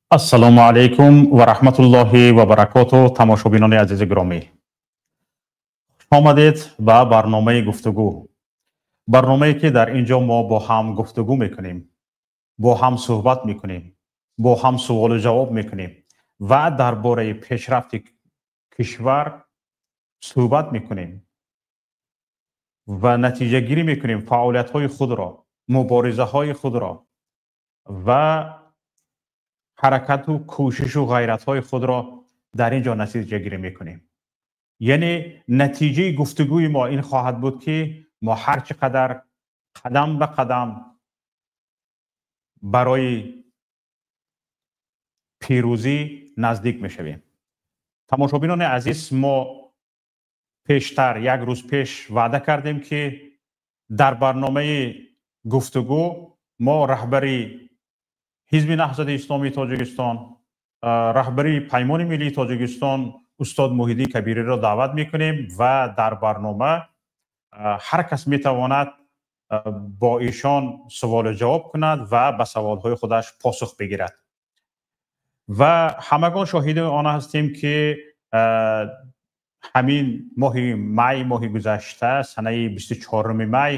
Ассалому алайкум ва раҳматуллоҳи ва баракоту, тамошобинони азизи гиромӣ. Хуш омадед ба барномаи гуфтугӯ. Барномае ки дар ин ҷо мо бо ҳам гуфтугӯ мекунем, бо ҳам суҳбат мекунем, бо ҳам суолу ҷавоб мекунем ва дар бораи пешрафти кишвар суҳбат мекунем ва натиҷагирӣ мекунем фаъолиятҳои худро, муборизаҳои худро ва ҳаракату кӯшишу ғайратҳои худро дар ин ҷо натиҷагирӣ мекунем. Яъне натиҷаи гуфтугӯи мо ин хоҳад буд, ки мо ҳар чӣ қадар қадам ба қадам барои пирӯзӣ наздик мешавем. Тамошобинони азиз, мо пештар як рӯз пеш ваъда кардем, ки дар барномаи гуфтугӯ мо раҳбари Ҳизби Наҳзати Исломии Тоҷикистон, раҳбари Паймони Миллии Тоҷикистон устод Муҳиддин Кабириро даъват мекунем ва дар барнома ҳар кас метавонад бо ишон суолу ҷавоб кунад ва ба саволҳои худаш посух бигирад. Ва ҳамагон шоҳиди он ҳастем, ки ҳамин моҳи май, моҳи гузашта, санаи 24 май,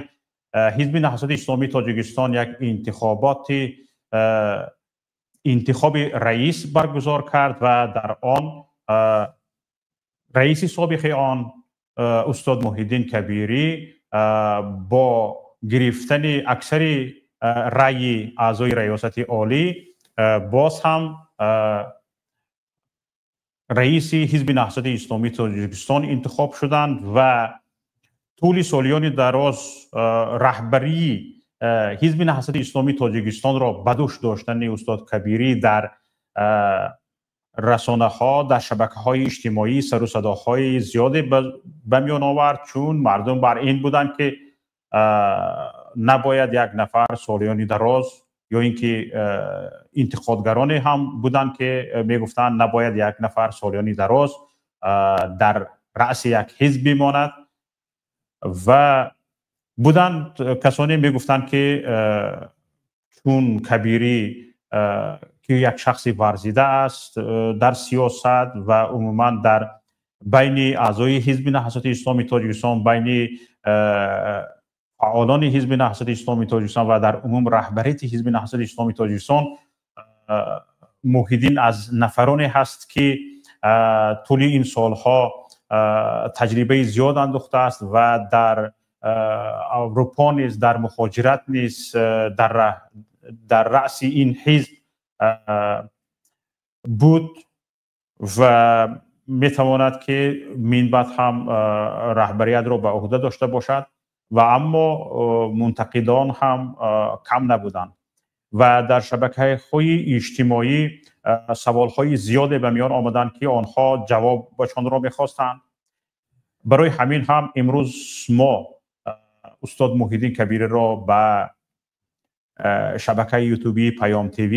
Ҳизби Наҳзати Исломии Тоҷикистон як интихоботи интихоби раис баргузор кард ва дар он раиси собиқи он устод Муҳиддин Кабирӣ бо гирифтани аксари раъйи аъзои Раёсати Олӣ боз ҳам раиси Ҳизби Наҳзати Исломии Тоҷикистон интихоб шуданд ва тӯли солиёни дароз раҳбарии Ҳизби Наҳзати Исломии Тоҷикистонро ба дӯш доштани устод Кабирӣ дар расонаҳо, дар шабакаҳои иҷтимоӣ сару садоҳои зиёде ба миён овард, чун мардум бар ин буданд, ки набояд як нафар солиёни дароз, ё ин ки интиқодгароне ҳам буданд, ки мегуфтанд, набояд як нафар солиёни дароз дар раъси як ҳизб бимонад, ва буданд касоне мегуфтанд, ки чун Кабирӣ, ки як шахси варзида аст дар сиёсат ва умуман дар байни аъзои Ҳизби Наҳзати Исломии Тоҷикистон, байни фаъолони Ҳизби Наҳзати Исломии Тоҷикистон ва дар умум раҳбарияти Ҳизби Наҳзати Исломии Тоҷикистон, Муҳиддин аз нафароне ҳаст, ки тӯли ин солҳо таҷрибаи зиёд андӯхтааст ва дар Аврупо низ, дар мухоҷират низ дар раъси ин ҳизб буд ва метавонад, ки минбаъд ҳам раҳбариятро ба ӯҳда дошта бошад. Ва аммо мунтақидон ҳам кам набуданд ва дар шабакаҳои иҷтимоӣ саволҳои зиёде ба миён омаданд, ки онҳо ҷавобашонро мехостанд. Барои ҳамин ҳам имрӯз мо устод Муҳиддин Кабириро ба шабакаи ютубии Паём ТВ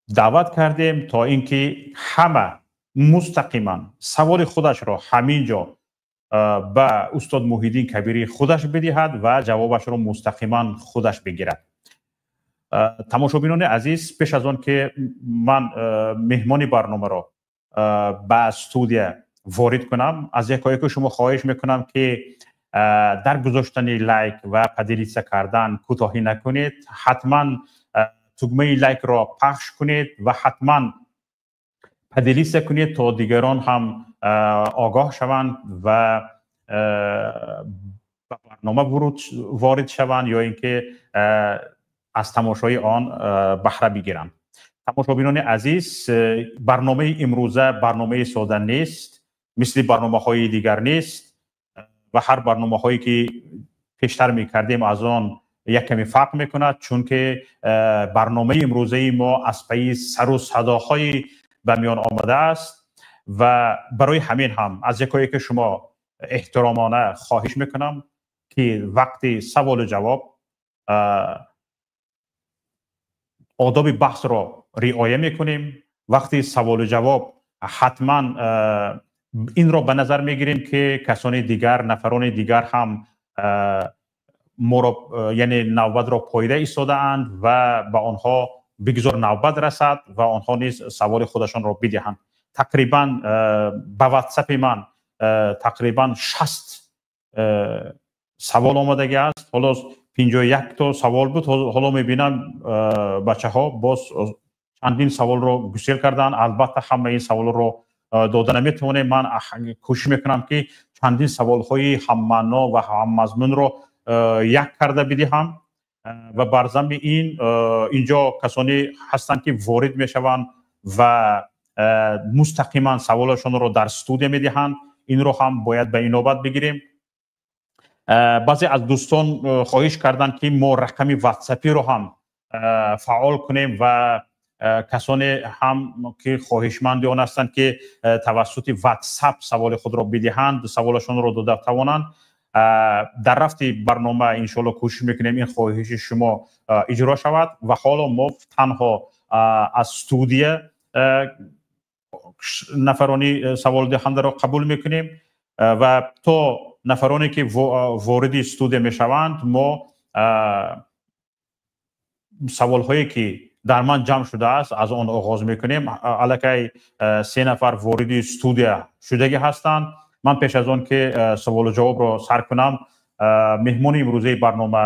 даъват кардем, то ин ки ҳама мустақиман саволи худашро ҳамин ҷо ба устод Муҳиддин Кабирӣ худаш бидиҳад ва ҷавобашро мустақиман худаш бигирад. Тамошобинони азиз, пеш аз он ки ман меҳмони барномаро ба студия ворид кунам, аз якояки шумо хоҳиш мекунам, ки дар гузоштани лайк ва поделиться кардан кӯтоҳӣ накунед. Ҳатман тугмаи лайкро пахш кунед ва ҳатман поделиться кунед, то дигарон ҳам огоҳ шаванд ва ба барнома ворид шаванд ё ин ки аз тамошои он баҳра бигиранд. Тамошобинони азиз, барномаи имрӯза барномаи сода нест, мисли барномаҳои дигар нест ва ҳар барномаҳое ки пештар мекардем, аз он як каме фарқ мекунад, чунки барномаи имрӯзаи мо аз пайи сару садоҳои ба миён омадааст ва барои ҳамин ҳам аз якое ки шумо эҳтиромона хоҳиш мекунам, ки вақти саволу ҷавоб одоби баҳсро риоя мекунем. Вақти саволу ҷавоб ҳатман инро ба назар мегирем, ки касони дигар, нафарони дигар ҳам моро, яъне навбатро поида истодаанд ва ба онҳо Бигзор навбат расад ва онҳо низ саволи худашонро бидиҳанд. Тақрибан ба ватсапи ман тақрибан 60 савол омадагӣ аст. Ҳоло 51 то савол буд. Ҳоло мебинам, бачаҳо боз чандин саволро гусел карданд. Албатта, ҳамаи ин саволро дода наметавонем. Ман кӯшиш мекунам, ки чандин саволҳои ҳаммаъно ва ҳаммазмунро як карда бидиҳам. Ва бар замми ин инҷо касоне ҳастанд, ки ворид мешаванд ва мустақиман саволашонро дар студия медиҳанд. Инро ҳам бояд ба инобат бигирем. Баъзе аз дӯстон хоҳиш карданд, ки мо рақами ватсапиро ҳам фаъол кунем ва касоне ҳам ки хоҳишманди он ҳастанд, ки тавассути ватсап саволи худро бидиҳанд, саволашонро дода тавонанд. Дар рафти барнома, иншоалло, кӯшиш мекунем, ин хоҳиши шумо иҷро шавад. Ва ҳоло мо танҳо аз студия нафарони саволдиҳандаро қабул мекунем ва то нафароне ки вориди студия мешаванд, мо саволҳое ки дар ман ҷамъ шудааст, аз он оғоз мекунем. Аллакай се нафар вориди студия шудагӣ ҳастанд. Ман пеш аз он ки саволу ҷавобро сар кунам, меҳмони имрӯзаи барнома,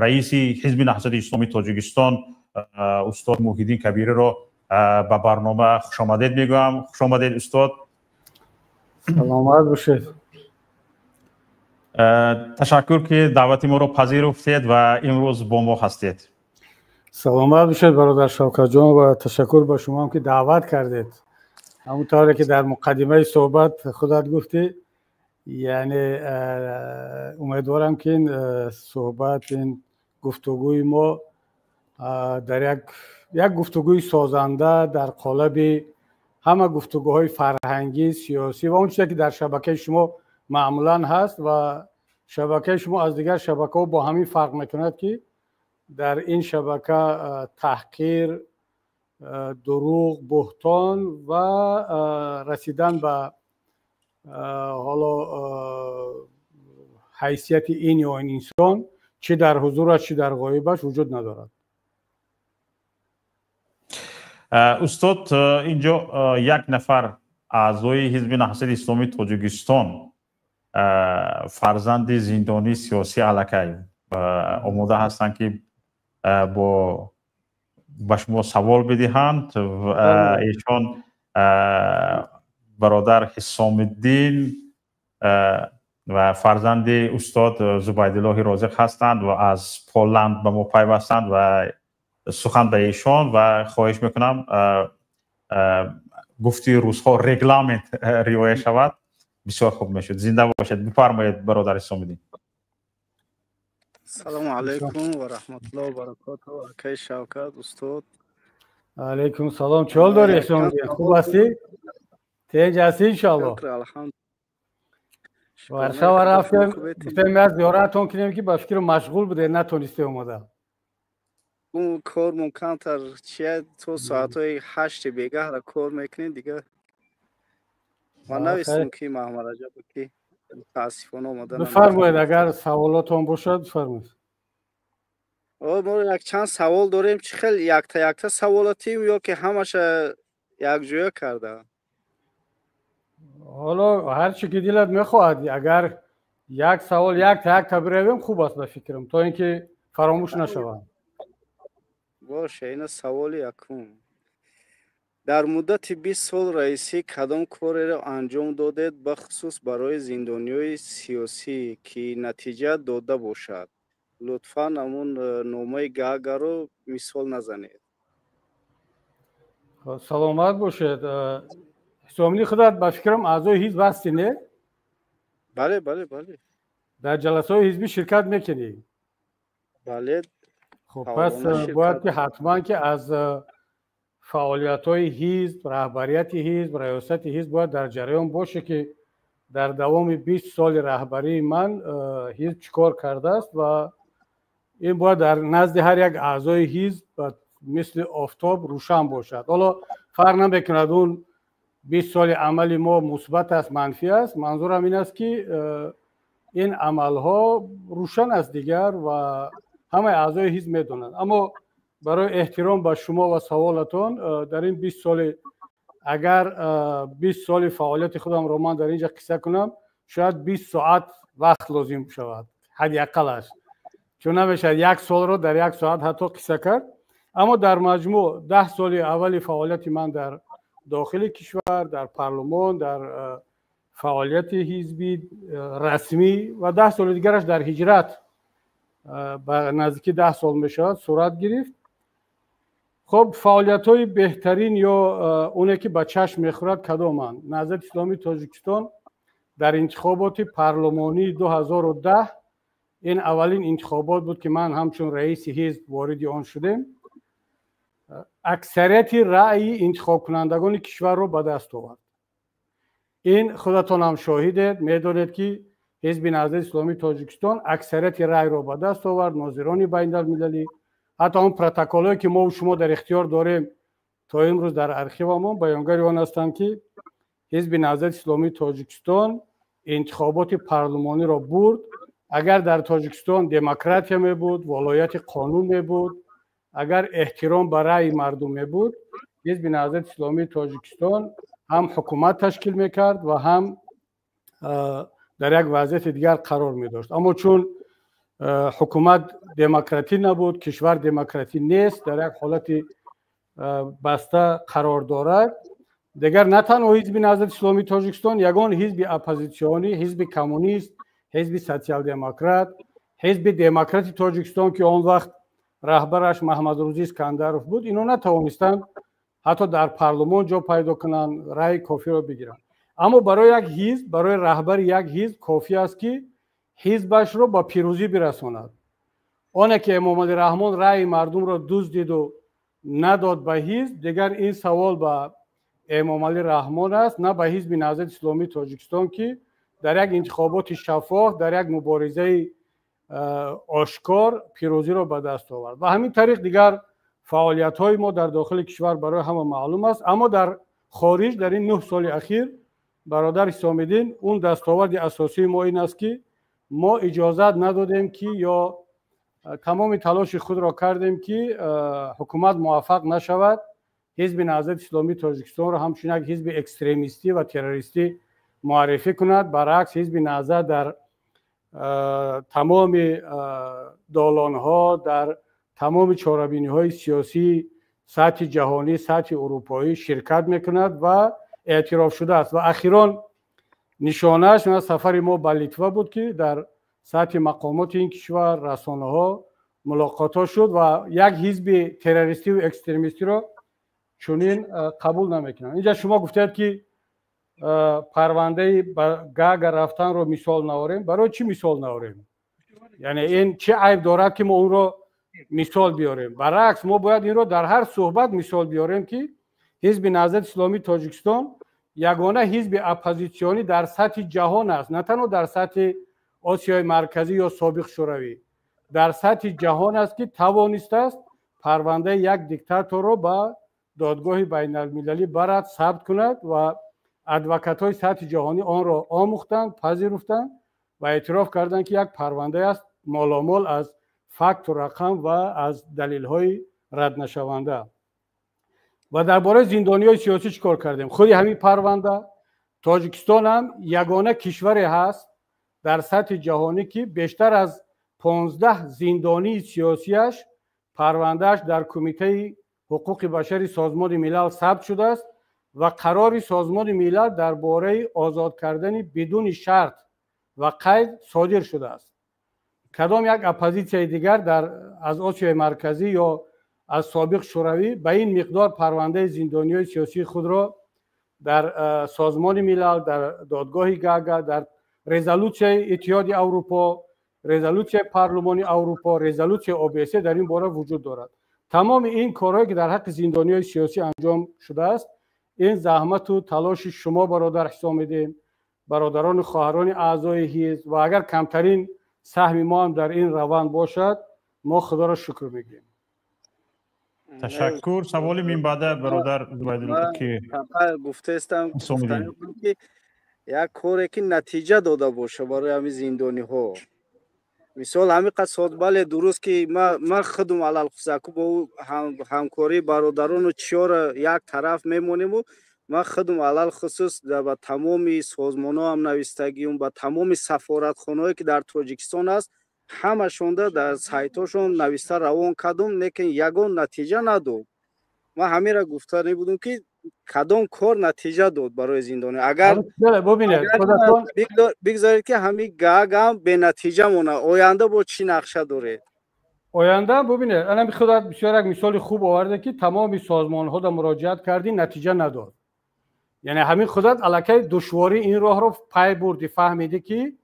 раиси Ҳизби Наҳзати Исломии Тоҷикистон, устод Муҳиддин Кабириро ба барнома хушомадед мегӯям. Хушомадед, устод. Саломат бошед. Ташаккур, ки даъвати моро пазируфтед ва имрӯз бо мо ҳастед. Саломат бошед, бародар Шавкатҷон, ва ташаккур ба шумоам, ки даъват кардед. Ҳамон тавре ки дар муқаддимаи суҳбат худат гуфтӣ, яъне умедворам, ки ин суҳбат, ин гуфтугӯи мо дар як гуфтугӯи созанда дар қолаби ҳама гуфтугӯҳои фарҳангӣ, сиёсӣ ва он чизе ки дар шабакаи шумо маъмулан ҳаст. Ва шабакаи шумо аз дигар шабакаҳо бо ҳамин фарқ мекунад, ки дар ин шабака таҳқир, дурӯғ, буҳтон ва расидан ба ҳоло ҳайсияти ин ё ин инсон, чӣ дар ҳузураш, чӣ дар ғоибаш, вуҷуд надорад. Устод, инҷо як нафар аъзои Ҳизби Наҳзати Исломии Тоҷикистон, фарзанди зиндонии сиёсӣ, аллакай омода ҳастанд, ки бо ба шумо савол бидиҳанд. Эшон бародар Ҳисомиддин ва фарзанди устод Зубайдуллоҳи Розиқ ҳастанд ва аз Поланд ба мо пайвастанд. Ва сухан ба эшон ва хоҳиш мекунам, гуфти рӯзҳо, регламент риоя шавад, бисёр хуб мешуд. Зинда бошед. Бифармоед, бародар Ҳисомиддин. Салому алайкум ва раҳматуллоҳи ва баракотуҳ, акаи Шавкат, устод. Алайкум салом. Чӣ ҳол дорӣ, Ҳисомиддин? Хуб ҳастӣ? Тинҷ ҳастӣ, иншоалло? Варшава рафтем, гуфтем, як зиёратон кунем, ки ба фикру машғул буде, натонисте омада. Кормон камтар чия, то соатҳои 8-и бегаҳра кор мекунем дига. Ман навистам, ки Маҳмадраҷаб, ки мутаассифона омада. Бифармоед, агар саволотон бошад, бифармоед. Мо якчанд савол дорем. Чӣ хел, якта якта саволатим ё ки ҳамаша якҷоя карда? Ҳоло ҳар чӣ ки дилат мехоҳад. Агар як савол якта якта биравем, хуб аст, ба фикрам, то ин ки фаромӯш нашаванд. Боша, ина саволи якум: дар муддати 20 сол раисӣ кадом кореро анҷом додед, бахусус барои зиндониҳои сиёсӣ, ки натиҷа дода бошад? Лутфан ҳамун номаи Гаагаро мисол назанед. Саломат бошед. Ҳисомиддин, худат, ба фикрам, аъзои ҳизб ҳастӣ, не? Бале. Дар ҷаласаҳои ҳизбӣ ширкат мекунӣ? Бале. Хуб, пас бояд ки ҳатман ки аз фаъолиятҳои ҳизб, раҳбарияти ҳизб, раёсати ҳизб бояд дар ҷараён боше, ки дар давоми 20 соли раҳбарии ман ҳизб чӣ кор кардааст. Ва ин бояд дар назди ҳар як аъзои ҳизб мисли офтоб рӯшан бошад. Ҳоло фарқ намекунад, он 20 соли амали мо мусбат аст, манфӣ аст. Манзурам ин аст, ки ин амалҳо рӯшан аст дигар ва ҳамаи аъзои ҳизб медонанд. Аммо Барои эҳтиром ба шумо ва саволатон, дар ин 20 соли, агар 20 соли фаъолияти худамро ман дар инҷа қисса кунам, шояд 20 соат вақт лозим шавад ҳадди ақаллаш, чун намешавад як солро дар як соат ҳатто қисса кард. Аммо дар маҷмӯъ 10 соли аввали фаъолияти ман дар дохили кишвар, дар парлумон, дар фаъолияти ҳизбӣ расмӣ ва 10 соли дигараш дар ҳиҷрат, ба наздики 10 сол мешавад, сурат гирифт. Хуб, фаъолиятҳои беҳтарин ё оне ки ба чашм мехӯрад кадоманд? Наҳзати Исломии Тоҷикистон дар интихоботи парлумонии 2010, ин аввалин интихобот буд, ки ман ҳамчун раиси ҳизб вориди он шудем, аксарияти раъйи интихобкунандагони кишварро ба даст овард. Ин худатон ҳам шоҳидед, медонед, ки Ҳизби Наҳзати Исломии Тоҷикистон аксарияти раъйро ба даст овард. Нозирони байналмилалӣ, ҳатто он протоколҳое, ки мову шумо дар ихтиёр дорем то имрӯз дар архивамон, баёнгари он ҳастанд, ки Ҳизби Наҳзати Исломии Тоҷикистон интихоботи парлумониро бурд. Агар дар Тоҷикистон демократия мебуд, волояти қонун мебуд, агар эҳтиром ба раъйи мардум мебуд, Ҳизби Наҳзати Исломии Тоҷикистон ҳам ҳукумат ташкил мекард ва ҳам дар як вазъияти дигар қарор медошт. Аммо чун ҳукумат демократӣ набуд, кишвар демократӣ нест, дар як ҳолати баста қарор дорад, дигар на танҳо Ҳизби Наҳзати Исломии Тоҷикистон, ягон ҳизби оппозитсионӣ, ҳизби коммунист, ҳизби социал-демократ, Ҳизби Демократи Тоҷикистон, ки он вақт раҳбараш Маҳмадрӯзӣ Искандаров буд, ино натавонистанд ҳатто дар парлумон ҷо пайдо кунанд, раъи кофиро бигиранд. Аммо барои як ҳизб, барои раҳбари як ҳизб кофӣ аст, ки ҳизбашро ба пирӯзӣ бирасонад. Оне ки Эмомалӣ Раҳмон раъйи мардумро дуздиду надод ба ҳизб, дигар ин савол ба Эмомалӣ Раҳмон аст, на ба Ҳизби Наҳзати Исломии Тоҷикистон, ки дар як интихоботи шаффоф, дар як муборизаи ошкор пирӯзиро ба даст овард. Ба ҳамин тариқ дигар фаъолиятҳои мо дар дохили кишвар барои ҳама маълум аст. Аммо дар хориҷ дар ин 9 соли ахир, бародар Ҳисомиддин, он дастоварди асосии мо ин аст, ки мо иҷозат надодем, ки ё тамоми талоши худро кардем, ки ҳукумат муваффақ нашавад Ҳизби Наҳзати Исломии Тоҷикистонро ҳамчун як ҳизби экстремистӣ ва террористӣ муаррифӣ кунад. Баръакс, Ҳизби Наҳзат дар тамоми долонҳо, дар тамоми чорабиниҳои сиёсӣ сатҳи ҷаҳонӣ, сатҳи урупоӣ ширкат мекунад ва эътироф шудааст. Ва ахирон нишонааш сафари мо ба Литва буд, ки дар сатҳи мақомоти ин кишвар, расонаҳо мулоқотҳо шуд ва як ҳизби террористиву экстремистиро чунин қабул намекунанд. Инҷа шумо гуфтед, ки парвандаи ба Гага рафтанро мисол наорем. Барои чӣ мисол наорем? Яъне ин чӣ айб дорад, ки мо онро мисол биёрем? Баръакс, мо бояд инро дар ҳар суҳбат мисол биёрем, ки Ҳизби Наҳзати Исломии Тоҷикистон ягона ҳизби оппозитсионӣ дар сатҳи ҷаҳон аст, на танҳо дар сатҳи Осиёи Марказӣ ё собиқ Шӯравӣ, дар сатҳи ҷаҳон аст, ки тавонистааст парвандаи як диктаторро ба додгоҳи байналмилалӣ барад, сабт кунад ва адвокатҳои сатҳи ҷаҳонӣ онро омӯхтанд, пазируфтанд ва эътироф карданд, ки як парвандае аст моломол аз факту рақам ва аз далелҳои раднашаванда. Ва дар бораи зиндониҳои сиёсӣ чӣ кор кардем? Худи ҳамин парванда, Тоҷикистон ҳам ягона кишваре ҳаст дар сатҳи ҷаҳонӣ, ки бештар аз 15 зиндонии сиёсиаш парвандааш дар Кумитаи ҳуқуқи башари Созмони Милал сабт шудааст ва қарори Созмони Милал дар бораи озод кардани бидуни шарт ва қайд содир шудааст. Кадом як оппозитсияи дигар дар аз Осиёи Марказӣ ё аз собиқ Шӯравӣ ба ин миқдор парвандаи зиндониҳои сиёсии худро дар Созмони Милал, дар додгоҳи Гага, дар резолютсияи Иттиҳоди Аврупо, резолютсияи Парлумони Аврупо, резолютсияи ОБСЕ дар ин бора вуҷуд дорад? Тамоми ин корҳое, ки дар ҳаққи зиндониҳои сиёсӣ анҷом шудааст, ин заҳмату талоши шумо, бародар Ҳисомиддин, бародарону хоҳарони аъзои ҳизб, ва агар камтарин саҳми мо ҳам дар ин раванд бошад, мо Худоро шукр мегӯем. Ташаккур. Саволи минбаъда, бародар Зубайдулло, ки гуфтаистам, ки як коре, ки натиҷа дода боша барои ҳамин зиндониҳо. Мисол, ҳамин қад соз, бале, дуруст, ки ман худум алалхусус бо ҳамкории бародарону чиёро як тараф мемонему, ман худум алалхусус ба тамоми созмонҳоам навистагиюм, ба тамоми сафоратхонаҳое, ки дар Тоҷикистон аст, ҳамашонда дар сайтҳошон нависта равон кардум, лекин ягон натиҷа надод. Ман ҳаминро гуфтанӣ будум, ки кадом кор натиҷа дод барои зиндонӣ, агар бигзоред, ки ҳамин гагам бенатиҷа монад. Оянда бо чӣ нақша доред? Оянда, бубинед, анами худат бисёр як мисоли хуб оварде, ки тамоми созмонҳода муроҷиат кардӣ, натиҷа надод. Яъне ҳамин худат аллакай душвории ин роҳро пай бурдӣ, фаҳмидӣ, ки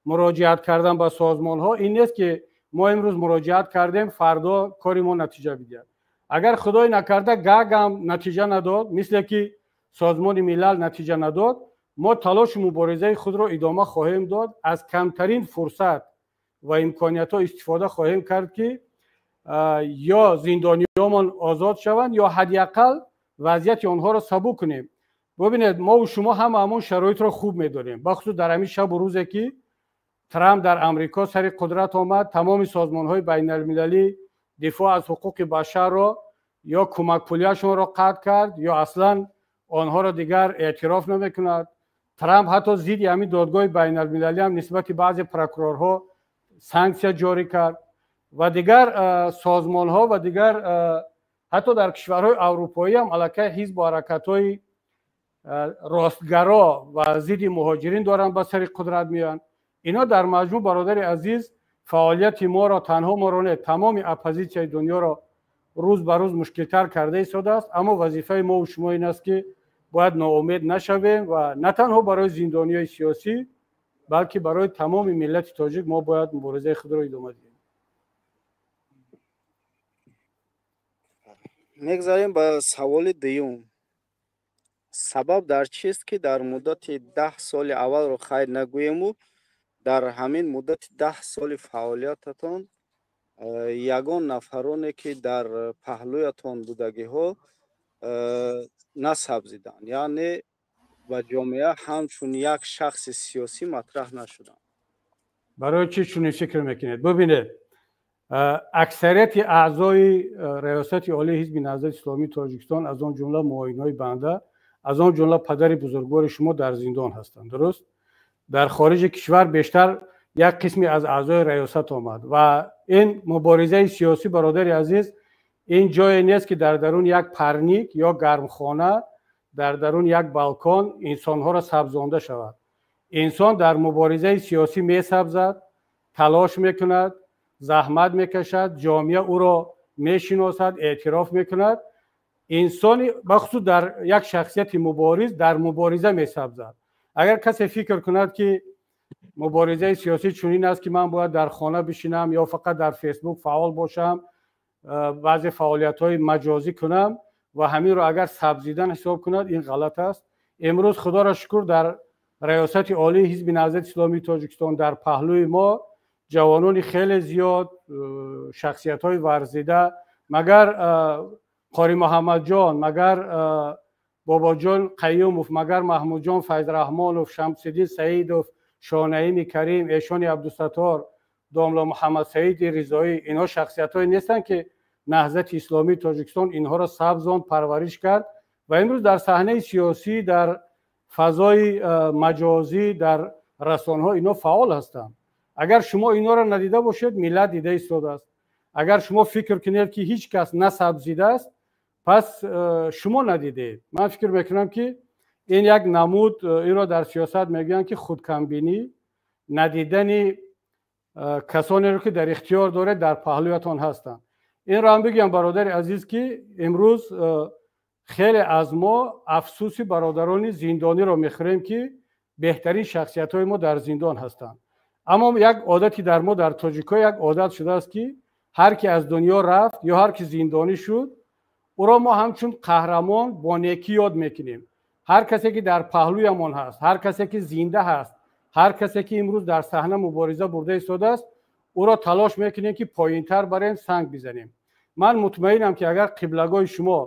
муроҷиат кардан ба созмонҳо ин нест, ки мо имрӯз муроҷиат кардем, фардо кори мо натиҷа бидиҳад. Агар худой накарда гагам натиҷа надод, мисле ки Созмони Милал натиҷа надод, мо талошу муборизаи худро идома хоҳем дод, аз камтарин фурсат ва имкониятҳо истифода хоҳем кард, ки ё зиндониёмон озод шаванд, ё ҳадди ақал вазъияти онҳоро сабук кунем. Бубинед, мову шумо ҳама ҳамон шароитро хуб медонем, бахусус дар ҳамин шабу рӯзе, ки Трамп дар Амрико сари қудрат омад, тамоми созмонҳои байналмилалӣ дифоъ аз ҳуқуқи башарро ё кӯмакпулиашонро қатъ кард, ё аслан онҳоро дигар эътироф намекунад. Трамп ҳатто зидди ҳамин додгоҳи байналмилалӣ ҳам нисбати баъзе прокурорҳо санксия ҷорӣ кард ва дигар созмонҳо ва дигар, ҳатто дар кишварҳои аврупоӣ ҳам аллакай ҳизбу ҳаракатҳои ростгаро ва зидди муҳоҷирин доранд, ба сари қудрат меоянд. Ино дар маҷмӯъ, бародари азиз, фаъолияти моро, танҳо моро не, тамоми оппозитсияи дунёро рӯз ба рӯз мушкилтар карда истодааст. Аммо вазифаи мову шумо ин аст, ки бояд ноумед нашавем ва на танҳо барои зиндониҳои сиёсӣ, балки барои тамоми миллати тоҷик мо бояд муборизаи худро идома диҳем. Мегзарем ба саволи дуюм. Сабаб дар чист, ки дар муддати 10 соли аввалро хайр нагӯему, дар ҳамин муддати 10 соли фаъолиятатон ягон нафароне, ки дар паҳлӯятон будагиҳо, насабзиданд, яъне ба ҷомеа ҳамчун як шахси сиёсӣ матраҳ нашуданд? Барои чӣ чунин фикр мекунед? Бубинед, аксарияти аъзои Раёсати Олии Ҳизби Наҳзати Исломии Тоҷикистон, аз он ҷумла муоинҳои банда, аз он ҷумла падари бузургвори шумо, дар зиндон ҳастанд. Дуруст, дар хориҷи кишвар бештар як қисме аз аъзои раёсат омад. Ва ин муборизаи сиёсӣ, бародари азиз, ин ҷое нест, ки дар дарун як парник ё гармхона, дар дарун як балкон инсонҳоро сабзонда шавад. Инсон дар муборизаи сиёсӣ месабзад, талош мекунад, заҳмат мекашад, ҷомеа ӯро мешиносад, эътироф мекунад. Инсони, бахусус дар як шахсияти мубориз, дар мубориза месабзад. Агар касе фикр кунад, ки муборизаи сиёсӣ чунин аст, ки ман бояд дар хона бишинам ё фақат дар Фейсбук фаъол бошам, баъзе фаъолиятҳои маҷозӣ кунам ва ҳаминро агар сабзидан ҳисоб кунад, ин ғалат аст. Имрӯз, худоро шукр, дар Раёсати Олии Ҳизби Наҳзати Исломии Тоҷикистон дар паҳлӯи мо ҷавонони хеле зиёд, шахсиятҳои варзида, магар Қори Муҳаммадҷон, магар Бобоҷон Қаюмов, магар Маҳмудҷон Файзраҳмонов, Шамсиддин Саидов, Шонаими Карим, Эшони Абдусаттор, домло Муҳаммадсаиди Ризоӣ, инҳо шахсиятҳое нестанд, ки Наҳзати Исломии Тоҷикистон инҳоро сабзон, парвариш кард ва имрӯз дар саҳнаи сиёсӣ, дар фазои маҷозӣ, дар расонаҳо инҳо фаъол ҳастанд? Агар шумо инҳоро надида бошед, миллат дида истодааст. Агар шумо фикр кунед, ки ҳеҷ кас насабзидааст, пас шумо надидед. Ман фикр мекунам, ки ин як намуд, инро дар сиёсат мегӯянд, ки худкамбинӣ, надидани касонеро, ки дар ихтиёр доред, дар паҳлӯятон ҳастанд. Инро ҳам бигӯям, бародари азиз, ки имрӯз хеле аз мо афсӯси бародарони зиндониро мехӯрем, ки беҳтарин шахсиятҳои мо дар зиндон ҳастанд. Аммо як одати дар мо, дар тоҷикҳо, як одат шудааст, ки ҳар ки аз дунё рафт ё ҳар ки зиндонӣ шуд, ӯро мо ҳамчун қаҳрамон бо некӣ ёд мекунем. Ҳар касе ки дар паҳлӯямон ҳаст, ҳар касе ки зинда ҳаст, ҳар касе ки имрӯз дар саҳна мубориза бурда истодааст, ӯро талош мекунем, ки поинтар барем, санг бизанем. Ман мутмаинам, ки агар қиблагоҳи шумо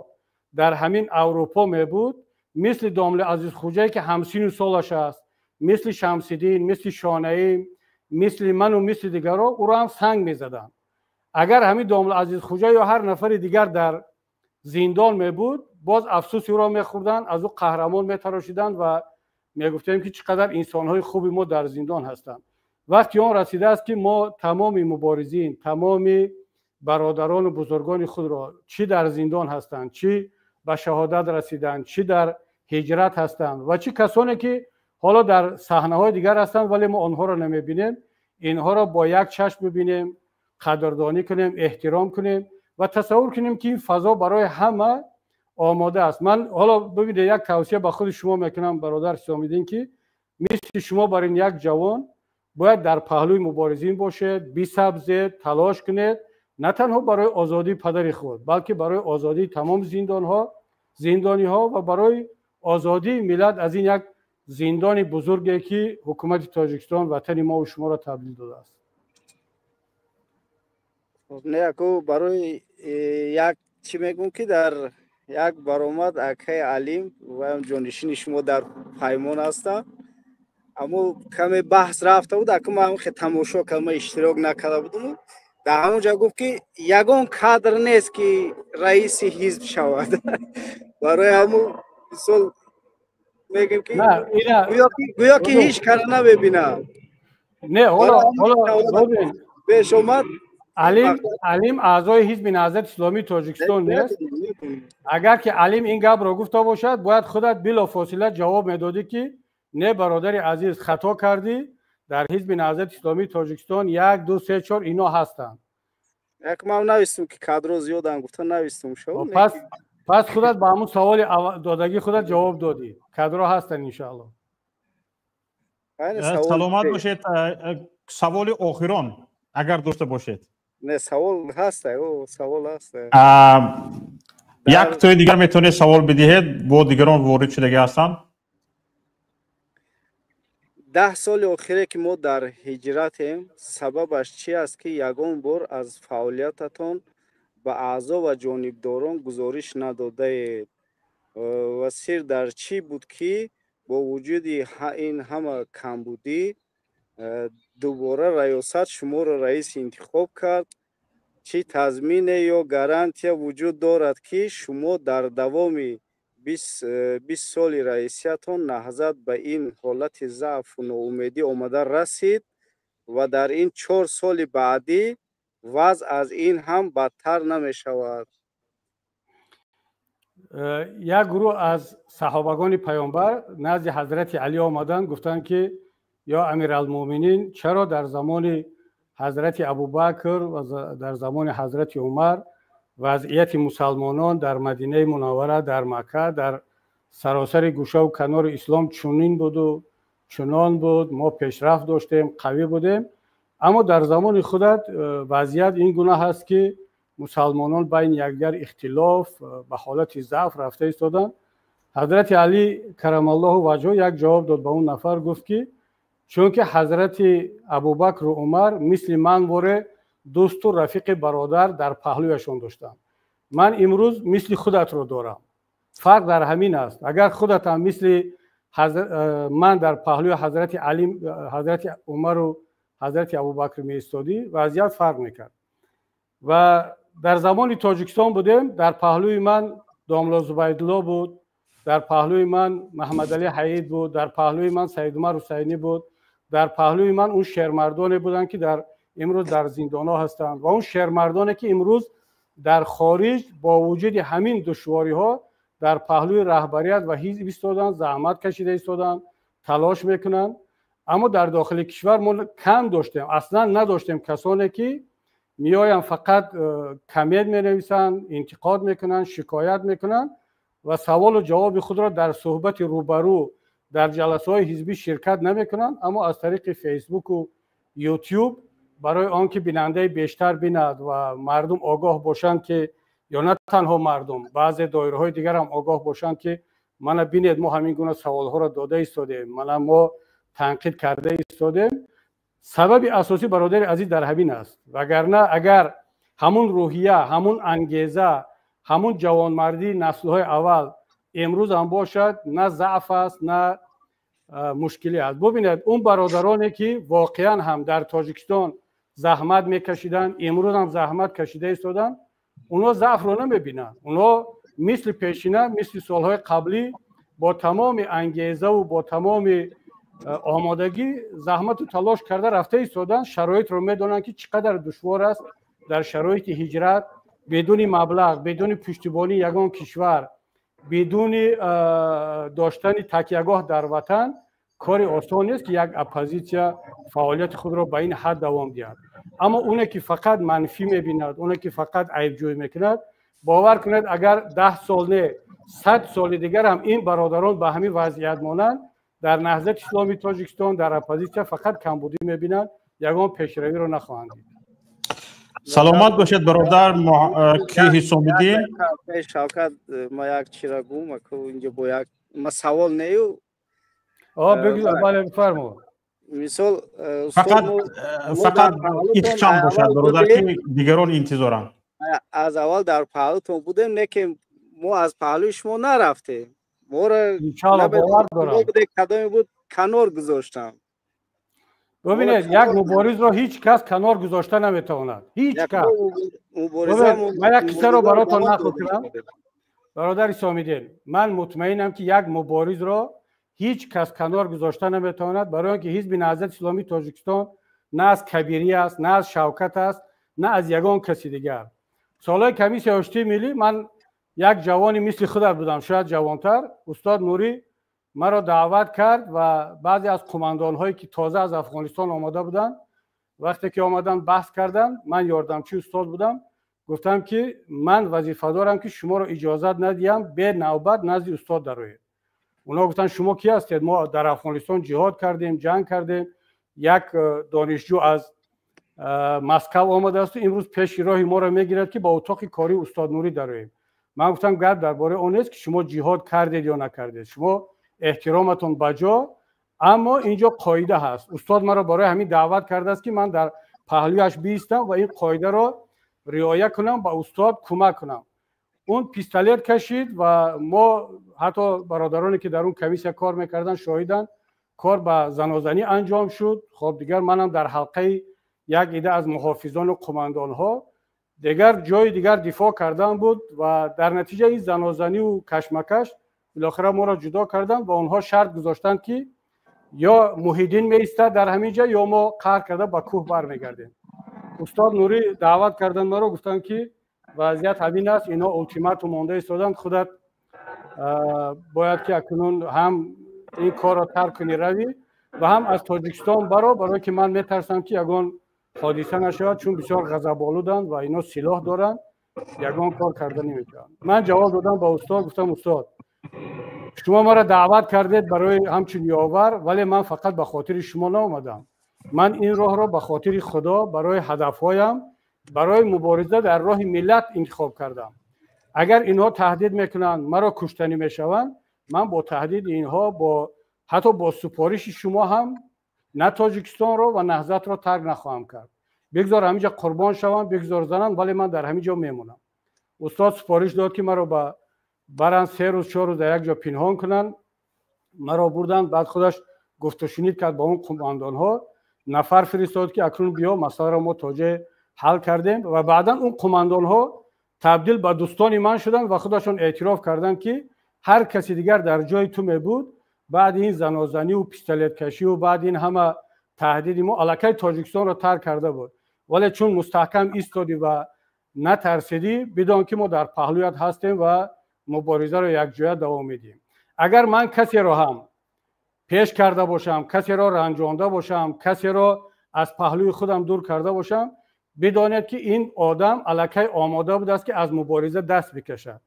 дар ҳамин Аврупо мебуд, мисли домле Азизхуҷае, ки ҳамсину солаш аст, мисли Шамсиддин, мисли Шонаим, Мисли ману мисли дигарҳо ӯро ҳам санг мезаданд. Агар ҳамин домла Азизхуҷа ё ҳар нафари дигар дар зиндон мебуд, боз афсӯси ӯро мехӯрданд, аз ӯ қаҳрамон метарошиданд ва мегуфтем, ки чӣ қадар инсонҳои хуби мо дар зиндон ҳастанд. Вақти он расидааст, ки мо тамоми муборизин, тамоми бародарону бузургони худро, чӣ дар зиндон ҳастанд, чӣ ба шаҳодат расиданд, чӣ дар ҳиҷрат ҳастанд ва чӣ касоне ки ҳоло дар саҳнаҳои дигар ҳастанд, вале мо онҳоро намебинем, инҳоро бо як чашм бибинем, қадрдонӣ кунем, эҳтиром кунем ва тасаввур кунем, ки ин фазо барои ҳама омода аст. Ман ҳоло, бибинед, як тавсия ба худи шумо мекунам, бародар Ҳисомиддин, ки мисли шумо бар ин як ҷавон бояд дар паҳлӯи муборизин бошед, бисабзед, талош кунед, на танҳо барои озодии падари худ, балки барои озодии тамоми зиндонҳо, зиндониҳо ва барои озодии миллат аз ин як зиндони бузурге, ки ҳукумати Тоҷикистон ватани мову шуморо табдил додааст. Не, аку, барои як чӣ мегӯм, ки дар як баромад акаи Алим ва ҷонишини шумо дар паймон ҳастам, аммо каме баҳс рафта буд. Аку, ман хе тамошо кардам, иштирок накарда будам. Дар ҳамон ҷо гуфт, ки ягон кадр нест, ки раиси ҳизб шавад. Барои ҳамун мисол мегӯем, ки гӯё ки ҳеҷ кара намебинам. Не, ҳоло пеш омад. Алим аъзои Ҳизби Наҳзати Исломии Тоҷикистон нест. Агар ки Алим ин гапро гуфта бошад, бояд худат билофосила ҷавоб медодӣ, ки не, бародари азиз, хато кардӣ, дар Ҳизби Наҳзати Исломии Тоҷикистон як, ду, се, чор ино ҳастанд. Як ман навистум, ки кадро зиёдам гуфта навистум. Пас худат ба ҳамун саволи додагӣ худат ҷавоб додӣ: кадро ҳастанд, иншоалло. Саломат бошед. Саволи охирон агар дошта бошед. Не, савол ҳаст, савол ҳаст. Як тои дигар метавонед савол бидиҳед, бо дигарон ворид шудагӣ ҳастанд. 10 соли охире, ки мо дар ҳиҷратем, сабабаш чи аст, ки ягон бор аз фаъолиятатон ба аъзо ва ҷонибдорон гузориш надодаед ва сир дар чӣ буд, ки бо вуҷуди ин ҳама камбудӣ дубора раёсат шуморо раис интихоб кард? Чӣ тазмине ё гарантия вуҷуд дорад, ки шумо дар давоми 20 соли раисиятон Наҳзат ба ин ҳолати заъфу ноумедӣ омада расид ва дар ин 4 соли баъдӣ вазъ аз ин ҳам бадтар намешавад? Як гурӯҳ аз саҳобагони паёмбар назди ҳазрати Алӣ омаданд, гуфтанд, ки ё Амиралмуъминин, чаро дар замони ҳазрати Абубакр ва дар замони ҳазрати Умар вазъияти мусалмонон дар Мадинаи Мунаввара, дар Макка, дар саросари гӯшаву канори ислом чунин буду чунон буд, мо пешрафт доштем, қавӣ будем, аммо дар замони худат вазъият ин гуна ҳаст, ки мусалмонон байни якдигар ихтилоф, ба ҳолати заъф рафта истоданд? Ҳазрати Алӣ карамаллоҳу ваҷҳу як ҷавоб дод ба он нафар, гуфт, ки чунки ҳазрати Абубакру Умар мисли ман воре дӯсту рафиқи бародар дар паҳлӯяшон доштанд, ман имрӯз мисли худатро дорам. Фарқ дар ҳамин аст. Агар худатам мисли ман дар паҳлӯи ҳазрати Али, ҳазрати Умару ҳазрати Абубакр меистодӣ, вазъият фарқ мекард. Ва дар замони Тоҷикистон будем, дар паҳлӯи ман домло Зубайдулло буд, дар паҳлӯи ман Маҳаммадалӣ Ҳаид буд, дар паҳлӯи ман Саидумар Ҳусайнӣ буд, дар паҳлӯи ман он шермардоне буданд, ки дар имрӯз дар зиндонҳо ҳастанд, ва он шермардоне, ки имрӯз дар хориҷ бо вуҷуди ҳамин душвориҳо дар паҳлӯи раҳбарият ва ҳизб истоданд, заҳмат кашида истоданд, талош мекунанд. Аммо дар дохили кишвар мо кам доштем, аслан надоштем касоне, ки меоянд, фақат коммент менависанд, интиқод мекунанд, шикоят мекунанд ва саволу ҷавоби худро дар суҳбати рӯбарӯ, дар ҷаласаҳои ҳизбӣ ширкат намекунанд, аммо аз тариқи Фейсбуку Ютюб, барои он ки бинандаи бештар бинад ва мардум огоҳ бошанд, ки ё на танҳо мардум, баъзе доираҳои дигар ҳам огоҳ бошанд, ки мана бинед, мо ҳамин гуна саволҳоро дода истодем, мана мо танқид карда истодем. Сабаби асосӣ, бародари азиз, дар ҳамин аст. Вагарна агар ҳамун рӯҳия, ҳамун ангеза, ҳамун ҷавонмардии наслҳои аввал имрӯз ҳам бошад, на заъф аст, на Мушкилӣ аст. Бубинед, он бародароне ки воқеан ҳам дар Тоҷикистон заҳмат мекашиданд, имрӯз ҳам заҳмат кашида истоданд, онҳо заъфро намебинанд. Онҳо мисли пешина, мисли солҳои қаблӣ бо тамоми ангезаву бо тамоми омодагӣ заҳмату талош карда рафта истоданд. Шароитро медонанд, ки чӣ қадар душвор аст дар шароити ҳиҷрат, бидуни маблағ, бидуни пуштибонии ягон кишвар, бидуни доштани такягоҳ дар ватан. Кори осон нест, ки як оппозитсия фаъолияти худро ба ин ҳад давом диҳад. Аммо оне ки фақат манфӣ мебинад, оне ки фақат айбҷӯй мекунад, бовар кунед, агар 10 сол не, 100 соли дигар ҳам ин бародарон ба ҳамин вазъият монанд, дар Наҳзати Исломии Тоҷикистон, дар оппозитсия фақат камбудӣ мебинанд, ягон пешравиро нахоҳанд дид. Саломат бошед, бародар ки Ҳисомиддин. Шавкат, ма як чира гум инҷо бо як ма савол нею. Бале, бифармо. Мисол. Фақат ихчам бошад, бародар, ки дигарон интизоранд. Аз аввал дар паҳлӯтон будем, не ки мо аз паҳлӯи шумо нарафтем. Моро кадоме буд, канор гузоштам. Бубинед, як муборизро ҳеҷ кас канор гузошта наметавонад, ҳеҷ кас. Ман як қиссаро баротон нақл кунам, бародари Ҳисомиддин. Ман мутмаинам, ки як муборизро ҳеҷ кас канор гузошта наметавонад, барои он ки Ҳизби Наҳзати Исломии Тоҷикистон на аз Кабирӣ аст, на аз Шавкат аст, на аз ягон каси дигар. Солҳои комиссияи оштии миллӣ ман як ҷавони мисли худат будам, шояд ҷавонтар. Устод Нурӣ маро даъват кард ва баъзе аз қумандонҳое ки тоза аз Афғонистон омода буданд. Вақте ки омаданд, баҳс карданд, ман ёрдамчии устод будам. Гуфтам, ки ман вазифа дорам, ки шуморо иҷозат надиҳам бе навбат назди устод дароед. Онҳо гуфтанд: «Шумо кӣ ҳастед? Мо дар Афғонистон ҷиҳод кардем, ҷанг кардем, як донишҷӯ аз Москав омадаасту имрӯз пеши роҳи моро мегирад, ки ба утоқи кории устод Нурӣ дароем». Ман гуфтам: «Гап дар бораи он нест, ки шумо ҷиҳод кардед ё накардед, шумо эҳтироматон ба ҷо, аммо инҷо қоида ҳаст. Устод маро барои ҳамин даъват кардааст, ки ман дар паҳлӯяш биистам ва ин қоидаро риоя кунам, ба устод кӯмак кунам». Он пистолет кашид ва мо, ҳатто бародароне ки дар он комиссия кор мекарданд, шоҳиданд, кор ба занозанӣ анҷом шуд. Хоб, дигар манам дар ҳалқаи як ида аз муҳофизону қумандонҳо дигар ҷои дигар дифоъ кардан буд ва дар натиҷаи ин занозаниву кашмакаш билохира моро ҷудо карданд ва онҳо шарт гузоштанд, ки ё Муҳиддин меистад дар ҳамин ҷо, ё мо қаҳр карда ба кӯҳ бармегардем. Устод Нурӣ даъват карданд маро, гуфтанд, ки вазъият ҳамин аст, инҳо ултиматум монда истоданд, худат бояд ки акнун ҳам ин корро тарк кунӣ, равӣ ва ҳам аз Тоҷикистон баро, барое ки ман метарсам, ки ягон ҳодиса нашавад, чун бисёр ғазаболуданд ва ино силоҳ доранд, ягон кор карда наметавонанд. Ман ҷавоб додам ба устод, гуфтам: «Устод, шумо маро даъват кардед барои ҳамчун ёвар, вале ман фақат ба хотири шумо наомадам. Ман ин роҳро ба хотири Худо, барои ҳадафҳоям, барои мубориза дар роҳи миллат интихоб кардам. Агар инҳо таҳдид мекунанд, маро куштанӣ мешаванд, ман бо таҳдиди инҳо, бо ҳатто бо супориши шумо ҳам на Тоҷикистонро ва Наҳзатро тарк нахоҳам кард. Бигзор ҳаминҷа қурбон шавам, бигзор зананд, вале ман дар ҳамин ҷо мемонам». Устод супориш дод, ки маро ба баранд, 3 рӯз, 4 рӯз дар як ҷо пинҳон кунанд. Маро бурданд, баъд худаш гуфтушунид кард ба он қумандонҳо, нафар фиристод, ки акнун биё, масъаларо мо то ҷое ҳал кардем. Ва баъдан он қумандонҳо табдил ба дӯстони ман шуданд ва худашон эътироф карданд, ки ҳар каси дигар дар ҷои ту мебуд, баъди ин занозаниву пистолеткашиву баъди ин ҳама таҳдиди мо аллакай Тоҷикистонро тарк карда буд, вале чун мустаҳкам истодӣ ва натарсидӣ, бидон, ки мо дар паҳлӯят ҳастем ва муборизаро якҷоя давом медиҳем. Агар ман касеро ҳам пеш карда бошам, касеро ранҷонда бошам, касеро аз паҳлӯи худам дур карда бошам, бидонед, ки ин одам аллакай омода будааст, ки аз мубориза даст бикашад.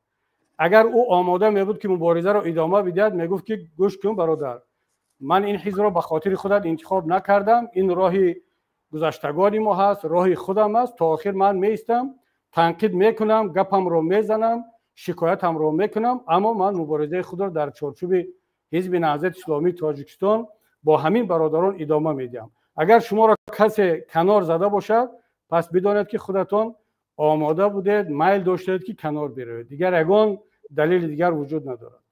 Агар ӯ омода мебуд, ки муборизаро идома бидиҳад, мегуфт, ки гӯш кун, бародар, ман ин ҳизбро ба хотири худат интихоб накардам, ин роҳи гузаштагони мо ҳаст, роҳи худам аст, то охир ман меистам, танқид мекунам, гапамро мезанам, шикоятамро мекунам, аммо ман муборизаи худро дар чорчӯби Ҳизби Наҳзати Исломии Тоҷикистон бо ҳамин бародарон идома медиҳам. Агар шуморо касе канор зада бошад, пас бидонед, ки худатон омода будед, майл доштед, ки канор биравед. Дигар ягон далели дигар вуҷуд надорад».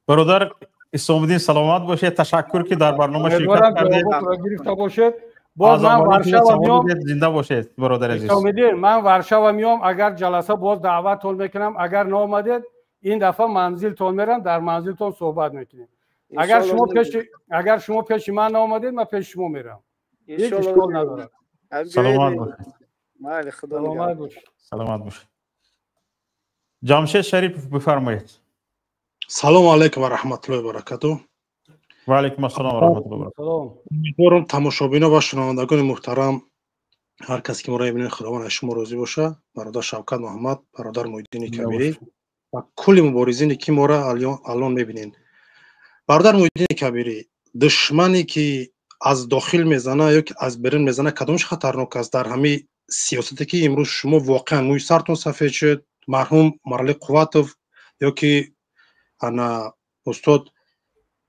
Бародар. Исомиддин, саломат бошед. Ташаккур, ки дар барнома ширкат кардед. Гирифта бошед. Боз ман Варшава миём. Зинда бошед, бародари азиз. Исомиддин, ман Варшава миём, агар ҷаласа боз даъваттон мекунам, агар наомадед, ин дафъа манзилтон мерам, дар манзилтон суҳбат мекунем. Агар шумо пеши ман наомадед, ман пеши шумо мерам. Ҳеҷ ишкол надорад. Саломат бошед. Майли, худо саломат бошед. Саломат бошед. Ҷамшед Шарипов, бифармоед. Салому алайкум ва раҳматуллоҳи ва баракатуҳ. Ва алайкум ассалом ва раҳматуллоҳи ва баракатуҳ. Умедворам тамошобино ва шунавандагони муҳтарам, ҳар касе ки моро мебинед, Худованд аз шумо розӣ боша. Бародар Шавкат Муҳаммад, бародар Муҳиддини Кабирӣ ва кулли муборизине ки моро алон мебинед. Бародар Муҳиддини Кабирӣ, душмане ки аз дохил мезана ё ки аз берун мезана, кадомаш хатарнок аст дар ҳамин сиёсате ки имрӯз шумо воқеан мӯи сартон сафед шуд, марҳум Марали Қувватов ё ки ана устод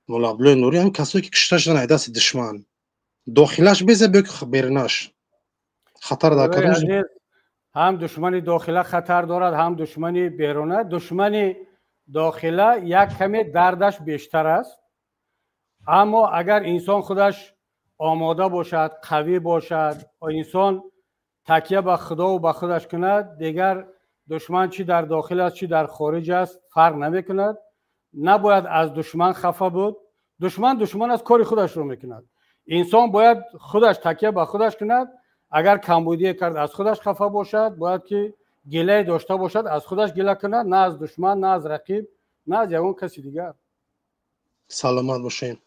Мулло Абдуллои Нурӣ, ҳамин касое ки кушта шудан аз дасти душман, дохилаш безеб ё ки берунаш хатар дар кадом? Ҳам душмани дохила хатар дорад, ҳам душмани беруна. Душмани дохила як каме дардаш бештар аст, аммо агар инсон худаш омода бошад, қавӣ бошад, инсон такя ба Худову ба худаш кунад, дигар душман чӣ дар дохил аст, чӣ дар хориҷ аст, фарқ намекунад. Набояд аз душман хафа буд. Душман душман аст, кори худашро мекунад. Инсон бояд худаш такя ба худаш кунад. Агар камбудие кард, аз худаш хафа бошад, бояд ки гилае дошта бошад, аз худаш гила кунад, на аз душман, на аз рақиб, на аз ягон каси дигар. Саломат бошед.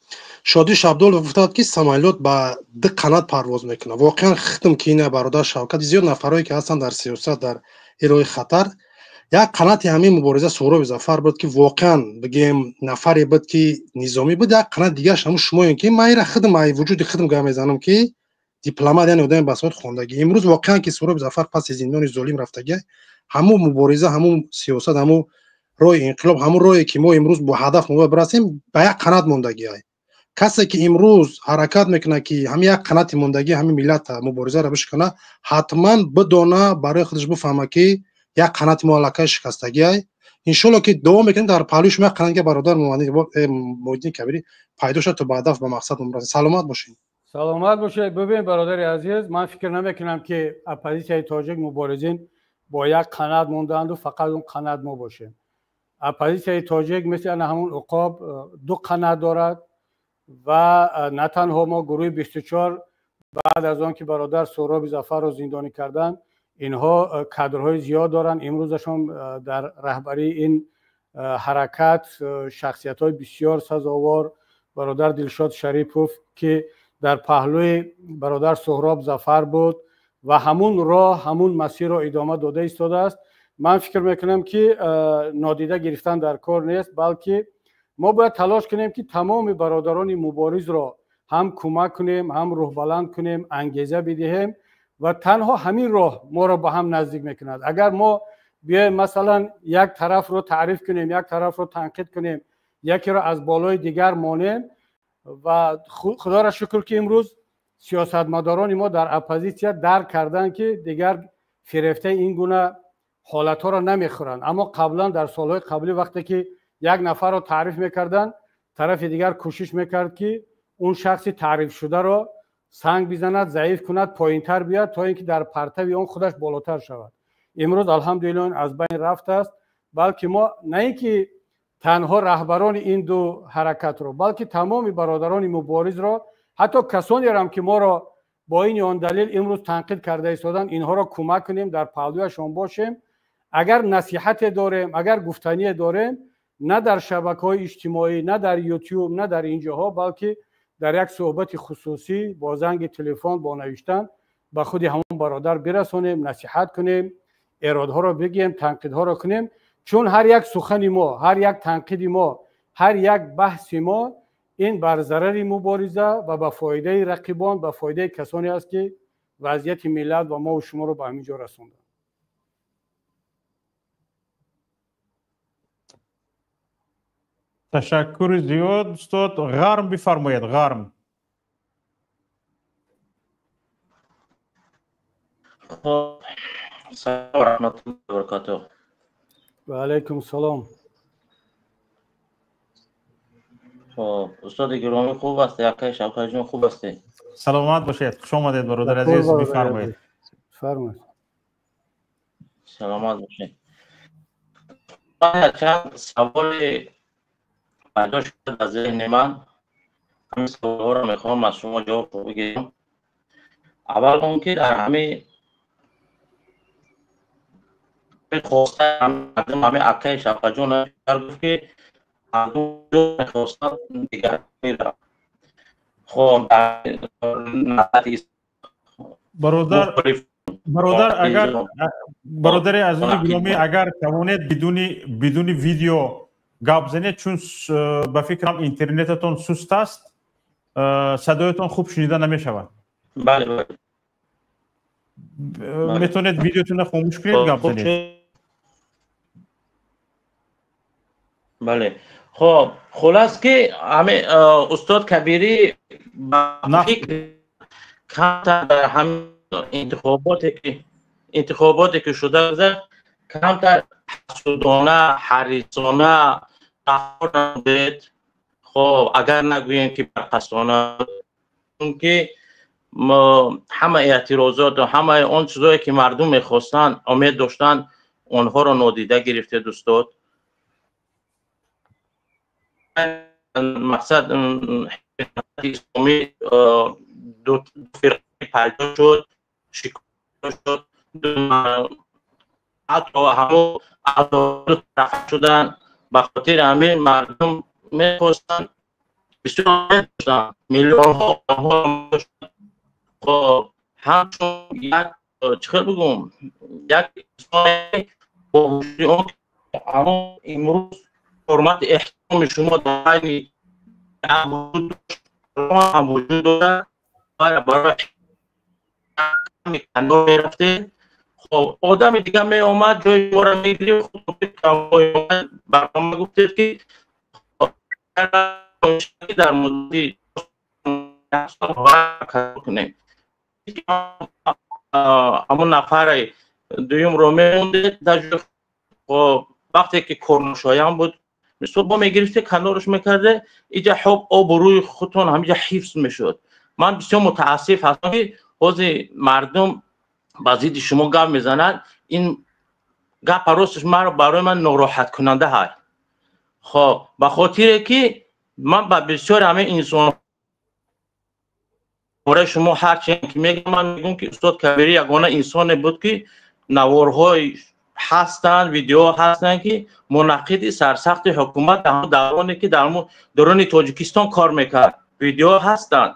Шодиш Абдуллов гуфтад, ки самолёт ба ду қанат парвоз мекунад. Воқеан хитм ки ина, бародар Шавкат, зиёд нафарое ки ҳастанд дар сиёсат, дар роҳи хатар, як қанати ҳамин мубориза Суҳроби Зафар буд, ки воқеан бигем нафаре буд, ки низомӣ буд, як қанат дигараш ҳамун шумоем, ки ман ира хидм ай вуҷуди хидм гап мезанам, ки дипломат, яъне одами басоат хондагӣ. Имрӯз воқеан ки Суҳроби Зафар паси зиндони золим рафтагӣ, ҳамун мубориза, ҳамун сиёсат, ҳамун роҳи инқилоб, ҳамун роҳе ки мо имрӯз бо ҳадаф мо бирасем, ба як қанат мондагӣ. Касе ки имрӯз ҳаракат мекунад, ки ҳамин як қанати мондагӣ ҳамин миллат муборизаро бишкана, ҳатман бидона, барои худаш бифаҳма, ки як қанати мо аллакай шикастагиай. Иншолло ки давом мекунем дар паҳлӯи шумо, як қанатга бародар Муҳиддини Кабирӣ пайдо шуд, то ба ҳадаф, ба мақсад бирасем. Саломат бошед. Саломат бошед. Бибин, бародари азиз, ман фикр намекунам, ки оппозитсияи тоҷик, муборизин бо як қанат мондаанду фақат он қанат мо бошем. Оппозитсияи тоҷик мисли ана ҳамун уқоб ду қанат дорад ва на танҳо мо, гурӯҳи 24, баъд аз он ки бародар Суҳроби Зафарро зиндонӣ карданд, инҳо кадрҳои зиёд доранд. Имрӯзашон дар раҳбарии ин ҳаракат шахсиятҳои бисёр сазовор, бародар Дилшод Шарипов, ки дар паҳлӯи бародар Суҳроб Зафар буд ва ҳамун роҳ, ҳамун масирро идома дода истодааст. Ман фикр мекунам, ки нодида гирифтан дар кор нест, балки мо бояд талош кунем, ки тамоми бародарони муборизро ҳам кӯмак кунем, ҳам рӯҳбаланд кунем, ангеза бидиҳем ва танҳо ҳамин роҳ моро ба ҳам наздик мекунад. Агар мо биёем, масалан, як тарафро таъриф кунем, як тарафро танқид кунем, якеро аз болои дигар монем, ва худоро шукр, ки имрӯз сиёсатмадорони мо дар оппозитсия дарк карданд, ки дигар фирефтаи ин гуна ҳолатҳоро намехӯранд. Аммо қаблан, дар солҳои қаблӣ, вақте ки як нафарро таъриф мекарданд, тарафи дигар кӯшиш мекард, ки он шахси таърифшударо санг бизанад, заиф кунад, поинтар биёяд, то ин ки дар партави он худаш болотар шавад. Имрӯз, алҳамдулилло, аз байн рафтааст. Балки мо на ин ки танҳо раҳбарони ин ду ҳаракатро, балки тамоми бародарони муборизро, ҳатто касонеам ки моро бо ин ё он далел имрӯз танқид карда истоданд, инҳоро кӯмак кунем, дар паҳлӯяшон бошем. Агар насиҳате дорем, агар гуфтание дорем, на дар шабакаҳои иҷтимоӣ, на дар Ютуб, на дар ин ҷоҳо, балки дар як суҳбати хусусӣ, бо занги телефон, бо навиштан ба худи ҳамон бародар бирасонем, насиҳат кунем, эродҳоро бигӯем, танқидҳоро кунем. Чун ҳар як сухани мо, ҳар як танқиди мо, ҳар як баҳси мо ин бар зарари мубориза ва ба фоидаи рақибон, ба фоидаи касоне аст, ки вазъияти миллат ва мову шуморо ба ҳамин ҷо расонданд. Ташаккури зиёд, устод. Ғарм, бифармоед, Ғарм. Салом раҳматуллоҳи ва баракатуҳ. Ва алайкум салом. Хуб, устоди гиромӣ хуб аст, акай Шавкатҷон хуб ҳастед? Саломат бошед, хуш омадед, бародари азиз, бифармоед. Фармоед. Саломат бошед. Чанд саволи пайдо шуд дар зеҳни ман, ҳамин саволҳоро мехоҳам аз шумо ҷавоб бигирам. Аввал он ки дар ҳамин хоста мардум, ҳамин акаи Шавкатҷон гуфт, ки мардум мехостанд дигар мерафт. Хоб, бародар, агар бародари азизи гиромӣ, агар тавонед бидуни видео гап занед, чун ба фикрам интернетатон суст аст, садоятон хуб шунида намешавад. Бале, бале. Метавонед видеотонро хомӯш кунед, гап занед. Бале. Хоб, хулас ки ҳамин устод Кабирӣ ба фикр камтар дар ҳамин интихоботе ки шуда гузашт, камтар ҳасудона, ҳарисона рафтор намудед. Хоб, агар нагӯем ки барқасдона, чунки ҳама эътирозот ва ҳамаи он чизое ки мардум мехостанд, умед доштанд, онҳоро нодида гирифтед, устод. Мақсад исломӣ ду фирқа пайдо шуд, шикофта шуд, ҳатто ҳамон ду тараф шуданд. Ба хотири ҳамин мардум мехостанд, бисёр умед доштанд, миллионҳо одамҳо доштанд. Хоб, ҳамчун як чӣ хел бигӯм, як инсоне бо вуҷуди он ҳамон имрӯз ҳурмати эҳтироми шумо дар байни ҳам вуҷуд дорад, барои канор мерафтед. Хоб, одами дига меомад, ҷои шуморо мегирифт. Барнома гуфтед, ки дар муддати кунем, ҳамон нафари дуюмро мемондед дар ҷои. Хоб, вақте ки корношоям буд, мисол бо мегирифте, канораш мекарде, иҷа хоб обрӯи худтон ҳамиҷа ҳифз мешуд. Ман бисёр мутаассиф ҳастам, ки ҳозир мардум ба зидди шумо гап мезанад. Ин гапа росташ барои ман нороҳаткунанда ҳаст. Хоб, ба хотире ки ман ба бисёри ҳамин инсон бораи шумо ҳарчи ки мегӯям, ман мегӯям, ки устод Кабирӣ ягона инсоне буд, ки наворҳои ҳастанд, видеоҳо ҳастанд, ки мунаққиди сарсахти ҳукумат дар ҳамон давроне ки дар ҳамон даруни Тоҷикистон кор мекард, видеоҳо ҳастанд.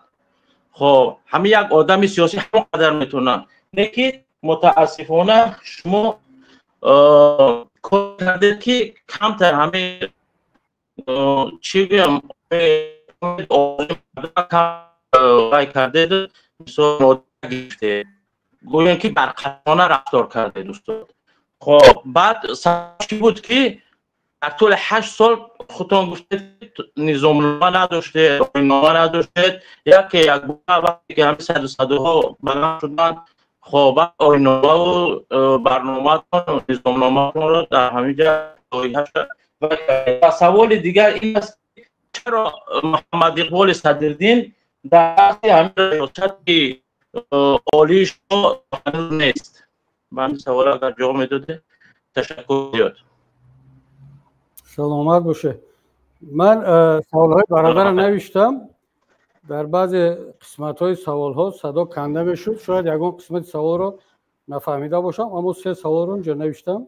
Хоб, ҳамин як одами сиёсӣ ҳамон қадар метавонад. Не ки мутаассифона шумо кор кардед, ки камтар ҳамин чӣ гӯям, вай кардед, мисол нодида гирифтед, гӯем ки барқасдона рафтор кардед, устод. Хоб, баъд сабаб чӣ буд, ки дар тӯли 8 сол худтон гуфтед, низомнома надоштед, оиннома надоштед, яке якбора вақте ки ҳамин саду садоҳо баланд шуданд, хоб, баъд оинномаву барномаатон, низомномаатонро дар ҳамин ҷа лоиҳа шуд. Ва саволи дигар ин аст, чаро Муҳаммад Иқболи Садриддин дар асли ҳамин риёсати олии шумо ҳанӯз нест? Ба ҳамин савол агар ҷавоб медодед, ташаккур зиёд. Саломат бошед. Ман саволҳои бародарро навиштам. Дар баъзе қисматҳои саволҳо садо канда мешуд, шояд ягон қисмати саволро нафаҳмида бошам, аммо се саволро инҷо навиштам.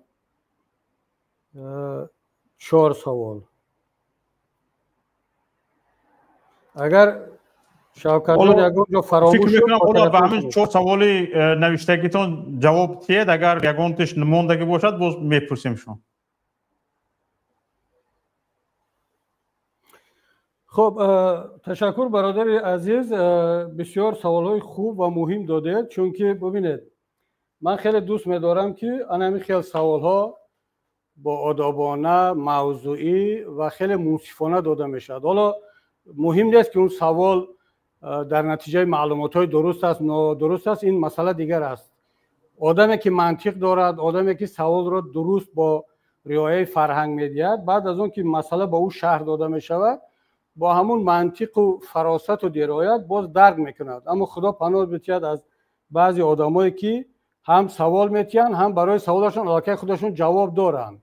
4 савол. Агар Шавкатҷон ягон ҷо фаромӯш фикр мекунам, ҳоло ба ҳамин 4 саволи навиштагитон ҷавоб диҳед, агар ягонташ мондагӣ бошад, боз мепурсем шумо. Хоб, ташаккур, бародари азиз, бисёр саволҳои хуб ва муҳим додед, чунки бубинед, ман хеле дӯст медорам, ки ана ҳамин хел саволҳо бо одобона, мавзӯӣ ва хеле мунсифона дода мешавад. Ҳоло муҳим нест, ки он савол дар натиҷаи маълумотҳои дуруст аст, нодуруст аст, ин масъала дигар аст. Одаме ки мантиқ дорад, одаме ки саволро дуруст бо риояи фарҳанг медиҳад, баъд аз он ки масъала ба ӯ шарҳ дода мешавад, Бо ҳамун мантиқу фаросату дироят боз дарк мекунад. Аммо Худо паноҳ битиҳад аз баъзе одамое, ки ҳам савол метиҳанд, ҳам барои саволашон аллакай худашон ҷавоб доранд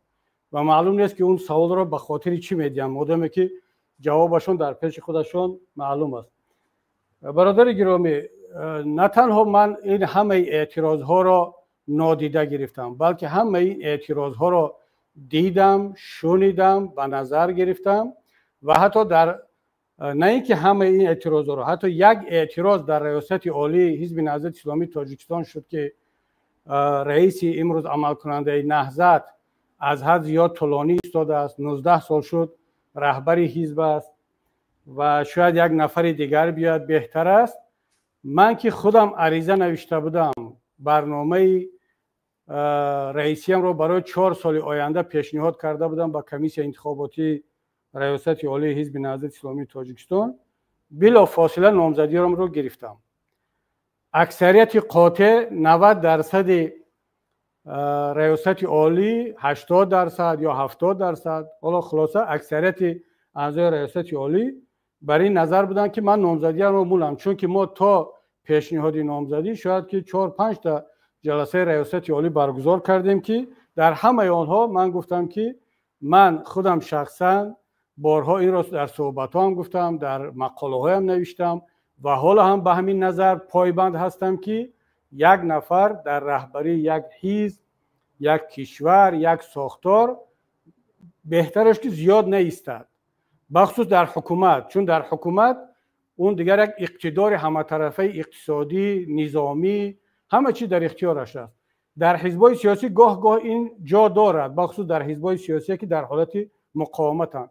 ва маълум нест, ки он саволро ба хотири чӣ медиҳанд, модоме ки ҷавобашон дар пеши худашон маълум аст. Бародари гиромӣ, на танҳо ман ин ҳамаи эътирозҳоро нодида гирифтам, балки ҳамаи ин эътирозҳоро дидам, шунидам, ба назар гирифтам ва ҳатто дар на ин ки ҳамаи ин эътирозҳоро, ҳатто як эътироз дар Раёсати Олии Ҳизби Наҳзати Исломии Тоҷикистон шуд, ки раиси имрӯз амалкунандаи Наҳзат аз ҳад зиёд тӯлонӣ истодааст, 19 сол шуд раҳбари ҳизб аст ва шояд як нафари дигар биёяд, беҳтар аст. Ман ки худам ариза навишта будам, барномаи раисиямро барои 4 соли оянда пешниҳод карда будам ба комиссияи интихоботии Раёсати Олии Ҳизби Наҳзати Исломии Тоҷикистон, билофосила номзадиамро гирифтам. Аксарияти қотеъ, 90 дарсади Раёсати Олӣ, 80% ё 70%, ҳоло хулоса, аксарияти аъзои Раёсати Олӣ бар ин назар буданд, ки ман номзадиамро мулам, чунки мо то пешниҳоди номзадӣ шояд ки чор панҷта ҷаласаи Раёсати Олӣ баргузор кардем, ки дар ҳамаи онҳо ман гуфтам, ки ман худам шахсан борҳо инро дар суҳбатҳоам гуфтам, дар мақолаҳоям навиштам ва ҳоло ҳам ба ҳамин назар пойбанд ҳастам, ки як нафар дар раҳбарии як ҳизб, як кишвар, як сохтор беҳтараш ки зиёд наистад, бахусус дар ҳукумат, чун дар ҳукумат он дигар як иқтидори ҳаматарафаи иқтисодӣ, низомӣ, ҳама чиз дар ихтиёраш аст. Дар ҳизбҳои сиёсӣ гоҳ гоҳ ин ҷо дорад, бахусус дар ҳизбҳои сиёсие, ки дар ҳолати муқовиматанд,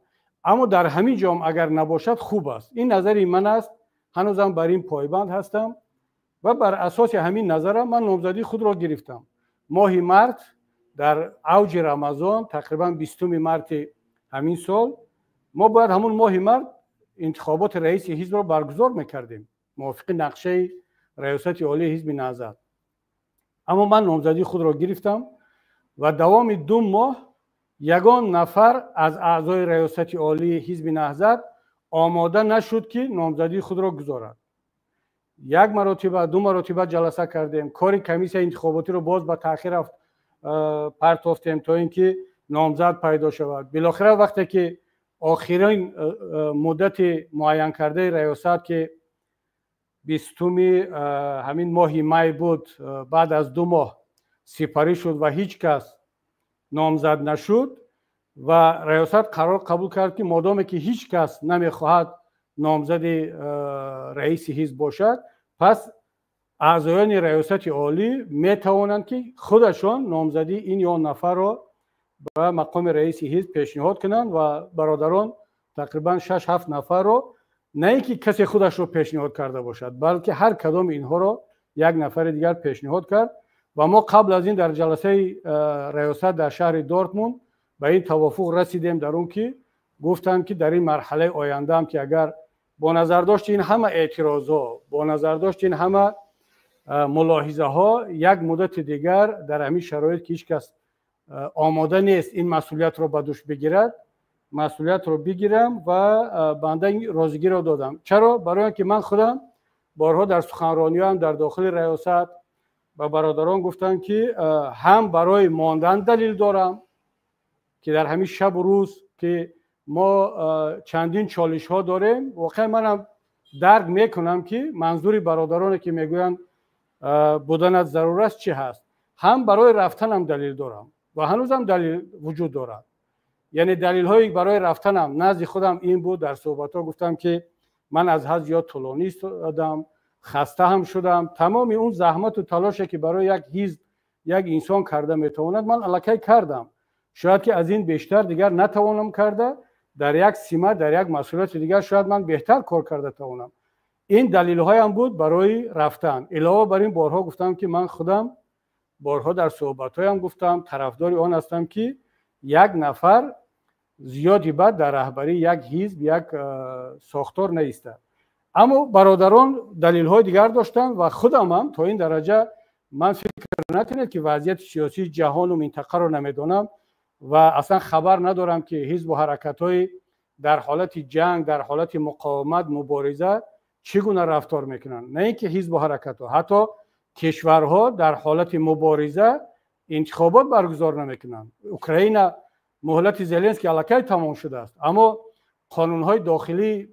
аммо дар ҳамин ҷом агар набошад, хуб аст. Ин назари ман аст, ҳанӯзам бар ин пойбанд ҳастам ва бар асоси ҳамин назарам ман номзадии худро гирифтам. Моҳи март, дар авҷи Рамазон, тақрибан 20 марти ҳамин сол, мо бояд ҳамун моҳи март интихоботи раиси ҳизбро баргузор мекардем мувофиқи нақшаи Раёсати Олии Ҳизби Наҳзат, аммо ман номзадии худро гирифтам ва давоми 2 моҳ ягон нафар аз аъзои Раёсати Олии Ҳизби Наҳзат омода нашуд, ки номзадии худро гузорад. Як маротиба, ду маротиба ҷаласа кардем, кори комиссияи интихоботиро боз ба таъхир партофтем, то ин ки номзад пайдо шавад. Билохира вақте ки охирин муддати муайянкардаи раёсат, ки 20-уми ҳамин моҳи май буд, баъд аз 2 моҳ сипарӣ шуд ва ҳеҷ кас номзад нашуд ва раёсат қарор қабул кард, ки модоме ки ҳеҷ кас намехоҳад номзади раиси ҳизб бошад, пас аъзоёни Раёсати Олӣ метавонанд, ки худашон номзадии ин ё он нафарро ба мақоми раиси ҳизб пешниҳод кунанд. Ва бародарон тақрибан шаш ҳафт нафарро, на ин ки касе худашро пешниҳод карда бошад, балки ҳар кадоми инҳоро як нафари дигар пешниҳод кард. Ва мо қабл аз ин дар ҷаласаи раёсат дар шаҳри Дортмунд ба ин тавофуқ расидем, дар он ки гуфтанд, ки дар ин марҳалаи ояндаам, ки агар бо назардошти ин ҳама эътирозҳо, бо назардошти ин ҳама мулоҳизаҳо, як муддати дигар дар ҳамин шароит, ки ҳеҷ кас омода нест ин масъулиятро ба дӯш бигирад, масъулиятро бигирам. Ва банда розигиро додам. Чаро? Барои он ки ман худам борҳо дар суханрониҳоам дар дохили раёсат ба бародарон гуфтам, ки ҳам барои мондан далел дорам, ки дар ҳамин шабу рӯз, ки мо чандин чолишҳо дорем, воқеан манам дарк мекунам, ки манзури бародароне, ки мегӯянд буданат зарур аст, чӣ ҳаст. Ҳам барои рафтанам далел дорам ва ҳанӯзам далел вуҷуд дорад. Яъне далелҳои барои рафтанам назди худам ин буд, дар суҳбатҳо гуфтам, ки ман аз ҳад зиёд тӯлонӣ истодам, хаста ҳам шудам. Тамоми он заҳмату талоше, ки барои як ҳизб як инсон карда метавонад, ман аллакай кардам. Шояд ки аз ин бештар дигар натавонам карда, дар як симат, дар як масъулияти дигар шояд ман беҳтар кор карда тавонам. Ин далелҳоям буд барои рафтан. Илова бар ин, борҳо гуфтам, ки ман худам борҳо дар суҳбатҳоям гуфтам, тарафдори он ҳастам, ки як нафар зиёди бад дар раҳбарии як ҳизб, як сохтор наистад. Аммо бародарон далелҳои дигар доштанд ва худамам то ин дараҷа ман фикр накунед, ки вазъияти сиёсии ҷаҳону минтақаро намедонам ва аслан хабар надорам, ки ҳизбу ҳаракатҳои Дар ҳолати ҷанг, дар ҳолати муқовимат, мубориза чӣ гуна рафтор мекунанд. На ин ки ҳизбу ҳаракатҳо, ҳатто кишварҳо дар ҳолати мубориза интихобот баргузор намекунанд. Украина муҳлати Зеленский аллакай тамом шудааст, аммо қонунҳои дохилии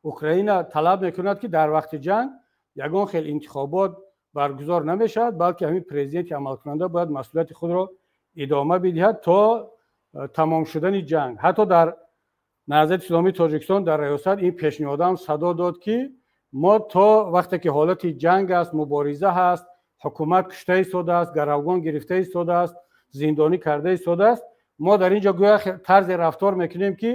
Украина талаб мекунад, ки дар вақти ҷанг ягон хел интихобот баргузор намешавад, балки ҳамин президенти амалкунанда бояд масъулияти худро идома бидиҳад то тамом шудани ҷанг. Ҳатто дар Наҳзати Исломии Тоҷикистон, дар раёсат ин пешниҳодам садо дод, ки мо то вақте ки ҳолати ҷанг аст, мубориза ҳаст, ҳукумат кушта истодааст, гаравгон гирифта истодааст, зиндонӣ карда истодааст, мо дар ин ҷо гӯя тарзе рафтор мекунем, ки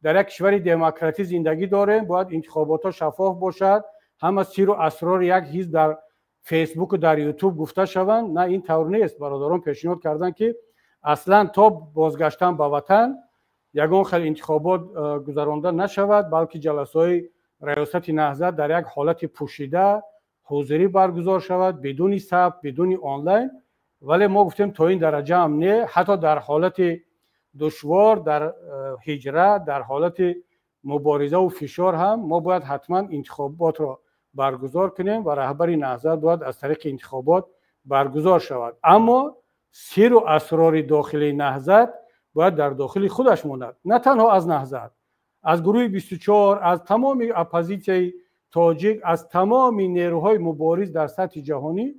дар як кишвари демократӣ зиндагӣ дорем, бояд интихоботҳо шаффоф бошад, ҳама сиру асрори як ҳизб дар Фейсбуку дар Ютуб гуфта шаванд. На, ин тавр нест. Бародарон пешниҳод карданд, ки аслан то бозгаштан ба ватан ягон хел интихобот гузаронда нашавад, балки ҷаласаҳои раёсати Наҳзат дар як ҳолати пӯшида, ҳузурӣ баргузор шавад, бидуни сабт, бидуни онлайн. Вале мо гуфтем, то ин дараҷаам не. Ҳатто дар ҳолати душвор, дар ҳиҷрат, дар ҳолати муборизаву фишор ҳам мо бояд ҳатман интихоботро баргузор кунем ва раҳбари Наҳзат бояд аз тариқи интихобот баргузор шавад, аммо сиру асрори дохилии Наҳзат бояд дар дохили худаш монад. На танҳо аз Наҳзат, аз гурӯҳи 24, аз тамоми оппозитсияи тоҷик, аз тамоми нерӯҳои мубориз дар сатҳи ҷаҳонӣ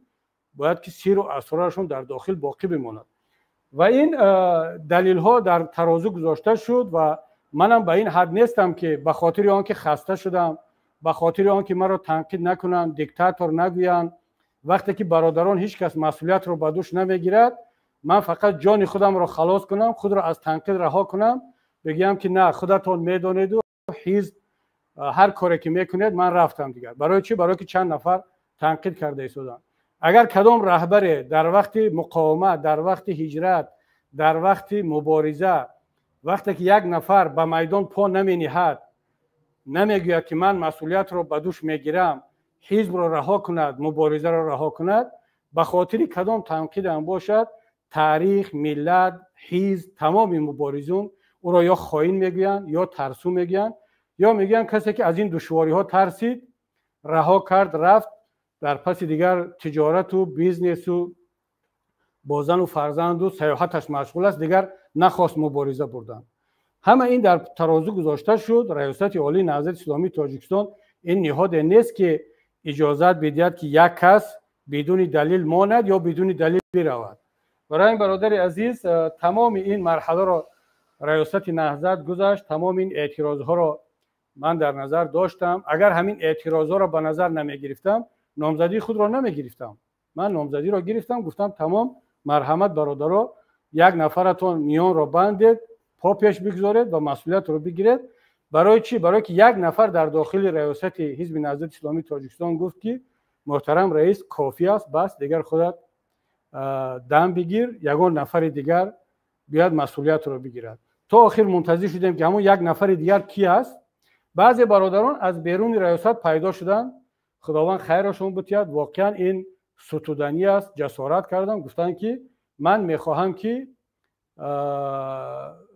бояд ки сиру асрорашон дар дохил боқӣ бимонад. Ва ин далелҳо дар тарозу гузошта шуд ва манам ба ин ҳад нестам, ки ба хотири он ки хаста шудам, ба хотири он ки маро танқид накунанд, диктатор нагӯянд, вақте ки бародарон ҳеҷ кас масъулиятро ба дӯш намегирад, ман фақат ҷони худамро халос кунам, худро аз танқид раҳо кунам, бигӯям, ки на, худатон медонеду ҳизб ҳар коре ки мекунед, ман рафтам дигар. Барои чӣ? Барое ки чанд нафар танқид карда истоданд. Агар кадом раҳбаре дар вақти муқовимат, дар вақти ҳиҷрат, дар вақти мубориза, вақте ки як нафар ба майдон по намениҳад, намегӯяд, ки ман масъулиятро ба дӯш мегирам, ҳизбро раҳо кунад, муборизаро раҳо кунад, ба хотири кадом танқидам бошад, таърих, миллат, ҳизб, тамоми муборизун ӯро ё хоин мегӯянд, ё тарсу мегӯянд, ё мегӯянд касе ки аз ин душвориҳо тарсид, раҳо кард, рафт дар паси дигар тиҷорату бизнесу бо зану фарзанду саёҳаташ машғул аст, дигар нахост мубориза бурдан. Ҳама ин дар тарозу гузошта шуд. Раёсати Олии Наҳзати Исломии Тоҷикистон ин ниҳоде нест, ки иҷозат бидиҳад, ки як кас бидуни далил монад ё бидуни далил биравад. Барои ин, бародари азиз, тамоми ин марҳаларо раёсати Наҳзат гузашт. Тамоми ин эътирозҳоро ман дар назар доштам. Агар ҳамин эътирозҳоро ба назар намегирифтам, номзадии худро намегирифтам. Ман номзадиро гирифтам, гуфтам: тамом, марҳамат, бародаро, як нафаратон миёнро бандед, по пеш бигзоред ва масъулиятро бигиред. Барои чӣ? Барое ки як нафар дар дохили раёсати ҳизби Наҳзати Исломии Тоҷикистон гуфт, ки муҳтарам раис, кофӣ аст, бас, дигар худат дам бигир, ягон нафари дигар биёяд, масъулиятро бигирад. То охир мунтазир шудем, ки ҳамон як нафари дигар ки аст. Баъзе бародарон аз беруни раёсат пайдо шуданд, Худованд хайрашон бутиҳад. Воқеан ин сутуданӣ аст, ҷасорат кардам, гуфтанд, ки ман мехоҳам, ки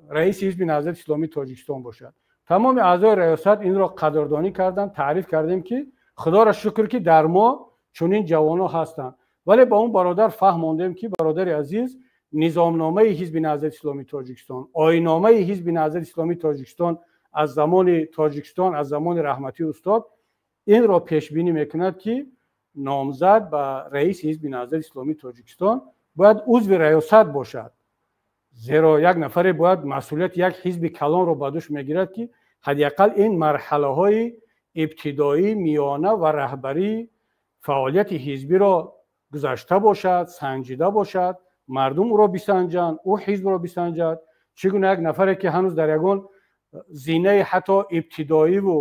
раиси ҳизби Наҳзати Исломии Тоҷикистон бошад. Тамоми аъзои раёсат инро қадрдонӣ карданд, таъриф кардем, ки Худоро шукр, ки дар мо чунин ҷавонҳо ҳастанд. Вале ба он бародар фаҳмондем, ки бародари азиз, низомномаи ҳизби Наҳзати Исломии Тоҷикистон, оинномаи ҳизби Наҳзати Исломии Тоҷикистон аз замони Тоҷикистон, аз замони раҳматии устод инро пешбинӣ мекунад, ки номзад ба раиси ҳизби Наҳзати Исломии Тоҷикистон бояд узви раёсат бошад, зеро як нафаре бояд масъулияти як ҳизби калонро ба дӯш мегирад, ки ҳадди ақал ин марҳалаҳои ибтидоӣ, миёна ва раҳбарии фаъолияти ҳизбиро гузашта бошад, санҷида бошад, мардум ӯро бисанҷанд, ӯ ҳизбро бисанҷад. Чӣ гуна як нафаре, ки ҳанӯз дар ягон зинаи ҳатто ибтидоиву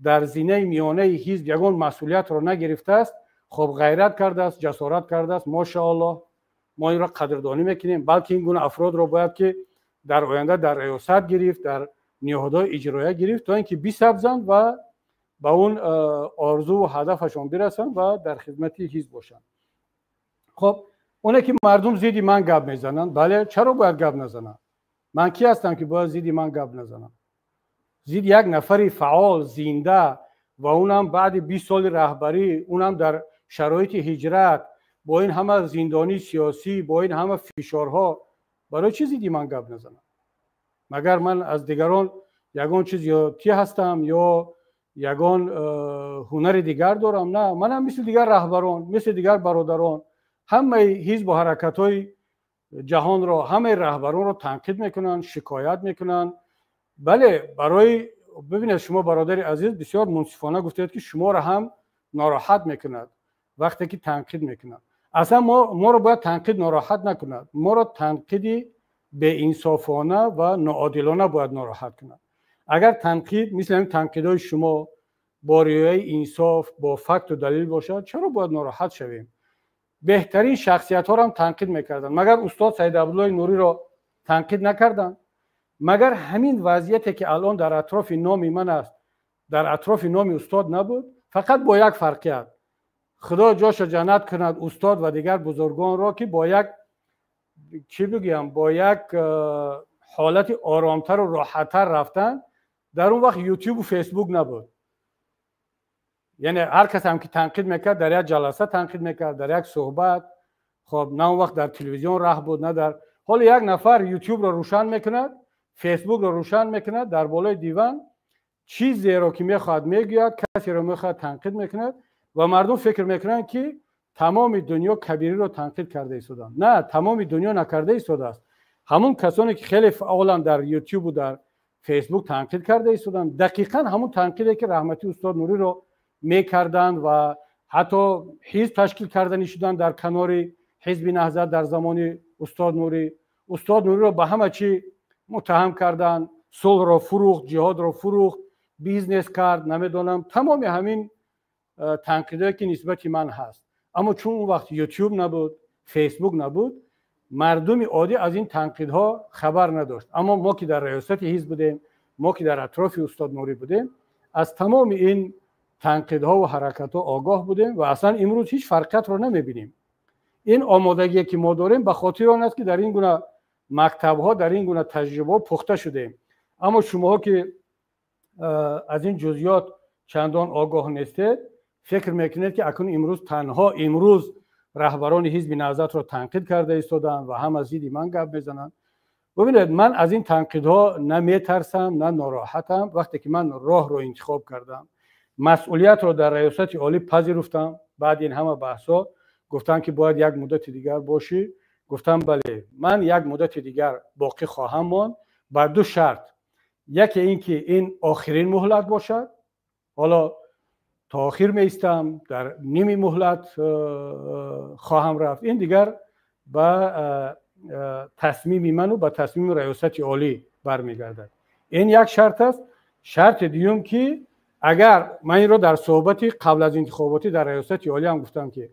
дар зинаи миёнаи ҳизб ягон масъулиятро нагирифтааст, хоб, ғайрат кардааст, ҷасорат кардааст, мошааллоҳ, мо инро қадрдонӣ мекунем, балки ин гуна афродро бояд ки дар оянда дар раёсат гирифт, дар ниҳодҳои иҷроия гирифт, то ин ки бисабзанд ва ба он орзуву ҳадафашон бирасанд ва дар хизмати ҳизб бошанд. Хоб, оне ки мардум зидди ман гап мезананд, бале, чаро бояд гап назананд? Ман ки ҳастам, ки бояд зидди ман гап назанам? Зидди як нафари фаъол, зинда, ва унам баъди 20 соли раҳбарӣ, унам дар шароити ҳиҷрат, бо ин ҳама зиндонии сиёсӣ, бо ин ҳама фишорҳо, барои чӣ зидди ман гап назанам? Магар ман аз дигарон ягон чиз ё ти ҳастам ё ягон ҳунари дигар дорам? На, манам мисли дигар раҳбарон, мисли дигар бародарон ҳамаи ҳизбу ҳаракатҳои ҷаҳонро, ҳамаи раҳбаронро танқид мекунанд, шикоят мекунанд. Бале, барои бибинед, шумо, бародари азиз, бисёр мунсифона гуфтед, ки шуморо ҳам нороҳат мекунад вақте ки танқид мекунад. Аслан моро бояд танқид нороҳат накунад, моро танқиди беинсофона ва ноодилона бояд нороҳат кунад. Агар танқид мисли ҳамин танқидҳои шумо бо риояи инсоф, бо факту далил бошад, чаро бояд нороҳат шавем? Беҳтарин шахсиятҳоро ҳам танқид мекарданд. Магар устод Саид Абдуллои Нуриро танқид накарданд? Магар ҳамин вазъияте ки алон дар атрофи номи ман аст, дар атрофи номи устод набуд? Фақат бо як фарқият: худо ҷошо ҷаннат кунад устод ва дигар бузургонро, ки бо як, чӣ бигӯям, бо як ҳолати оромтару роҳаттар рафтан. Дар он вақт Ютубу Фейсбук набуд, яъне ҳар кас ҳам ки танқид мекард, дар як ҷаласа танқид мекард, дар як суҳбат. Хоб, на он вақт дар телевизион раҳ буд, на дар ҳоло як нафар Ютубро рӯшан мекунад, Фейсбукро рӯшан мекунад, дар болои диван чизеро ки мехоҳад мегӯяд, касеро мехоҳад танқид мекунад ва мардум фикр мекунанд, ки тамоми дунё Кабириро танқид карда истоданд. На, тамоми дунё накарда истодааст. Ҳамун касоне ки хеле фаъоланд дар Ютубу дар Фейсбук танқид карда истоданд, дақиқан ҳамун танқиде ки раҳмати устод Нуриро мекарданд ва ҳатто ҳизб ташкил карданӣ шуданд дар канори ҳизби Наҳзат дар замони устод Нурӣ. Устод Нуриро ба ҳама чӣ муттаҳам карданд: сулҳро фурӯхт, ҷиҳодро фурӯхт, бизнес кард, намедонам, тамоми ҳамин танқидое ки нисбати ман ҳаст. Аммо чун он вақт Ютуб набуд, Фейсбук набуд, мардуми оддӣ аз ин танқидҳо хабар надошт. Аммо мо ки дар раёсати ҳизб будем, мо ки дар атрофи устод Нурӣ будем, аз тамоми ин танқидҳо ва ҳаракатҳо огоҳ будем ва аслан имрӯз ҳеҷ фарқиятро намебинем. Ин омодагие ки мо дорем, ба хотири он аст, ки дар ин гуна мактабҳо, дар ин гуна таҷрибаҳо пухта шудем. Аммо шумоҳо ки аз ин ҷузъиёт чандон огоҳ нестед, фикр мекунед, ки акнун имрӯз, танҳо имрӯз раҳбарони ҳизби Наҳзатро танқид карда истоданд ва ҳама зидди ман гап мезананд. Бубинед, ман аз ин танқидҳо на метарсам, на нороҳатам. Вақте ки ман роҳро интихоб кардам, масъулиятро дар раёсати олӣ пазируфтам, баъди ин ҳама баҳсҳо гуфтанд, ки бояд як муддати дигар бошӣ. Гуфтам: бале, ман як муддати дигар боқӣ хоҳам монд ба ду шарт. Яке ин ки ин охирин муҳлат бошад. Ҳоло то охир меистам, дар ними муҳлат хоҳам рафт, ин дигар ба тасмими ману ба тасмими раёсати олӣ бармегардад. Ин як шарт аст. Шарти дуюм ки агар ман инро дар суҳбати қабл аз интихоботӣ дар раёсати олӣ ҳам гуфтам, ки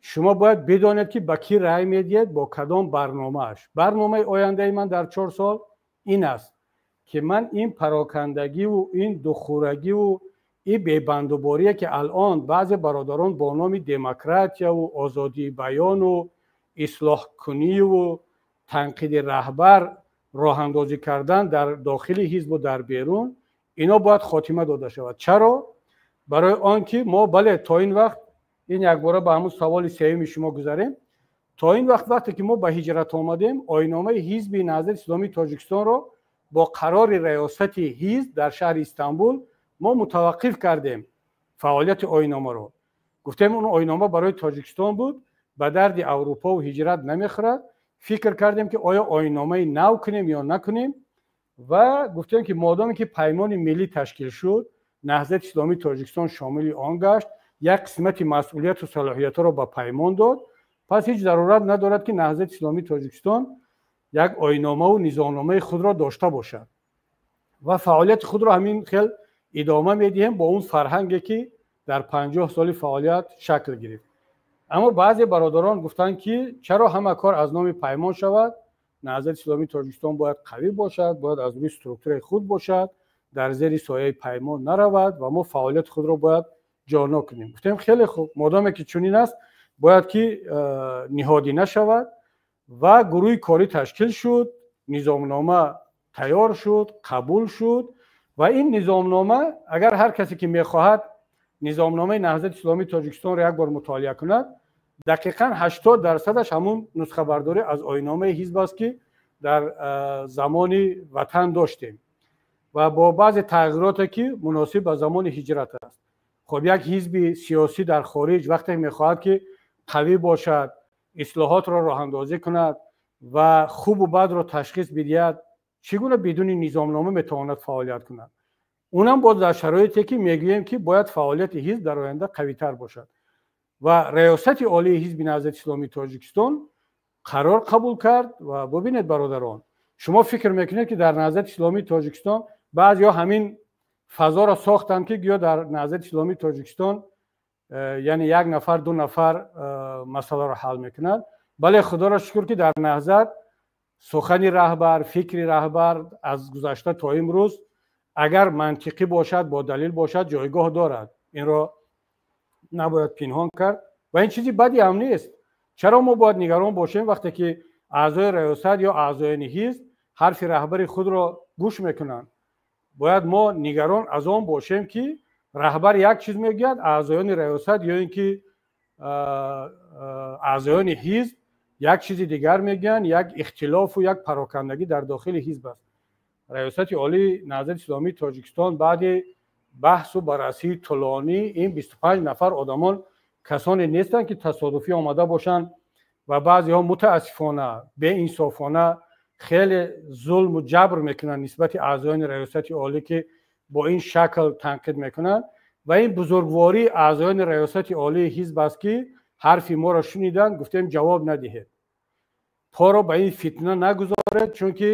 шумо бояд бидонед, ки ба кӣ рай медиҳед, бо кадом барномааш. Барномаи ояндаи ман дар 4 сол ин аст, ки ман ин парокандагиву ин духӯрагиву ин бебандуборие, ки алон баъзе бародарон бо номи демократияву озодии баёну ислоҳкуниву танқиди раҳбар роҳандозӣ кардан дар дохили ҳизбу дар берун, ино бояд хотима дода шавад. Чаро? Барои он ки мо, бале, то ин вақт, ин якбора ба ҳамун саволи сеюми шумо гузарем, то ин вақт, вақте ки мо ба ҳиҷрат омадем, оинномаи ҳизби Наҳзати Исломии Тоҷикистонро бо қарори раёсати ҳизб дар шаҳри Истанбул мо мутаваққиф кардем фаъолияти оинномаро. Гуфтем, он оиннома барои Тоҷикистон буд, ба дарди Аврупову ҳиҷрат намехӯрад. Фикр кардем, ки оё оинномаи нав кунем ё накунем, ва гуфтем, ки модоме ки Паймони миллӣ ташкил шуд, Наҳзати Исломии Тоҷикистон шомили он гашт, як қисмати масъулияту салоҳиятҳоро ба Паймон дод, пас ҳеҷ зарурат надорад, ки Наҳзати Исломии Тоҷикистон як оинномаву низомномаи худро дошта бошад, ва фаъолияти худро ҳамин хел идома медиҳем бо он фарҳанге, ки дар 50 соли фаъолият шакл гирифт. Аммо баъзе бародарон гуфтанд, ки чаро ҳама кор аз номи Паймон шавад, Наҳзати Исломии Тоҷикистон бояд қавӣ бошад, бояд аз рӯи структураи худ бошад, дар зери сояи Паймон наравад ва мо фаъолияти худро бояд ҷорӣ кунем. Гуфтем: хеле хуб, модоме ки чунин аст, бояд ки ниҳодӣ нашавад. Ва гурӯҳи корӣ ташкил шуд, низомнома тайёр шуд, қабул шуд. Ва ин низомнома, агар ҳар касе ки мехоҳад низомномаи Наҳзати Исломии Тоҷикистонро як бор мутолиа кунад, дақиқан 80%-аш ҳамун нусхабардорӣ аз оинномаи ҳизб аст, ки дар замони ватан доштем ва бо баъзе тағйироте, ки муносиб ба замони ҳиҷрат аст. Хоб, як ҳизби сиёсӣ дар хориҷ вақте мехоҳад, ки қавӣ бошад, ислоҳотро роҳандозӣ кунад ва хубу бадро ташхис бидиҳад, чӣ гуна бидуни низомнома метавонад фаъолият кунад? Унам боз дар шароите, ки мегӯем, ки бояд фаъолияти ҳизб дар оянда қавитар бошад. Ва Раёсати Олии Ҳизби Наҳзати Исломии Тоҷикистон қарор қабул кард. Ва бубинед, бародарон, шумо фикр мекунед, ки дар Наҳзати Исломии Тоҷикистон баъзеҳо ҳамин фазоро сохтанд, ки гӯё дар Наҳзати Исломии Тоҷикистон, яъне як нафар, ду нафар масъаларо ҳал мекунад. Бале, худоро шукр, ки дар Наҳзат сухани раҳбар, фикри раҳбар аз гузашта то имрӯз, агар мантиқӣ бошад, бо далил бошад, ҷойгоҳ дорад. Инро набояд пинҳон кард ва ин чизи бади ҳам нест. Чаро мо бояд нигарон бошем, вақте ки аъзои раёсат ё аъзоёни ҳизб ҳарфи раҳбари худро гӯш мекунанд? Бояд мо нигарон аз он бошем, ки раҳбар як чиз мегӯяд, аъзоёни раёсат ё ин ки аъзоёни ҳизб як чизи дигар мегӯянд, як ихтилофу як парокандагӣ дар дохили ҳизб аст. Раёсати Олии Наҳзати Исломии Тоҷикистон баъди баҳсу баррасии тӯлонӣ, ин 25 нафар одамон касоне нестанд, ки тасодуфӣ омада бошанд. Ва баъзеҳо мутаассифона, беинсофона хеле зулму ҷабр мекунанд нисбати аъзоёни Раёсати Олӣ, ки бо ин шакл танқид мекунанд. Ва ин бузургвории аъзоёни Раёсати Олии ҳизб аст, ки ҳарфи моро шуниданд. Гуфтем, ҷавоб надиҳед, поро ба ин фитна нагузоред, чунки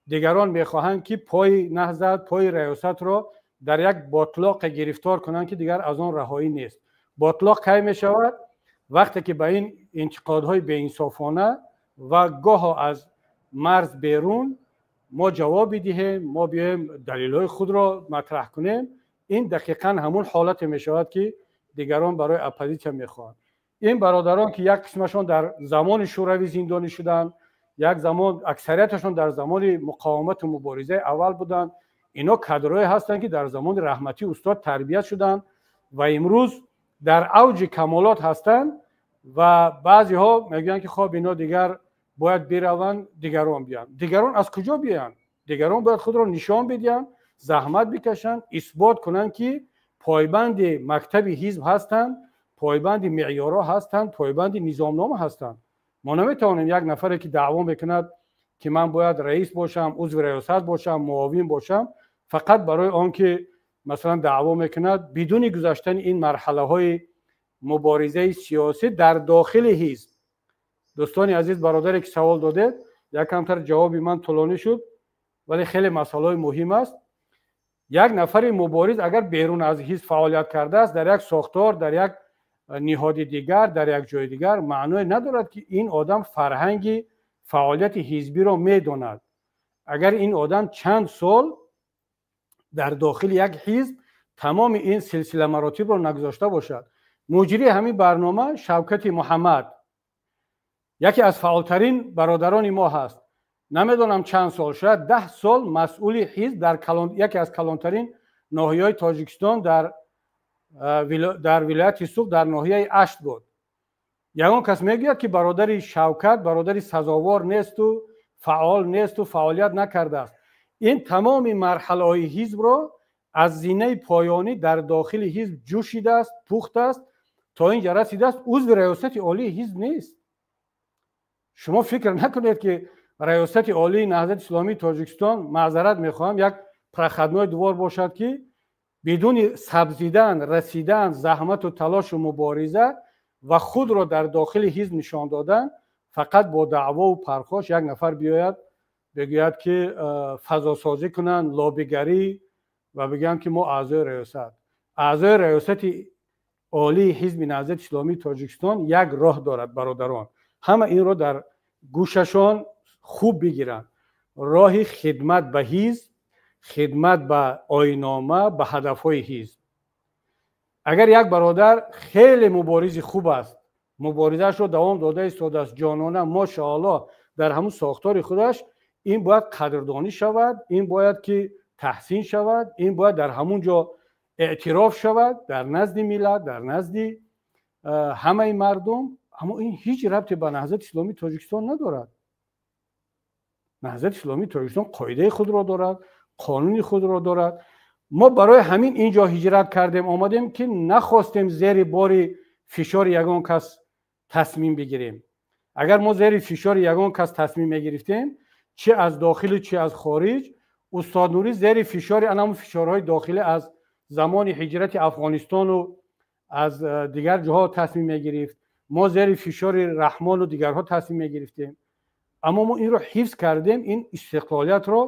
дигарон мехоҳанд, ки пои Наҳзат, пои раёсатро дар як ботлоқе гирифтор кунанд, ки дигар аз он раҳоӣ нест. Ботлоқ кай мешавад? Вақте ки ба ин интиқодҳои беинсофона ва гоҳо аз марз берун мо ҷавоб бидиҳем, мо биёем далелҳои худро матраҳ кунем. Ин дақиқан ҳамун ҳолате мешавад, ки дигарон барои оппозитсия мехоҳанд. Ин бародарон, ки як қисмашон дар замони Шӯравӣ зиндонӣ шуданд, як замон аксарияташон дар замони муқовимату муборизаи аввал буданд, ино кадрҳое ҳастанд, ки дар замони раҳматии устод тарбият шуданд ва имрӯз дар авҷи камолот ҳастанд. Ва баъзеҳо мегӯянд, ки хоб, ино дигар бояд бираванд, дигарон биёянд. Дигарон аз куҷо биёянд? Дигарон бояд худро нишон бидиҳанд, заҳмат бикашанд, исбот кунанд, ки пойбанди мактаби ҳизб ҳастанд, пойбанди меъёрҳо ҳастанд, пойбанди низомнома ҳастанд. Мо наметавонем як нафаре, ки даъво мекунад, ки ман бояд раис бошам, узви раёсат бошам, муовин бошам, фақат барои он ки масалан даъво мекунад, бидуни гузаштани ин марҳалаҳои муборизаи сиёсӣ дар дохили ҳизб. Дӯстони азиз, бародаре ки савол додед, як камтар ҷавоби ман тӯлонӣ шуд, вале хеле масъалаҳои муҳим аст. Як нафари мубориз агар берун аз ҳизб фаъолият кардааст, дар як сохтор, дар як ниҳоди дигар, дар як ҷои дигар, маъное надорад, ки ин одам фарҳанги фаъолияти ҳизбиро медонад. Агар ин одам чанд сол дар дохили як ҳизб тамоми ин силсила маротибро нагузошта бошад. Муҷрии ҳамин барнома Шавкати Муҳаммад яке аз фаъолтарин бародарони мо ҳаст. Намедонам чанд сол, шояд 10 сол масъули ҳизб дар яке аз калонтарин ноҳияҳои Тоҷикистон, дар вилояти Суғд, дар ноҳияи Ашт буд. Ягон кас мегӯяд, ки бародари Шавкат бародари сазовор несту фаъол несту фаъолият накардааст? Ин тамоми марҳалаҳои ҳизбро аз зинаи поёнӣ дар дохили ҳизб ҷӯшидааст, пухтааст, то ин ҷа расидааст. Узви Раёсати Олии ҳизб нест. Шумо фикр накунед, ки Раёсати Олии Наҳзати Исломии Тоҷикистон, маъзарат мехоҳам, як проходной двор бошад, ки бидуни сабзидан, расидан, заҳмату талошу мубориза ва худро дар дохили ҳизб нишон додан, фақат бо даъвову пархош як нафар биёяд, бигӯяд, ки фазосозӣ кунанд, лобигарӣ, ва бигӯянд, ки мо аъзои раёсат. Аъзои Раёсати Олии Ҳизби Наҳзати Исломии Тоҷикистон як роҳ дорад. Бародарон, ҳама инро дар гӯшашон хуб бигиранд: роҳи хидмат ба ҳизб, хидмат ба оинома, ба ҳадафҳои ҳизб. Агар як бародар хеле муборизи хуб аст, муборизаашро давом дода истодааст ҷонона, мошааллоҳ, дар ҳамун сохтори худаш, ин бояд қадрдонӣ шавад, ин бояд ки таҳсин шавад, ин бояд дар ҳамун ҷо эътироф шавад дар назди миллат, дар назди ҳамаи мардум. Аммо ин ҳеҷ рабте ба Наҳзати Исломии Тоҷикистон надорад. Наҳзати Исломии Тоҷикистон қоидаи худро дорад, қонуни худро дорад. Мо барои ҳамин инҷо ҳиҷрат кардем, омадем ки нахостем зери бори фишори ягон кас тасмим бигирем. Агар мо зери фишори ягон кас тасмим мегирифтем, чи аз дохилу чи аз хориҷ, устод Нурӣ зери фишори анамун фишорҳои дохилӣ аз замони ҳиҷрати Афғонистону аз дигар ҷоҳо тасмим мегирифт, мо зери фишори Раҳмону дигарҳо тасмим мегирифтем. Аммо мо инро ҳифз кардем, ин истиқлолиятро,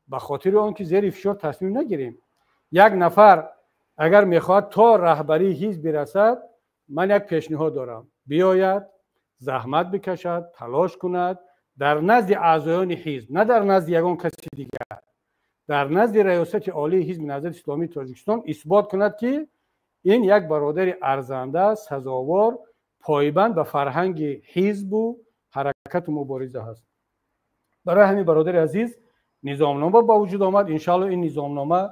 ба хотири он ки зери фишор тасмим нагирем. Як нафар агар мехоҳад то раҳбарии ҳизб бирасад, ман як пешниҳод дорам: биёяд, заҳмат бикашад, талош кунад дар назди аъзоёни ҳизб, на дар назди ягон каси дигар, дар назди раёсати олии ҳизби Наҳзати Исломии Тоҷикистон исбот кунад, ки ин як бародари арзанда, сазовор, пойбанд ба фарҳанги ҳизбу ҳаракату мубориза ҳаст. Барои ҳамин, бародари азиз, низомнома ба вуҷуд омад. Иншаалло ин низомнома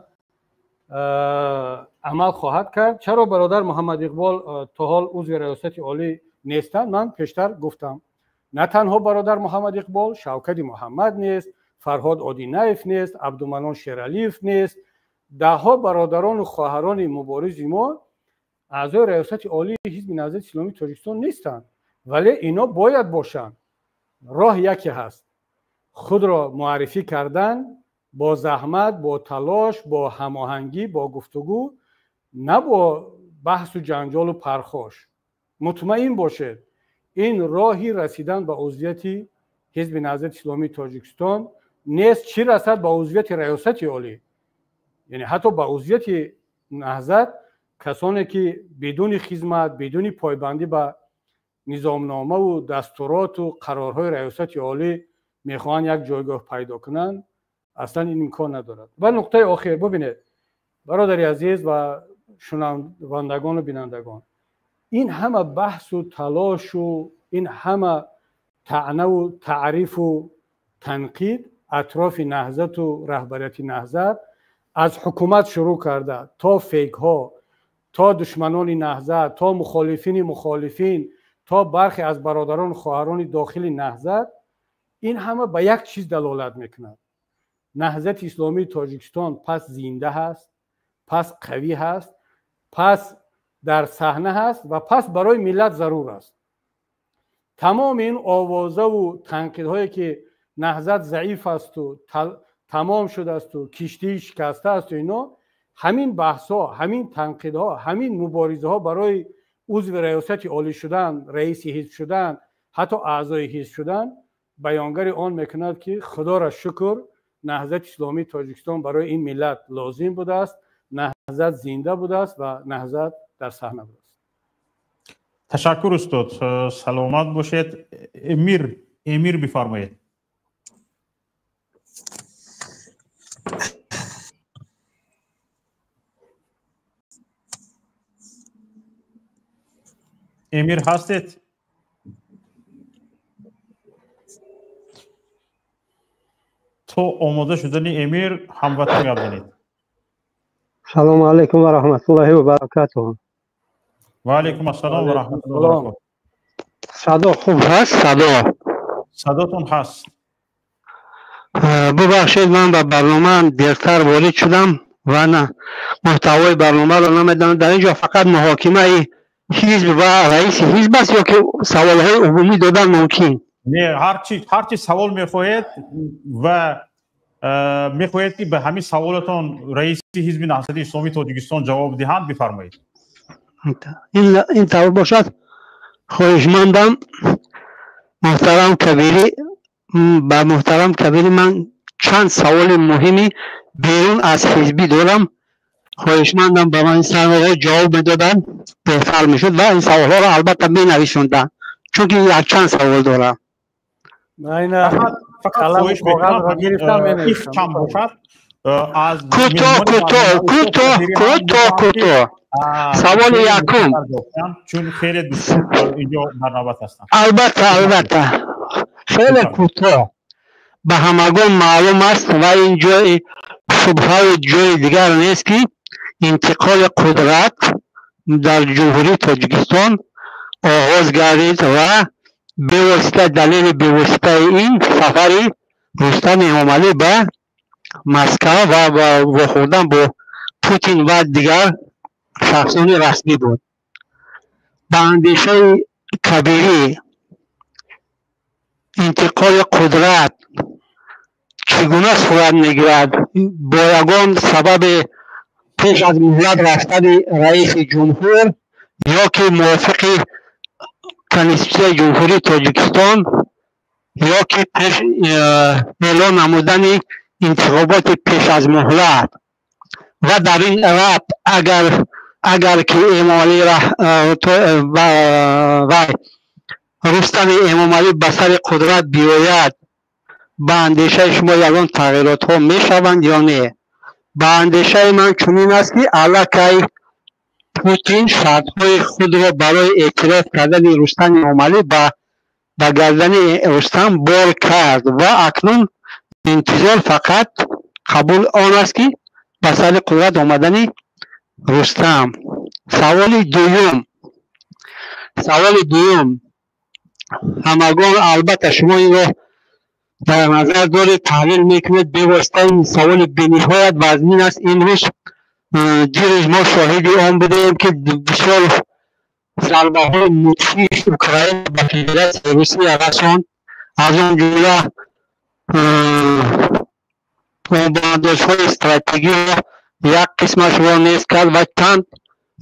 амал хоҳад кард. Чаро бародар Муҳаммад Иқбол то ҳол узви раёсати олӣ нестанд? Ман пештар гуфтам, на танҳо бародар Муҳаммад Иқбол, Шавкади Муҳаммад нест, Фарҳод Одинаев нест, Абдуманон Шералиев нест. Даҳҳо бародарону хоҳарони муборизи мо аъзои раёсати олии ҳизби Наҳзати Исломии Тоҷикистон нестанд, вале ино бояд бошанд. Роҳ яке ҳаст: худро муаррифӣ кардан бо заҳмат, бо талош, бо ҳамоҳангӣ, бо гуфтугӯ, на бо баҳсу ҷанҷолу пархош. Мутмаин бошед, ин роҳи расидан ба узвияти ҳизби Наҳзати Исломии Тоҷикистон нест, чӣ расад ба узвияти раёсати олӣ. Яъне ҳатто ба узвияти наҳзат касоне ки бидуни хизмат, бидуни пойбандӣ ба низомномаву дастуроту қарорҳои раёсати олӣ мехоҳанд як ҷойгоҳ пайдо кунанд, аслан ин имкон надорад. Ва нуқтаи охир, бубинед, бародари азиз ва шунавандагону бинандагон, ин ҳама баҳсу талошу ин ҳама таънаву таърифу танқид атрофи наҳзату раҳбарияти наҳзат аз ҳукумат шурӯъ карда то фейкҳо, то душманони наҳзат, то мухолифини мухолифин, то бархе аз бародарону хоҳарони дохили наҳзат, ин ҳама ба як чиз далолат мекунад: Наҳзати Исломии Тоҷикистон пас зинда ҳаст, пас қавӣ ҳаст, пас дар саҳна ҳаст ва пас барои миллат зарур аст. Тамоми ин овозаву танқидҳое ки наҳзат заиф асту тамом шудаасту киштии шикаста асту, ино ҳамин баҳсҳо, ҳамин танқидҳо, ҳамин муборизаҳо барои узви раёсати олӣ шудан, раиси ҳизб шудан, ҳатто аъзои ҳизб шудан баёнгари он мекунад, ки худоро шукр, Наҳзати Исломии Тоҷикистон барои ин миллат лозим будааст, наҳзат зинда будааст ва наҳзат дар саҳна будааст. Ташаккур, устод, саломат бошед. Эмир, Эмир, бифармоед. Эмир ҳастед? То омода шудани Эмир ҳамватан гап занед. Салому алайкум ва раҳматуллоҳи ва баракатуҳ. Ва алайкум ассалом ва раҳматуллоҳи ва баракатуҳ. Садо хуб ҳаст? Садо, садотон ҳаст. Бубахшед, ман ба барнома дертар ворид шудам ва на муҳтавои барномаро намедонам. Дар ин ҷо фақат муҳокимаи ҳизб ва раиси ҳизб аст ё ки саволҳои умумӣ додан мумкин? Не, ҳарчи савол мехоҳед ва мехоҳед ки ба ҳамин саволатон раиси ҳизби Наҳзати Исломии Тоҷикистон ҷавоб диҳанд, бифармоед. Ин тавр бошад, хоҳишмандам муҳтарам Кабирӣ, ба муҳтарам Кабирӣ ман чанд саволи муҳими берун аз ҳизбӣ дорам. Хоҳишмандам ба ман ин саволҳо ҷавоб медоданд, беҳтар мешуд, ва ин саволҳоро албатта менависондам, чунки якчанд савол дорам. Фақат хоҳиш мекунам, их кам бошад. Аз кӯтоҳ, кӯтоҳ, кӯтоҳ, кӯтоҳ, кӯтоҳ. Саволи якум. Чун хеле дӯстон инҷо дар навбат ҳастанд. Албатта, албатта, хеле кӯтоҳ. Ба ҳамагон маълум аст ва ин ҷои Шубҳаи ҷои дигар нест, ки интиқоли қудрат дар Ҷумҳурии Тоҷикистон оғоз гардид ва бевосита, далели бевоситаи ин сафари Рустам Эмомалӣ ба Москва ва вохӯрдан бо Путин ва дигар шахсони расмӣ буд. Ба андешаи Кабирӣ, интиқоли қудрат чӣ гуна сурат мегирад? Бо ягон сабаби пеш аз муҳлат рафтани раиси ҷумҳур ё ки мувофиқи Конститутсияи Ҷумҳурии Тоҷикистон, ё ки пеш эълон намудани интихоботи пеш аз муҳлат? Ва дар ин рабт, агар ки Эмомалӣ, вай, Рустами Эмомалӣ ба сари қудрат биёяд, ба андешаи шумо ягон тағйиротҳо мешаванд ё не? Ба андешаи ман чунин аст, ки аллакай Путин шартҳои худро барои эътироф кардани Рустами Эмомалӣ ба гардани Рустам бор кард ва акнун интизор фақат қабул он аст, ки ба сари қудрат омадани Рустам. Саволи дуюм, ҳамагон, албатта, шумо инро дар назар доред, таҳлил мекунед. Бевосита ин саволи бениҳоят вазнин аст. Имрӯз, дирӯз мо шоҳиди он будем, ки бисёр зарбаҳои мудҳиш Украина ба Федератсияи Русия расонд, аз он ҷумла бомбоандозҳои стратегиро як қисмашро нест кард ва чанд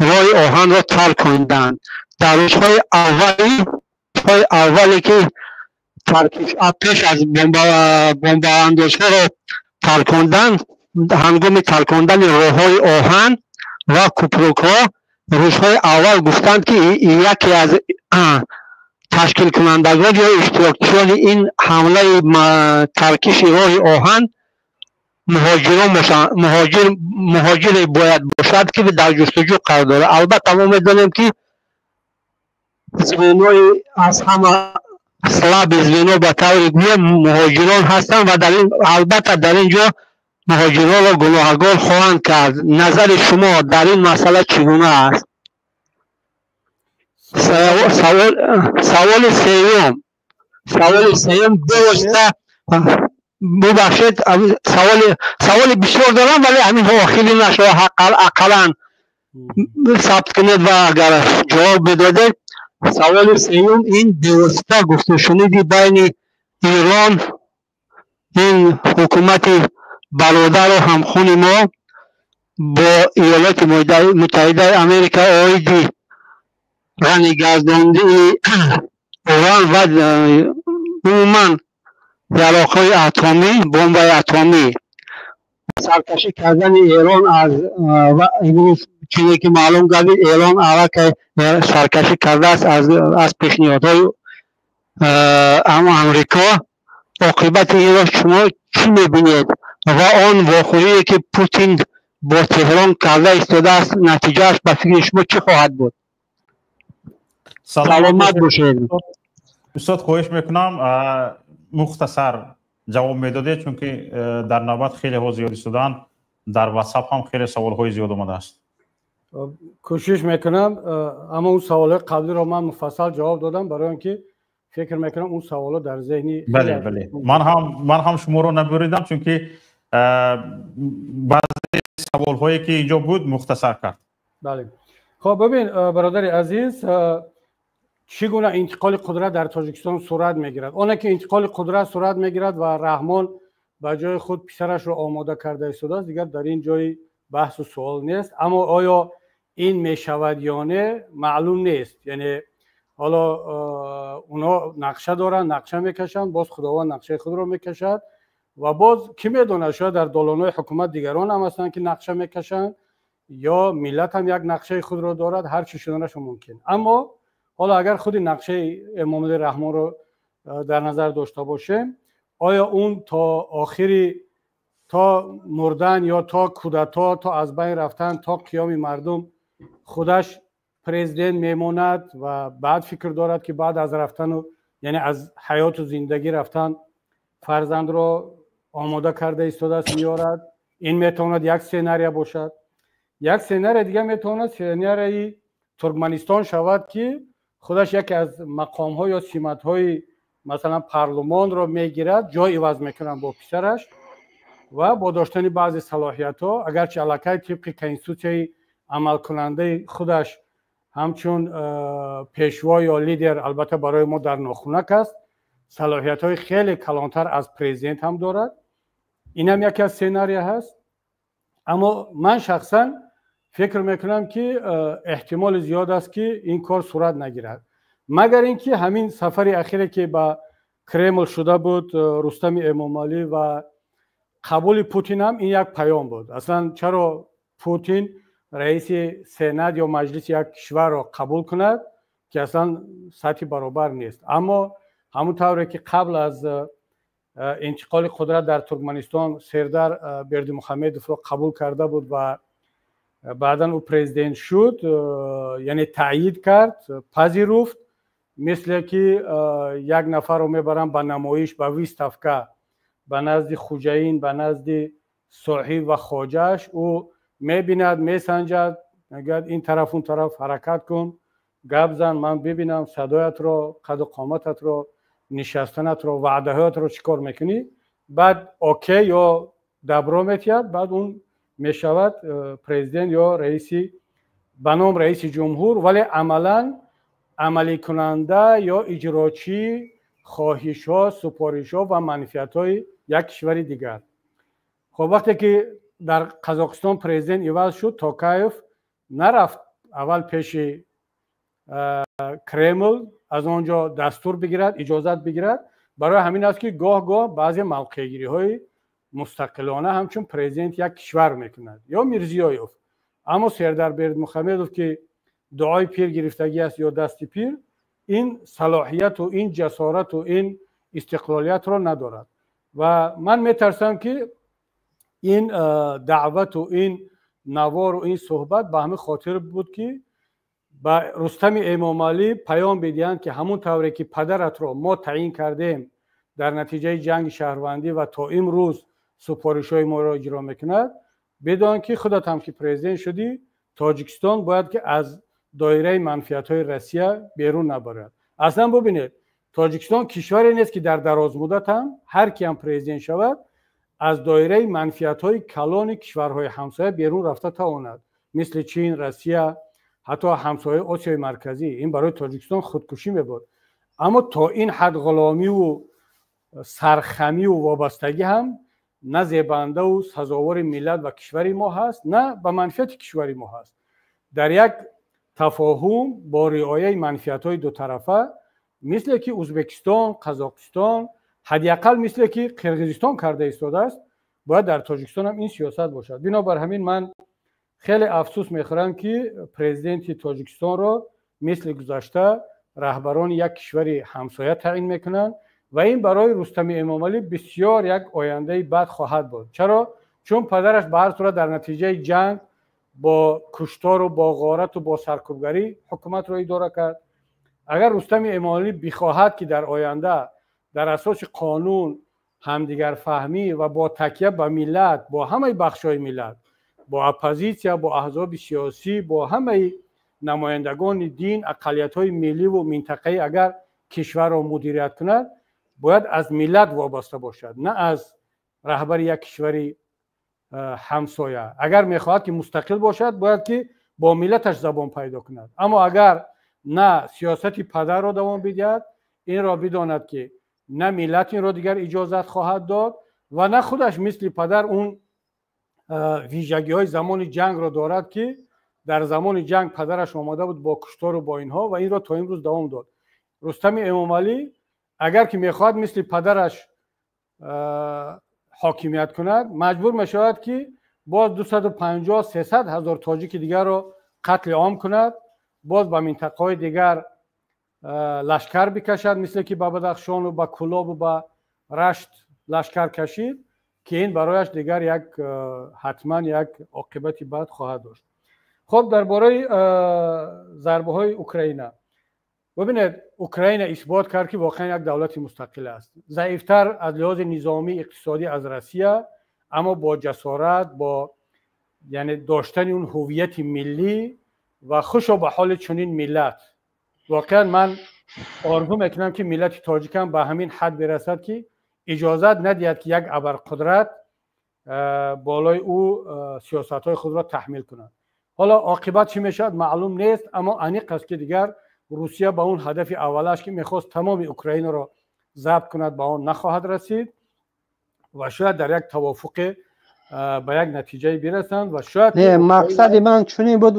роҳи оҳанро тарконданд. Дар рӯзҳои аввале ки пеш аз бомбаандозҳоро таркондан, ҳангоми таркондани роҳҳои оҳан ва купрукҳо, рӯзҳои аввал гуфтанд, ки яке аз ташкилкунандагон ё иштирокчиёни ин ҳамлаи таркиши роҳи оҳан муҳоҷирон, муҳоҷире бояд бошад, ки дар ҷустуҷӯ қарор дорад. Албатта, мо медонем, ки звено и аз ҳама слабый звено, ба таври гӯем, муҳоҷирон ҳастанд ва албатта дар ин ҷо муҳоҷиронро гуноҳгор хоҳанд кард. Назари шумо дар ин масъала чӣ гуна аст? Саволи сеюм, бевосита, бубахшед, саволи бисёр дорам, вале ҳамин охири нашро ақаллан сабт кунед ва агар ҷавоб медодед. Саволи сеюм ин бевосита гуфтушуниди байни Ирон, ин ҳукумати бародару ҳамхуни мо, бо Иёлоти Муттаҳидаи Америка оиди ғанигардондии уран ва умуман яроқҳои атомӣ, бомбаи атомӣ, саркашӣ кардани Эрон аз, имрӯз чизе ки маълум гардид, Эрон аллакай саркашӣ кардааст аз пешниҳодҳои Амрико. Оқибати инро шумо чӣ мебинед ва он вохӯрие, ки Путин бо Теҳрон карда истодааст, натиҷааш ба фикри шумо чӣ хоҳад буд? Саломат бошед. Устод, хоҳиш мекунам, мухтасар ҷавоб медодед, чунки дар навбат хелеҳо зиёд истоданд, дар Ватсап ҳам хеле саволҳои зиёд омадааст. Кӯшиш мекунам, аммо он саволҳои қаблиро ман муфассал ҷавоб додам, барои он ки фикр мекунам, он саволҳо дар зеҳни Бале, ман ҳам шуморо набуридам, чунки баъзе саволҳое ки инҷо буд, мухтасар кард. Бале, хоб, бибин, бародари азиз, чӣ гуна интиқоли қудрат дар Тоҷикистон сурат мегирад? Оне ки интиқоли қудрат сурат мегирад ва Раҳмон ба ҷои худ писарашро омода карда истодааст, дигар дар ин ҷои баҳсу суол нест. Аммо оё ин мешавад ё не, маълум нест. Яъне ҳоло онҳо нақша доранд, нақша мекашанд, боз Худованд нақшаи худро мекашад ва боз кӣ медонад, шояд дар долонҳои ҳукумат дигарон ҳам ҳастанд, ки нақша мекашанд, ё миллат ҳам як нақшаи худро дорад. Ҳар чӣ шуданашо мумкин. Аммо ҳоло агар худи нақшаи Эмомалӣ Раҳмонро дар назар дошта бошем, оё он то охири, то мурдан ё то кудато, то аз байн рафтан, то қиёми мардум худаш президент мемонад ва баъд фикр дорад, ки баъд аз рафтану, яъне аз ҳаёту зиндагӣ рафтан, фарзандро омода карда истодааст, меорад. Ин метавонад як сценария бошад. Як сценария дигар метавонад сценарияи Туркманистон шавад, ки худаш яке аз мақомҳо ё симатҳои, масалан, парлумонро мегирад, ҷой иваз мекунанд бо писараш ва бо доштани баъзе салоҳиятҳо, агарчи аллакай тибқи конститутсияи амалкунандаи худаш ҳамчун пешво ё лидер, албатта, барои мо дар нохунак аст, салоҳиятҳои хеле калонтар аз президент ҳам дорад. Инам яке аз сценария ҳаст. Аммо ман шахсан фикр мекунам, ки эҳтимоли зиёд аст, ки ин кор сурат нагирад, магар ин ки ҳамин сафари ахире, ки ба Кремл шуда буд Рустами Эмомалӣ, ва қабули Путин ҳам, ин як паём буд. Аслан чаро Путин раиси сенат ё маҷлиси як кишварро қабул кунад, ки аслан сатҳи баробар нест? Аммо ҳамон тавре ки қабл аз интиқоли қудрат дар Туркманистон Сердар Бердимухамедовро қабул карда буд ва баъдан ӯ президент шуд, яъне таъйид кард, пазируфт, мисле ки як нафарро мебаранд ба намоиш, ба выставка, ба назди хуҷаин, ба назди соҳиб ва хоҷааш, ӯ мебинад, месанҷад, мегӯяд: «Ин тараф, он тараф ҳаракат кун, гап зан, ман бибинам садоятро, қаду қомататро, нишастанатро, ваъдаҳоятро, чӣ кор мекунӣ». Баъд окей ё добро метиҳад, баъд он мешавад президент ё раиси, ба ном раиси ҷумҳур, вале амалан амаликунанда ё иҷрочии хоҳишҳо, супоришҳо ва манфиатҳои як кишвари дигар. Хоб, вақте ки дар Қазоқистон президент иваз шуд, Токаев нарафт аввал пеши Кремл, аз он ҷо дастур бигирад, иҷозат бигирад. Барои ҳамин аст, ки гоҳ гоҳ баъзе мавқеъгириҳои мустақилона ҳамчун президент як кишвар мекунад ё Мирзиёев. Аммо Сердар Бердимухамедов, ки дуои пир гирифтагӣ аст ё дасти пир, ин салоҳияту ин ҷасорату ин истиқлолиятро надорад. Ва ман метарсам, ки ин даъвату ин навору ин суҳбат ба ҳамин хотир буд, ки ба Рустами Эмомалӣ паём бидиҳанд, ки ҳамон тавре ки падаратро мо таъин кардем дар натиҷаи ҷанги шаҳрвандӣ ва то имрӯз супоришҳои моро иҷро мекунад, бидон, ки худат ҳам ки президент шудӣ, Тоҷикистон бояд ки аз доираи манфиатҳои Россия берун набарад. Аслан бубинед, Тоҷикистон кишваре нест, ки дар дарозмуддат ҳам ҳар ки ҳам президент шавад, аз доираи манфиатҳои калони кишварҳои ҳамсоя берун рафта тавонад, мисли Чин, Россия, ҳатто ҳамсояи Осиёи Марказӣ. Ин барои Тоҷикистон худкушӣ мебуд. Аммо то ин ҳад ғуломиву сархамиву вобастагӣ ҳам на зебандаву сазовори миллат ва кишвари мо ҳаст, на ба манфиати кишвари мо ҳаст. Дар як тафоҳум бо риояи манфиатҳои дутарафа, мисле ки Ӯзбекистон, Қазоқистон, ҳадди ақал мисле ки Қирғизистон карда истодааст, бояд дар Тоҷикистон ҳам ин сиёсат бошад. Бинобар ҳамин ман хеле афсӯс мехӯрам, ки президенти Тоҷикистонро мисли гузашта раҳбарони як кишвари ҳамсоя таъин мекунанд ва ин барои Рустами Эмомалӣ бисёр як ояндаи бад хоҳад буд. Чаро? Чун падараш ба ҳар сурат дар натиҷаи ҷанг бо куштору бо ғорату бо саркӯбгарӣ ҳукуматро идора кард. Агар Рустами Эмомалӣ бихоҳад, ки дар оянда дар асоси қонун, ҳамдигарфаҳмӣ ва бо такя ба миллат, бо ҳамаи бахшҳои миллат, бо оппозитсия, бо аҳзоби сиёсӣ, бо ҳамаи намояндагони дин, ақаллиятҳои милливу минтақаӣ агар кишварро мудирият кунад, бояд аз миллат вобаста бошад, на аз раҳбари як кишвари ҳамсоя. Агар мехоҳад, ки мустақил бошад, бояд ки бо миллаташ забон пайдо кунад. Аммо агар на, сиёсати падарро давом бидиҳад, инро бидонад, ки на миллат инро дигар иҷозат хоҳад дод ва на худаш мисли падар он вижагиҳои замони ҷангро дорад, ки дар замони ҷанг падараш омада буд бо куштору бо инҳо ва инро то имрӯз давом дод. Рустами Эмомалӣ агар ки мехоҳад мисли падараш ҳокимият кунад, маҷбур мешавад, ки боз 250, 300 ҳазор тоҷики дигарро қатли ом кунад, боз ба минтақаҳои дигар лашкар бикашад, мисле ки ба Бадахшону ба Кӯлобу ба Рашт лашкар кашид, ки ин барояш дигар як ҳатман як оқибати бад хоҳад дошт. Хоб, дар бораи зарбаҳои Украина. Бубинед, Украина исбот кард, ки воқеан як давлати мустақил аст, заифтар аз лиҳози низомӣ, иқтисодӣ аз Россия. аммо бо ҷасорат, бо яъне доштани он ҳувияти миллӣ ва хушо ба ҳоли чунин миллат. Воқеан ман орзу мекунам, ки миллати тоҷикам ба ҳамин ҳад бирасад, ки иҷозат надиҳад, ки як абарқудрат болои ӯ сиёсатҳои худро таҳмил кунад. Ҳоло оқибат чӣ мешавад, маълум нест, аммо аниқ аст, ки дигар Русия ба он ҳадафи аввалаш, ки мехост тамоми Украинаро забт кунад, ба он нахоҳад расид ва шояд дар як тавофуқе ба як натиҷае бирасанд ва шояд Не, мақсади ман чунин буд,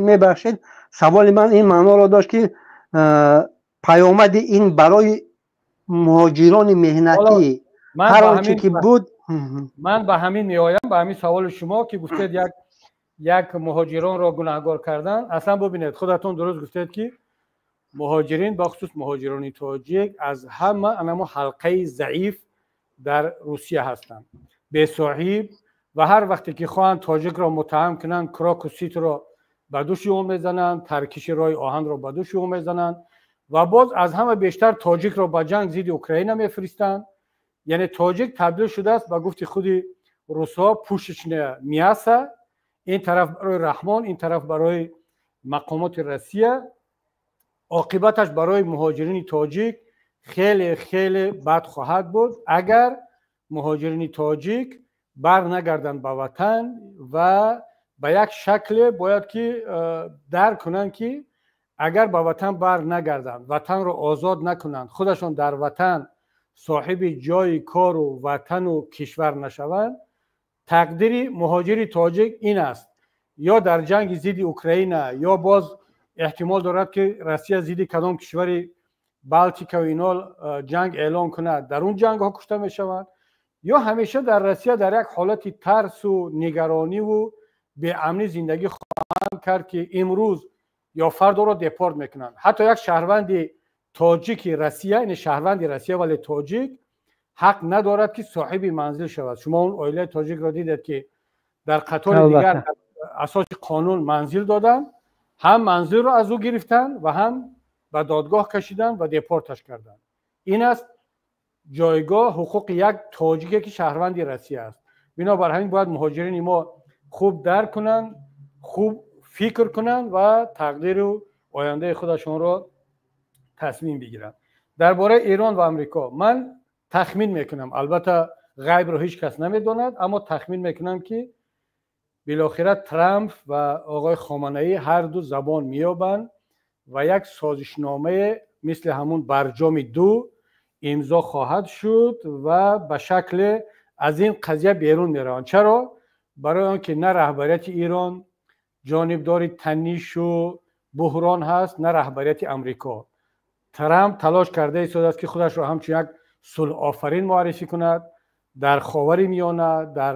мебахшед, саволи ман ин маъноро дошт, ки паёмади ин барои муҳоҷирони меҳнатӣ ҳар он чӣ ки буд. Ман ба ҳамин меоям, ба ҳамин саволи шумо, ки гуфтед як муҳоҷиронро гунаҳгор кардан. Аслан бубинед, худатон дуруст гуфтед, ки муҳоҷирин, бахусус муҳоҷирони тоҷик, аз ҳама анамо ҳалқаи заиф дар Русия ҳастанд, бесоҳиб, ва ҳар вақте ки хоҳанд тоҷикро муттаҳам кунанд, Крокус Ситиро ба души ӯ мезананд, таркиши роҳи оҳанро ба души ӯ мезананд ва боз аз ҳама бештар тоҷикро ба ҷанг зидди Украина мефиристанд. Яъне тоҷик табдил шудааст, ба гуфти худи русҳо, пушечное мясо, ин тараф барои Раҳмон, ин тараф барои мақомоти Россия. Оқибаташ барои муҳоҷирини тоҷик хеле хеле бад хоҳад буд, агар муҳоҷирини тоҷик бар нагарданд ба ватан ва ба як шакле бояд ки дарк кунанд, ки агар ба ватан бар нагарданд, ватанро озод накунанд, худашон дар ватан соҳиби ҷойи кору ватану кишвар нашаванд, тақдири муҳоҷири тоҷик ин аст: ё дар ҷанги зидди Украина, ё боз эҳтимол дорад, ки Россия зидди кадом кишвари Балтика ва ино ҷанг эълон кунад, дар он ҷангҳо кушта мешаванд, ё ҳамеша дар Россия дар як ҳолати тарсу нигарониву беамнӣ зиндагӣ хоҳанд кард, ки имрӯз ё фардоро депорт мекунанд. Ҳатто як шаҳрванди тоҷики Россия, яъне шаҳрванди Россия, вале тоҷик, ҳақ надорад, ки соҳиби манзил шавад. Шумо он оилаи тоҷикро дидед, ки дар қатори дигар асоси қонун манзил доданд, ҳам манзилро аз ӯ гирифтанд ва ҳам ба додгоҳ кашиданд ва депорташ карданд. Ин аст ҷойгоҳ, ҳуқуқи як тоҷике, ки шаҳрванди Россия аст. Бинобар ҳамин бояд муҳоҷирини мо хуб дарк кунанд, хуб фикр кунанд ва тақдиру ояндаи худашонро тасмим бигиранд. Дар бораи Эрон ва Амрико ман тахмин мекунам, албатта ғайбро ҳеҷ кас намедонад, аммо тахмин мекунам, ки билохира Трамп ва оғои Хоманаӣ ҳар ду забон меёбанд ва як созишномае мисли ҳамун Барҷоми ду имзо хоҳад шуд ва ба шакле аз ин қазия берун мераванд. Чаро? Барои он ки на раҳбарияти Эрон ҷонибдори танишу буҳрон ҳаст, на раҳбарияти Амрико. Трамп талош карда истодааст, ки худашро ҳамчун як сулҳофарин муаррифӣ кунад дар Ховари Миёна, дар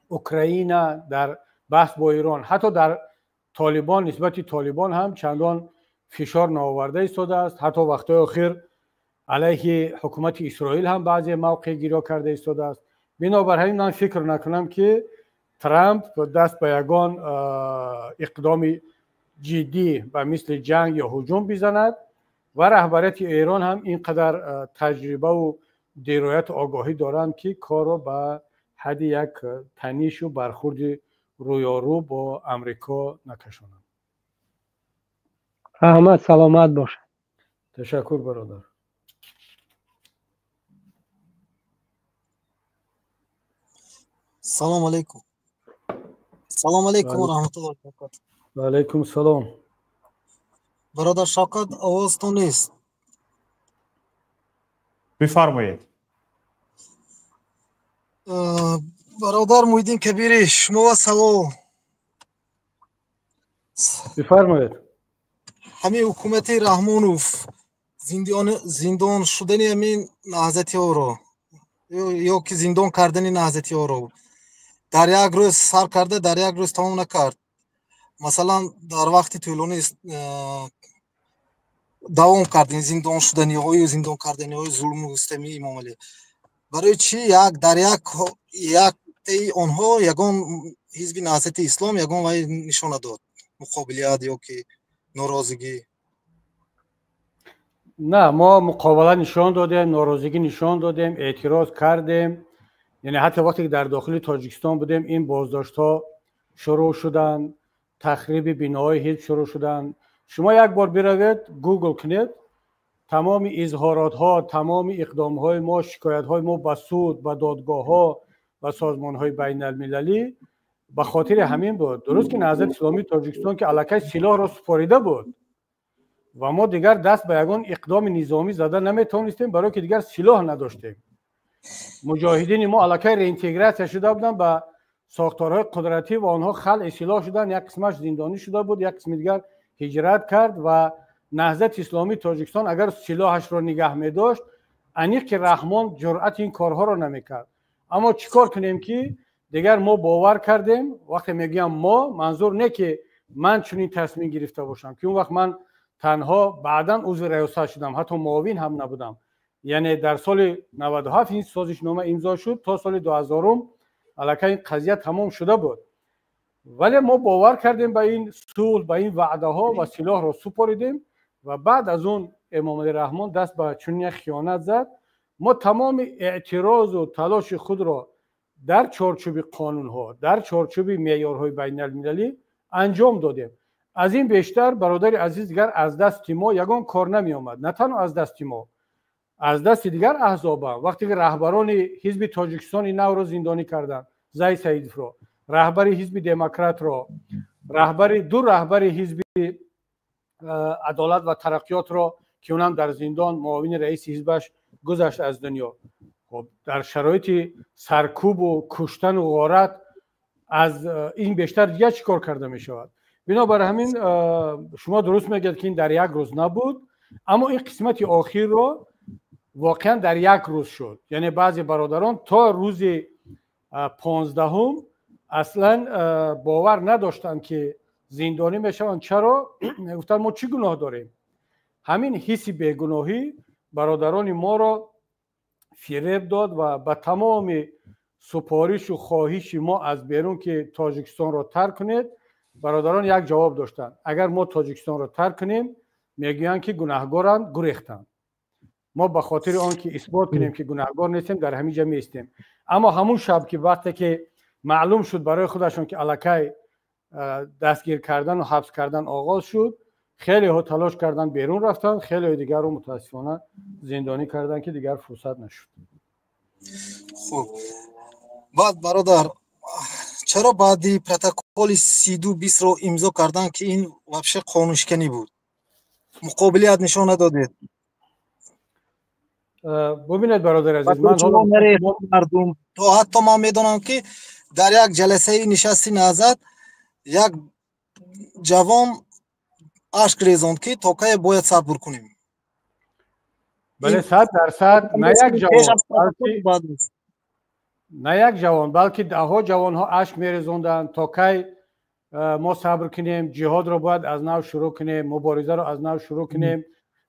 Украина, дар баҳс бо Эрон, ҳатто дар Толибон, нисбати Толибон ҳам чандон фишор наоварда истодааст, ҳатто вақтҳои охир алайҳи ҳукумати Исроил ҳам баъзе мавқеъгириҳо карда истодааст. Бинобар ҳамин ман фикр накунам, ки Трамп даст ба ягон иқдоми ҷиддӣ ба мисли ҷанг ё ҳуҷум бизанад ва раҳбарияти Эрон ҳам ин қадар таҷрибаву дирояту огоҳӣ доранд, ки корро ба ҳадди як танишу бархурди рӯёрӯ бо Амрико накашонанд. Раҳмат, саломат бошад. Ташаккур, бародар. Салом алейкум. Салом алейкум ва раҳматуллоҳи ва баракатуҳ. Ва алейкум салом. Бародар Шавкат, овозтон нест. Бифармоед. Бародар Муҳиддин Кабирӣ, шумо ва савол. Бифармоед. Ҳамин ҳукумати Раҳмонов зиндон шудани ҳамин наҳзатиҳоро ё ки зиндон кардани наҳзатиҳоро дар як рӯз сар карда, дар як рӯз тамом накард. Масалан, дар вақти тӯлонӣ давом кард ин зиндон шуданиҳою зиндон карданиҳои зулму системии Эмомалӣ. Барои чӣ як дар як яктаи онҳо ягон ҳизби Наҳзати Ислом ягон вай нишон надод, муқобилият ё ки норозигӣ? На, мо муқобила нишон додем, норозигӣ нишон додем, эътироз кардем. Яъне ҳатто вақте ки дар дохили Тоҷикистон будем, ин боздоштҳо шурӯъ шуданд, тахриби биноҳои ҳизб шурӯъ шуданд. Шумо як бор биравед, гугл кунед, тамоми изҳоротҳо, тамоми иқдомҳои мо, шикоятҳои мо ба суд, ба додгоҳҳо, ба созмонҳои байналмилалӣ ба хотири ҳамин буд. Дуруст ки Наҳзати Исломии Тоҷикистон ки аллакай силоҳро супорида буд ва мо дигар даст ба ягон иқдоми низомӣ зада наметавонистем, барое ки дигар силоҳ надоштем. Муҷоҳидини мо аллакай реинтегратсия шуда буданд ба сохторҳои қудратӣ ва онҳо халъи силоҳ шуданд. Як қисмаш зиндонӣ шуда буд, як қисми дигар ҳиҷрат кард ва Наҳзати Исломии Тоҷикистон агар силоҳашро нигаҳ медошт, аниқ ки Раҳмон ҷуръати ин корҳоро намекард. Аммо чӣ кор кунем, ки дигар мо бовар кардем. Вақте мегӯям мо, манзур не ки ман чунин тасмим гирифта бошам, ки он вақт ман танҳо баъдан узви раёсат шудам, ҳатто муовин ҳам набудам. Яъне дар соли 97 ин созишнома имзо шуд, то соли 2000 аллакай ин қазия тамом шуда буд. Вале мо бовар кардем ба ин сулҳ, ба ин ваъдаҳо ва силоҳро супоридем ва баъд аз он Эмомалӣ Раҳмон даст ба чунин як хиёнат зад. Мо тамоми эътирозу талоши худро дар чорчӯби қонунҳо, дар чорчӯби меъёрҳои байналмилалӣ анҷом додем. Аз ин бештар, бародари азиз, дигар аз дасти мо ягон кор намеомад. На танҳо аз дасти мо, аз дасти дигар аҳзобам. Вақте ки раҳбарони ҳизби Тоҷикистони навро зиндонӣ карданд, Зай Саидовро, раҳбари ҳизби Демократро, раҳбари ду раҳбари ҳизби Адолат ва Тараққиётро, ки унам дар зиндон муовини раиси ҳизбаш гузашт аз дунё. Хоб, дар шароити саркӯбу куштану ғорат аз ин бештар дигар чӣ кор карда мешавад? Бинобар ҳамин, шумо дуруст мегӯед, ки ин дар як рӯз набуд, аммо ин қисмати охирро воқеан дар як рӯз шуд. Яъне баъзе бародарон то рӯзи 15-ум аслан бовар надоштанд, ки зиндонӣ мешаванд. Чаро? Мегуфтанд, мо чӣ гуноҳ дорем? Ҳамин ҳисси бегуноҳӣ бародарони моро фиреб дод ва ба тамоми супоришу хоҳиши мо аз берун, ки Тоҷикистонро тарк кунед, бародарон як ҷавоб доштанд: агар мо Тоҷикистонро тарк кунем, мегӯянд, ки гунаҳгоранд, гурехтанд. Мо ба хотири он ки исбот кунем, ки гунаҳгор нестем, дар ҳамин ҷа меистем. Аммо ҳамун шаб, ки вақте ки маълум шуд барои худашон, ки аллакай дастгир кардану ҳабс кардан оғоз шуд, хелеҳо талош карданд, берун рафтанд, хелеҳои дигарро мутаассифона зиндонӣ карданд, ки дигар фурсат нашуд. Хуб, баъд, бародар, чаро баъди протоколи 32-20-ро имзо кардан, ки ин вообще қонуншиканӣ буд, муқобилият нишон надодед? Бубинед, бародари азиз, ман мардум то ҳатто ман медонам, ки дар як ҷаласаи нишасти Наҳзат як ҷавон ашк резонд, ки то кае бояд сабр кунем. Бале, 100%. На як ҷавон, на як ҷавон, балки даҳҳо ҷавонҳо ашк мерезонданд, то кай мо сабр кунем, ҷиҳодро бояд аз нав шурӯъ кунем, муборизаро аз нав шурӯъ кунем.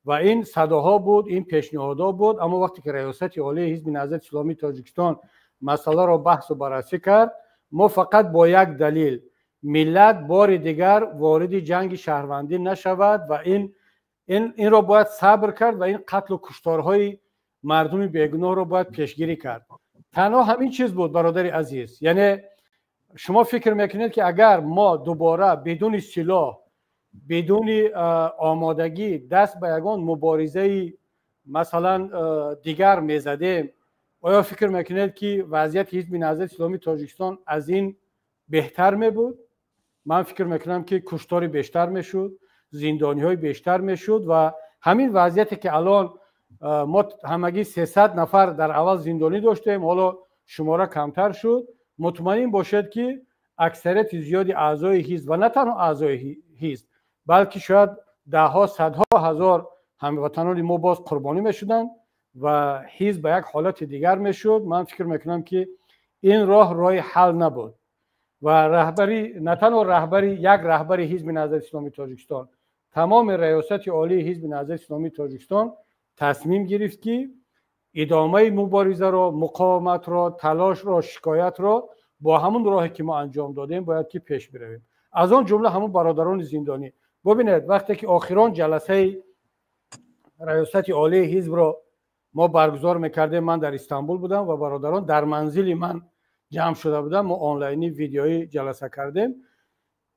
Ва ин садоҳо буд, ин пешниҳодҳо буд. Аммо вақте ки Раёсати Олии Ҳизби Наҳзати Исломии Тоҷикистон масъаларо баҳсу баррасӣ кард, мо фақат бо як далел: миллат бори дигар вориди ҷанги шаҳрвандӣ нашавад ва инро бояд сабр кард ва ин қатлу кушторҳои мардуми бегуноҳро бояд пешгирӣ кард. Танҳо ҳамин чиз буд, бародари азиз. Яъне шумо фикр мекунед, ки агар мо дубора бидуни силоҳ, бидуни омодагӣ даст ба ягон муборизаи, масалан, дигар мезадем, оё фикр мекунед, ки вазъияти Ҳизби Наҳзати Исломии Тоҷикистон аз ин беҳтар мебуд? Ман фикр мекунам, ки куштори бештар мешуд, зиндониҳои бештар мешуд ва ҳамин вазъияте ки алон мо ҳамагӣ 300 нафар дар аввал зиндонӣ доштем, ҳоло шумора камтар шуд. Мутмаин бошед, ки аксарияти зиёди аъзои ҳизб ва на танҳо аъзои ҳизб, балки шояд даҳҳо, садҳо ҳазор ҳамватанони мо боз қурбонӣ мешуданд ва ҳизб ба як ҳолати дигар мешуд. Ман фикр мекунам, ки ин роҳ роҳи ҳал набуд ва раҳбарӣ, на танҳо раҳбари, як раҳбари Ҳизби Наҳзати Исломии Тоҷикистон, тамоми Раёсати Олии Ҳизби Наҳзати Исломии Тоҷикистон тасмим гирифт, ки идомаи муборизаро, муқовиматро, талошро, шикоятро бо ҳамун роҳе ки мо анҷом додем, бояд ки пеш биравем. Аз он ҷумла ҳамун бародарони зиндонӣ. Бубинед, вақте ки охирон ҷаласаи Раёсати Олии ҳизбро мо баргузор мекардем, ман дар Истанбул будам ва бародарон дар манзили ман ҷамъ шуда будам, мо онлайнӣ видеоӣ ҷаласа кардем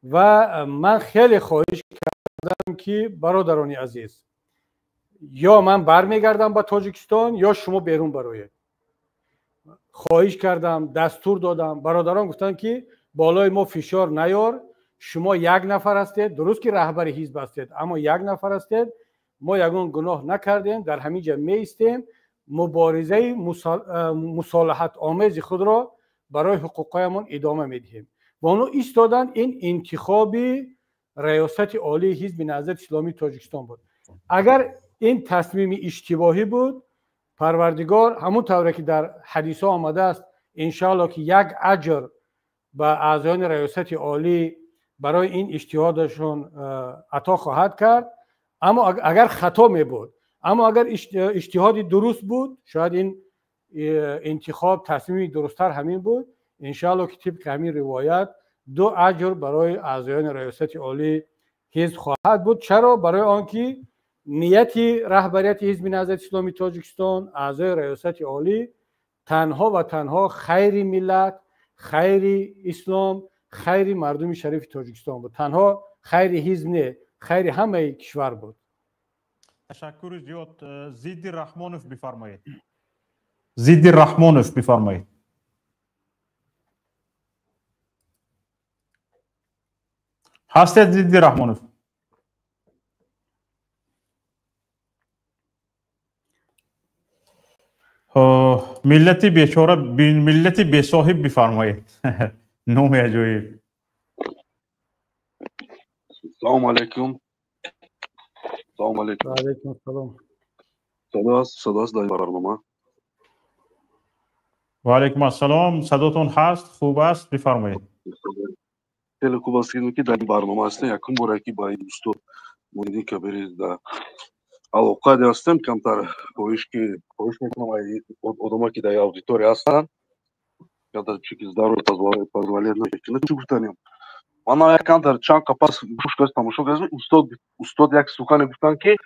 ва ман хеле хоҳиш кардам, ки бародарони азиз, ё ман бармегардам ба Тоҷикистон, ё шумо берун бароед. Хоҳиш кардам, дастур додам. Бародарон гуфтанд, ки болои мо фишор наёр, шумо як нафар ҳастед, дуруст ки раҳбари ҳизб ҳастед, аммо як нафар ҳастед, мо ягон гуноҳ накардем, дар ҳамин ҷа меистем, муборизаи мусолиҳатомези худро барои ҳуқуқҳоямон идома медиҳем. Ва онҳо истоданд. Ин интихоби Раёсати Олии Ҳизби Наҳзати Исломии Тоҷикистон буд. Агар ин тасмими иштибоҳӣ буд, Парвардигор ҳамон тавре ки дар ҳадисҳо омадааст, иншоалло ки як аҷр ба аъзоёни Раёсати Олӣ барои ин иҷтиҳодашон ато хоҳад кард. Аммо агар хато мебуд, аммо агар иҷтиҳоди дуруст буд, шояд ин интихоб тасмими дурусттар ҳамин буд. Иншоалло ки тибқи ҳамин ривоят ду аҷр барои аъзоёни Раёсати Олии ҳизб хоҳад буд. Чаро? Барои он ки нияти раҳбарияти Ҳизби Наҳзати Исломии Тоҷикистон, аъзои Раёсати Олӣ танҳо ва танҳо хайри миллат, хайри ислом, хайри мардуми шарифи Тоҷикистон буд. Танҳо хайри ҳизб не, хайри ҳамаи кишвар буд. Ташаккури зиёд. Зидди Раҳмонов бифармоед. Зидди Раҳмонов бифармоед. Ҳастед, Зидди Раҳмонов? Миллати бечора, миллати бесоҳиб бифармоед. Номи аҷоиб. Салому алайкум. Салому алайкум. Ва алайкум ассалом. Садо аст дар барнома? Ва алайкум ассалом. Садотон ҳаст, хуб аст, бифармоед. Хеле хуб аст, ки дар ин барнома ҳастем. Якум бора ки ба ин устод Муриддин Кабири дар алоқа ҳастем. Камтар хоҳиш мекунам одамое ки дар аудитория ҳастанд, камтар чи ки здоровье позволяет накунад. Чӣ гуфтанем? Ман камтар чанд қапас гӯш кард, тамошо кардам. Устод як сухане гуфтанд, ки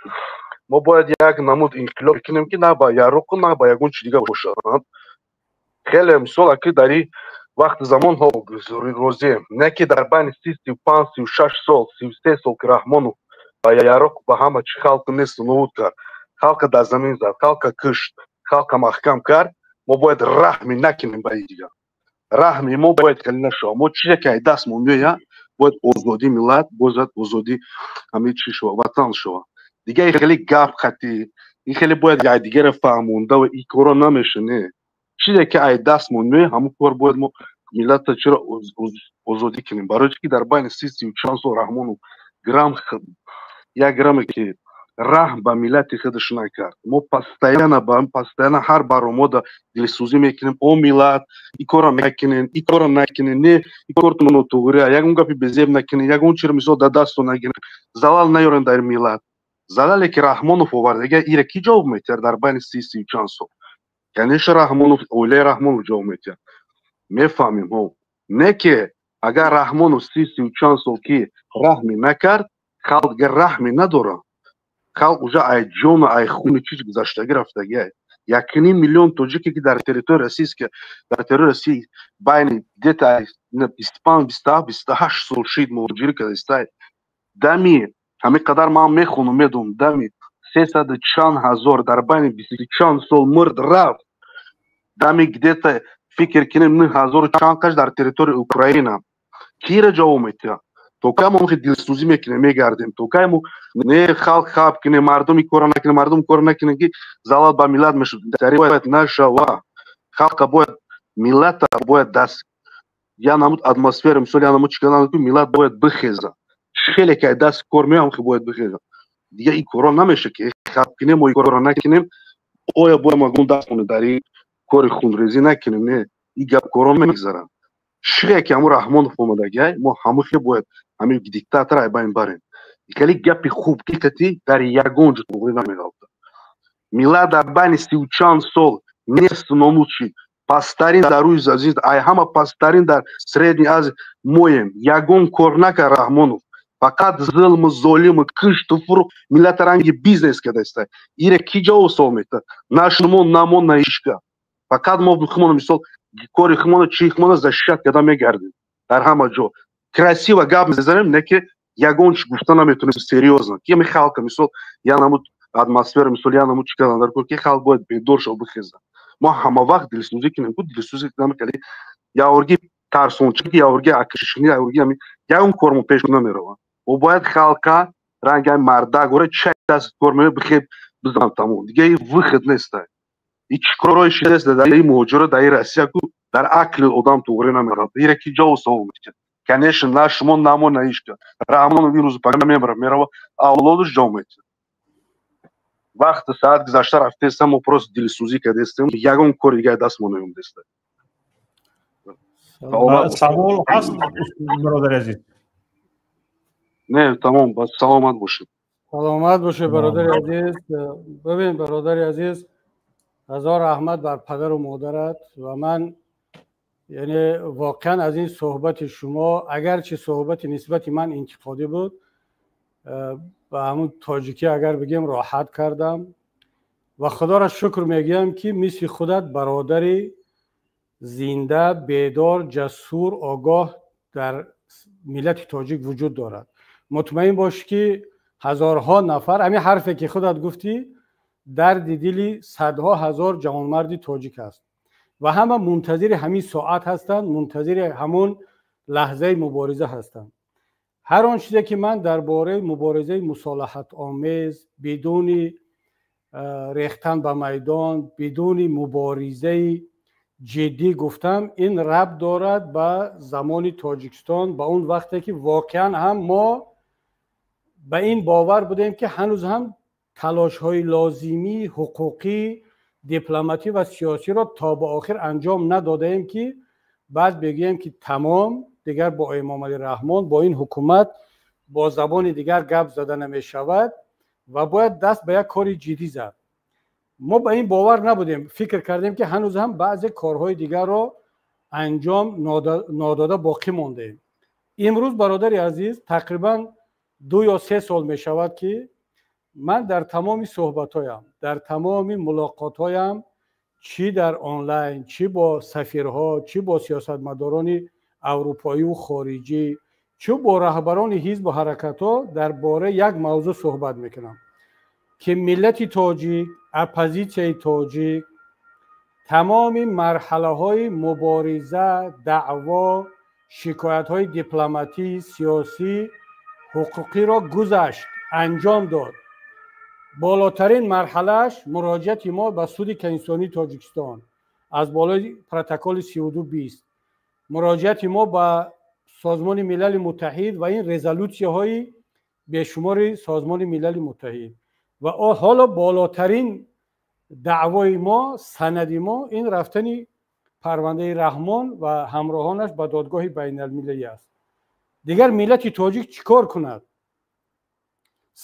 мо бояд як намуд инқилоб кунем, ки на ба яроқу, на ба ягон чи дигар бошад. Хеле мисол, аки дар ин вақти замонҳо розием, не ки дар байни 30, 35, 36 сол, 33 сол ки Раҳмонов ба яроқ, ба ҳама чи халқ несту нобуд кард, халқа дар замин зад, халқа кушт, халқа маҳкам кард, мо бояд раҳме накунем ба ин дигар. Раҳми мо бояд хеле нашавад. Мо чизе ки ай дастмон меояд, бояд озодии миллат, бояд озодии ҳамин чи шавад, ватан шавад. Дигар хеле гап хати ин хеле бояд якдигарро фаҳмонда ва ин корро намеша. Не, чизе ки ай дастмон меояд, ҳамон кор бояд мо миллатро чиро озодӣ кунем. Барои ки дар байни 30, сию чанд сол Раҳмонов грамм, як грамме ки раҳм ба миллати худаш накард. Мо постоянно ҳар баромода дилсӯзӣ мекунем: о миллат, ин корро накунен, ин корро накунен, не, ин кортон нотуғрия, ягон гапи безеб накунен, ягон чиро мисол дар дастон нагирен, залал наёрен дар миллат. Залале ки Раҳмонов овард, дигар ира кӣ ҷавоб метиҳад дар байни 30, сию чанд сол? Конечно, Раҳмонов, оилаи Раҳмонов ҷавоб метиҳад, мефаҳмем ҳо. Не ки агар Раҳмонов 30, сию чанд сол ки раҳме накард, халқ дигар раҳме надорад. Халқ уже ай ҷону ай хуни чиз гузаштагӣ рафтагӣ. Ай 1,5 миллион тоҷике ки дар территорияи российска, дар территорияи Россия байни где-то 25, 27, 28 сол шид муҳоҷирӣ карда дами ҳамин қадар ман мехонум, медонам, дами сесаду чанд ҳазор дар байни бисту чанд сол мурд рафт. Дами где-то фикр кунем, нӯ ҳазору чанд қаш дар территорияи Украина. Кира ҷавоб метиҳад? То кай мо дилсӯзӣ мекунем, мегардем? То кай мо не, халқ хаб кунем, мардум ин корро накунем, мардум корро накунем, ки залал ба миллат мешуд? Бояд нашава. Халқа бояд, миллата бояд даст я намуд атмосфера, мисол, я намуд чӣ ки миллат бояд бихеза. Хеле ки даст кор меам, ки бояд бихеза. Дигар ин корро намеша ки хаб кунем, мо ин корро накунем. Оя бояд мо даст дар ин кори хунрезӣ накунем? Не, ин гап корро мегзарад. Чире ки ҳамун Раҳмонов омадагиай, мо ҳамун бояд ҳамин диктатора ай байн барем. Хеле гапи хуб ки дар ягон ҷо туғри намеғалта. Миллат дар байни сию чанд сол несту номуд шид. Пасттарин дар рӯи замин, ай ҳама пасттарин дар Средний Азия моем. Ягон кор накард Раҳмонов. Фақат зулму золиму кишту фурӯх, миллата ранги бизнес кардааста. Ира ки ҷавоб савол мета? На шумо, на мо, на ҳичка. Фақат мо хумона, мисол, кори хумона, чи хумона защищать карда мегардем дар ҳама ҷо. Красиво гап мезанем, не ки ягон чи гуфта наметонем серьёзно. Ки ами халқа, мисол, я намуд атмосфера, мисол, я намуд чи кардан дар кор, ки халқ бояд бедор шава, бихеза. Мо ҳама вақт дилсӯзӣ кунем, ку дилсӯзӣ намекардем, яворги тарсончики, яворги акшишини, яворги ами ягон кормо пеш намерава. Мо бояд халқа ранги ами мардак ора чай даст кор меояд, бихеб бизан, тамом. Дига и выход неста. И чӣ корҳои шидаст дар ин муҳоҷиро, дар ин Россия, ку дар ақли одам туғри намерад. Ира ки ҷавоб савол мекунад? Конечно, на шумо, на мо, на ҳичка. Раҳмонов ин рӯзу пага мемира, мерава, авлодаш ҷавоб метиҳад. Вақти саат гузашта рафтеста, мо просто дилсӯзӣ кардестем, ягон кори дигари даст мо намеомадеста. Савол ҳаст, бародари азиз? Не, тамом, бас, саломат бошед. Саломат бошед, бародари азиз. Бибин, бародари азиз, ҳазор раҳмат бар падару модарат. Ва ман, яъне, воқеан аз ин суҳбати шумо, агарчи суҳбати нисбати ман интиқодӣ буд, ба ҳамун тоҷикӣ агар бигем, роҳат кардам ва худоро шукр мегӯям, ки мисли худат бародари зинда, бедор, ҷасур, огоҳ дар миллати тоҷик вуҷуд дорад. Мутмаин бош, ки ҳазорҳо нафар ҳамин ҳарфе ки худат гуфтӣ, дарди дили садҳо ҳазор ҷавонмарди тоҷик аст ва ҳама мунтазири ҳамин соат ҳастанд, мунтазири ҳамон лаҳзаи мубориза ҳастанд. Ҳар он чизе ки ман дар бораи муборизаи мусолиҳатомез, бидуни рехтан ба майдон, бидуни муборизаи ҷиддӣ гуфтам, ин рабт дорад ба замони Тоҷикистон, ба он вақте ки воқеан ҳам мо ба ин бовар будем, ки ҳанӯз ҳам талошҳои лозимии ҳуқуқӣ, дипломатӣ ва сиёсиро то ба охир анҷом надодаем, ки баъд бигӯем, ки тамом, дигар бо Эмомалӣ Раҳмон, бо ин ҳукумат бо забони дигар гап зада намешавад ва бояд даст ба як кори ҷиддӣ зад. Мо ба ин бовар набудем, фикр кардем, ки ҳанӯз ҳам баъзе корҳои дигарро анҷом нодода боқӣ мондаем. Имрӯз, бародари азиз, тақрибан 2 ё 3 сол мешавад, ки ман дар тамоми суҳбатҳоям, дар тамоми мулоқотҳоям, чӣ дар онлайн, чӣ бо сафирҳо, чӣ бо сиёсатмадорони аврупоиву хориҷӣ, чӣ бо раҳбарони ҳизбу ҳаракатҳо, дар бораи як мавзӯъ суҳбат мекунам, ки миллати тоҷик, оппозитсияи тоҷик тамоми марҳалаҳои мубориза, даъво, шикоятҳои дипломатӣ, сиёсӣ, ҳуқуқиро гузашт, анҷом дод. Болотарин марҳалааш муроҷиати мо ба Суди Конститутсионии Тоҷикистон аз болои протоколи 3220, муроҷиати мо ба Созмони Милали Муттаҳид ва ин резолютсияҳои бешумори Созмони Милали Муттаҳид ва ҳоло болотарин даъвои мо, санади мо ин рафтани парвандаи Раҳмон ва ҳамроҳонаш ба додгоҳи байналмилалӣ аст. Дигар миллати тоҷик чӣ кор кунад?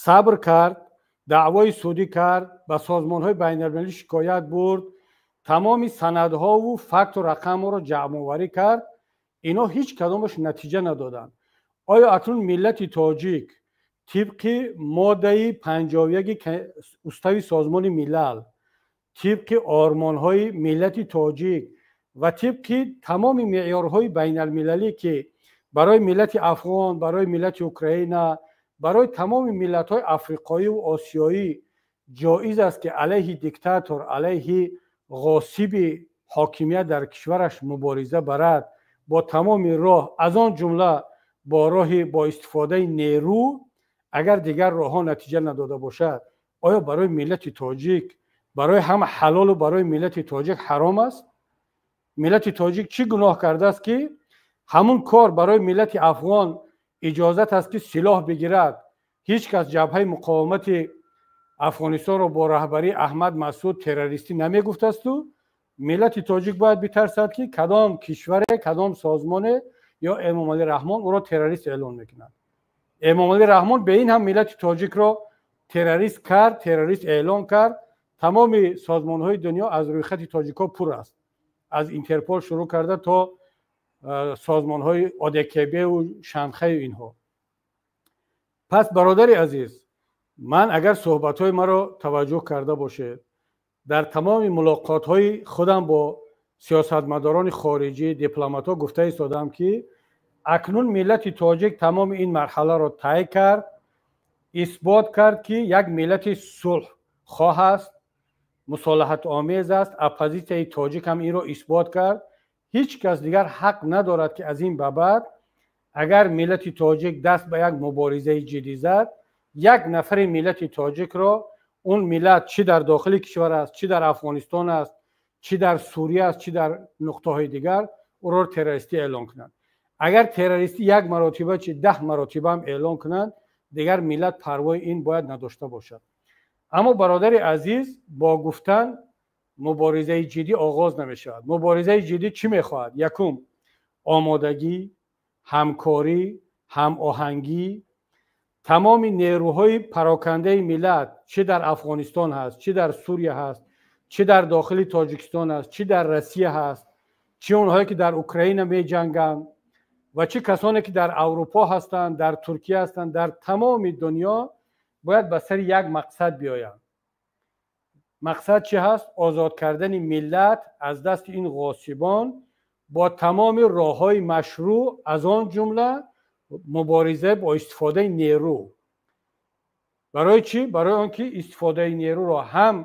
Сабр кард, даъвои судӣ кард, ба созмонҳои байналмилалӣ шикоят бурд, тамоми санадҳову факту рақамҳоро ҷамъоварӣ кард. Ино ҳеҷ кадомаш натиҷа надоданд. Оё акнун миллати тоҷик тибқи моддаи 51-и Устави Созмони Милал, тибқи ормонҳои миллати тоҷик ва тибқи тамоми меъёрҳои байналмилалӣ, ки барои миллати афғон, барои миллати Украина, барои тамоми миллатҳои африқоиву осиёӣ ҷоиз аст, ки алайҳи диктатор, алайҳи ғосиби ҳокимият дар кишвараш мубориза барад бо тамоми роҳ, аз он ҷумла бо роҳи бо истифодаи нерӯ, агар дигар роҳҳо натиҷа надода бошад, оё барои миллати тоҷик, барои ҳама ҳалолу барои миллати тоҷик ҳаром аст? Миллати тоҷик чӣ гуноҳ кардааст, ки ҳамун кор барои миллати афғон иҷозат аст, ки силоҳ бигирад? Ҳеҷ кас Ҷабҳаи муқовимати Афғонистонро бо раҳбарии Аҳмад Масуд террористӣ намегуфтасту миллати тоҷик бояд битарсад, ки кадом кишваре, кадом созмоне ё Эмомалӣ Раҳмон ӯро террорист эълон мекунад. Эмомалӣ Раҳмон бе ин ҳам миллати тоҷикро террорист кард, террорист эълон кард. Тамоми созмонҳои дунё аз рӯйхати тоҷикҳо пур аст, аз Интерпол шурӯъ карда то созмонҳои ОДКБу Шанхаю инҳо. Пас, бародари азиз, ман агар суҳбатҳои маро таваҷҷӯҳ карда бошед, дар тамоми мулоқотҳои худам бо сиёсатмадорони хориҷӣ, дипломатҳо гуфта истодам, ки акнун миллати тоҷик тамоми ин марҳаларо тай кард, исбот кард, ки як миллати сулҳхоҳ аст, мусолиҳатомез аст. Оппозитсияи тоҷик ҳам инро исбот кард. Ҳеҷ кас дигар ҳақ надорад, ки аз ин ба баъд, агар миллати тоҷик даст ба як муборизаи ҷиддӣ зад, як нафари миллати тоҷикро, он миллат чӣ дар дохили кишвар аст, чӣ дар Афғонистон аст, чӣ дар Сурия аст, чӣ дар нуқтаҳои дигар, ӯро террористӣ эълон кунанд. Агар террористӣ як маротиба чи 10 маротиба ҳам эълон кунанд, дигар миллат парвои ин бояд надошта бошад. Аммо, бародари азиз, бо гуфтан муборизаи ҷиддӣ оғоз намешавад. Муборизаи ҷиддӣ чӣ мехоҳад? Якум, омодагӣ, ҳамкорӣ, ҳамоҳангӣ. Тамоми нерӯҳои парокандаи миллат, чӣ дар Афғонистон ҳаст, чӣ дар Сурия ҳаст, чӣ дар дохили Тоҷикистон аст, чӣ дар Россия ҳаст, чӣ онҳое ки дар Украина меҷанганд ва чӣ касоне ки дар Аврупо ҳастанд, дар Туркия ҳастанд, дар тамоми дунё бояд ба сари як мақсад биёянд. Мақсад чӣ ҳаст? Озод кардани миллат аз дасти ин ғосибон бо тамоми роҳҳои машрӯъ, аз он ҷумла мубориза бо истифодаи нерӯ. Барои чӣ? Барои он ки истифодаи нерӯро ҳам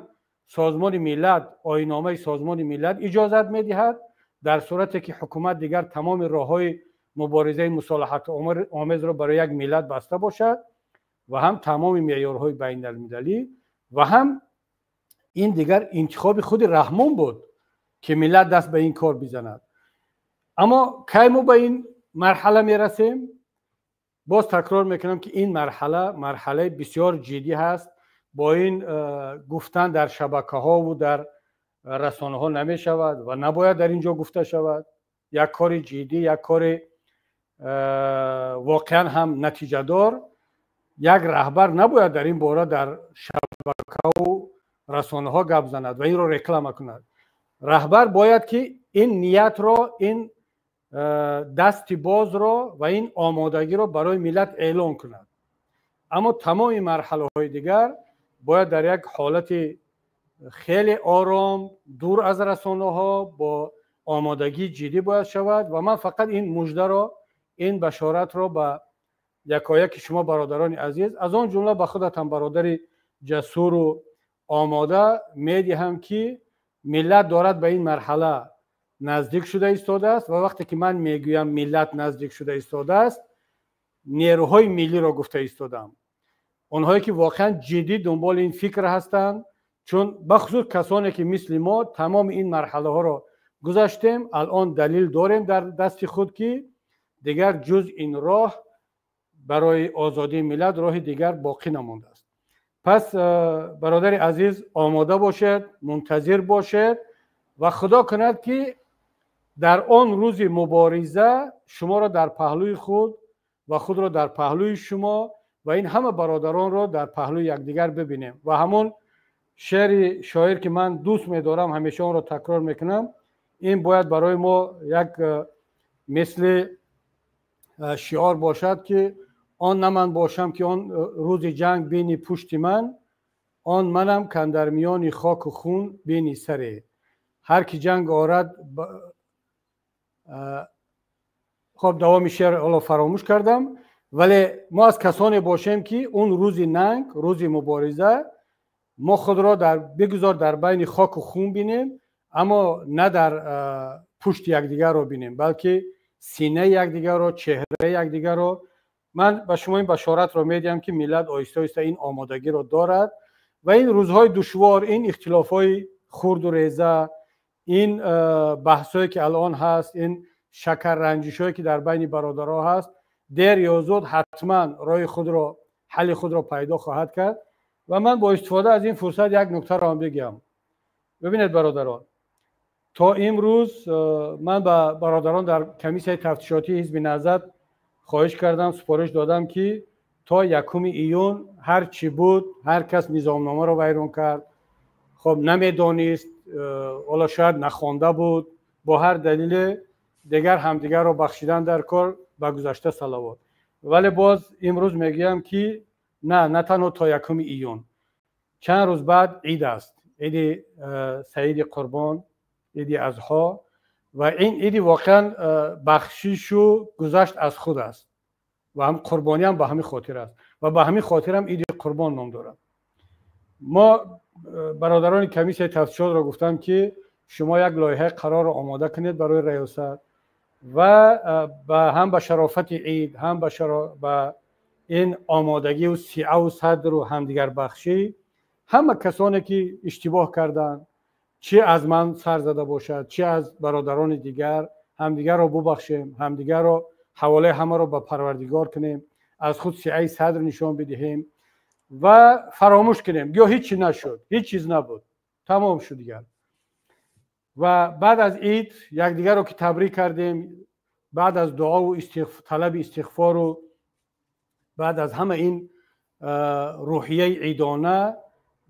Созмони Миллат, оинномаи Созмони Миллат иҷозат медиҳад, дар сурате ки ҳукумат дигар тамоми роҳҳои муборизаи мусолиҳатомезро барои як миллат баста бошад, ва ҳам тамоми меъёрҳои байналмилалӣ, ва ҳам ин дигар интихоби худи Раҳмон буд, ки миллат даст ба ин кор бизанад. Аммо кай мо ба ин марҳала мерасем? Боз такрор мекунам, ки ин марҳала марҳалаи бисёр ҷиддӣ ҳаст. Бо ин гуфтан дар шабакаҳову дар расонаҳо намешавад ва набояд дар ин ҷо гуфта шавад. Як кори ҷиддӣ, як кори воқеан ҳам натиҷадор, як раҳбар набояд дар ин бора дар шабакаву расонаҳо гап занад ва инро реклама кунад. Раҳбар бояд ки ин ниятро, ин дасти бозро ва ин омодагиро барои миллат эълон кунад. Аммо тамоми марҳалаҳои дигар бояд дар як ҳолати хеле ором, дур аз расонаҳо, бо омодагии ҷиддӣ бояд шавад. Ва ман фақат ин муждаро, ин башоратро ба якояки шумо, бародарони азиз, аз он ҷумла ба худатам, бародари ҷасуру омода, медиҳам, ки миллат дорад ба ин марҳала наздик шуда истодааст. Ва вақте ки ман мегӯям миллат наздик шуда истодааст, нерӯҳои миллиро гуфта истодам, онҳое ки воқеан ҷиддӣ дунболи ин фикр ҳастанд, чун бахусус касоне ки мисли мо тамоми ин марҳалаҳоро гузаштем, алон далил дорем дар дасти худ, ки дигар ҷуз ин роҳ барои озодии миллат роҳи дигар боқӣ намондааст. Пас, бародари азиз, омода бошед, мунтазир бошед ва худо кунад, ки дар он рӯзи мубориза шуморо дар паҳлӯи худ ва худро дар паҳлӯи шумо ва ин ҳама бародаронро дар паҳлӯи якдигар бибинем. Ва ҳамон шеъри шоир, ки ман дӯст медорам, ҳамеша онро такрор мекунам, ин бояд барои мо як мисли шиор бошад, ки он на ман бошам, ки он рӯзи ҷанг бини пушти ман, он манам, кан дар миёни хоку хун бини саре. Ҳар ки ҷанг орад. Хоб, давоми шеър ҳоло фаромӯш кардам, вале мо аз касоне бошем, ки он рӯзи нанг, рӯзи мубориза, мо худро дар бигузор дар байни хоку хун бинем, аммо на дар пушти якдигарро бинем, балки синаи якдигарро, чеҳраи якдигарро. Ман ба шумо ин башоратро медиҳам, ки миллат оҳиста оҳиста ин омодагиро дорад ва ин рӯзҳои душвор, ин ихтилофҳои хурду реза, ин баҳсҳое ки алон ҳаст, ин шакарранҷишҳое ки дар байни бародарҳо ҳаст, дер ё зуд ҳатман роҳи худро, ҳалли худро пайдо хоҳад кард. Ва ман бо истифода аз ин фурсат як нуктаро ҳам бигӯям. Бибинед, бародарон, то имрӯз ман ба бародарон дар комиссияи тафтишотии ҳизби Наҳзат хоҳиш кардам, супориш додам, ки то 1 июн ҳар чӣ буд, ҳар кас низомномаро вайрон кард, хоб, намедонист, ҳоло шояд нахонда буд, бо ҳар далеле дигар ҳамдигарро бахшидан дар кор, ба гузашта салавот. Вале боз имрӯз мегӯям, ки на танҳо то 1 июн, чанд рӯз баъд ид аст, иди Саиди Қурбон, иди Азҳо, ва ин иди воқеан бахшишу гузашт аз худ аст ва ҳам қурбониам ба ҳамин хотир аст ва ба ҳамин хотир ҳам иди Қурбон ном дорад. Мо бародарони комиссияи тафтишотро гуфтам, ки шумо як лоиҳаи қарорро омода кунед барои раёсат ва ҳам ба шарофати ид, ҳам ба ин омодагию сиаву садру ҳамдигарбахшӣ, ҳама касоне ки иштибоҳ карданд, чӣ аз ман сар зада бошад, чӣ аз бародарони дигар, ҳамдигарро бубахшем, ҳамдигарро ҳаволаи ҳамаро ба Парвардигор кунем, аз худ сиаи садр нишон бидиҳем ва фаромӯш кунем, гӯё ҳеҷ чи нашуд, ҳеҷ чиз набуд, тамом шуд дигар. Ва баъд аз ид якдигарро ки табрик кардем, баъд аз дуову талаби истиғфору баъд аз ҳама ин рӯҳияи идона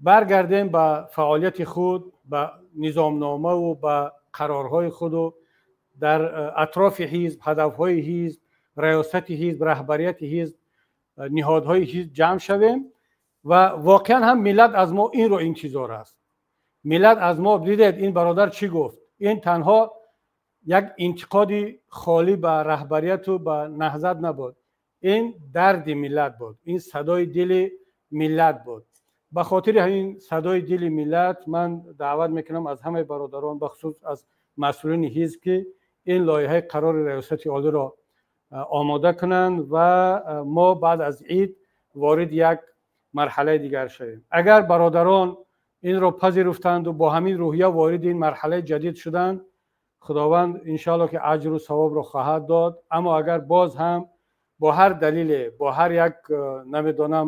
баргардем ба фаъолияти худ, ба низомномаву ба қарорҳои худу дар атрофи ҳизб, ҳадафҳои ҳизб, раёсати ҳизб, раҳбарияти ҳизб, ниҳодҳои ҳизб ҷамъ шавем. Ва воқеан ҳам миллат аз мо инро интизор аст. Миллат аз мо, дидед, ин бародар чӣ гуфт, ин танҳо як интиқоди холӣ ба раҳбарияту ба Наҳзат набуд, ин дарди миллат буд, ин садои дили миллат буд. Ба хотири ҳамин садои дили миллат ман даъват мекунам аз ҳамаи бародарон, бахусус аз масъулини ҳизб, ки ин лоиҳаи қарори раёсати олиро омода кунанд ва мо баъд аз ид ворид як марҳалаи дигар шавем. Агар бародарон инро пазируфтанду бо ҳамин рӯҳия вориди ин марҳалаи ҷадид шуданд, Худованд иншоалло ки аҷру савобро хоҳад дод. Аммо агар боз ҳам бо ҳар далеле, бо ҳар як, намедонам,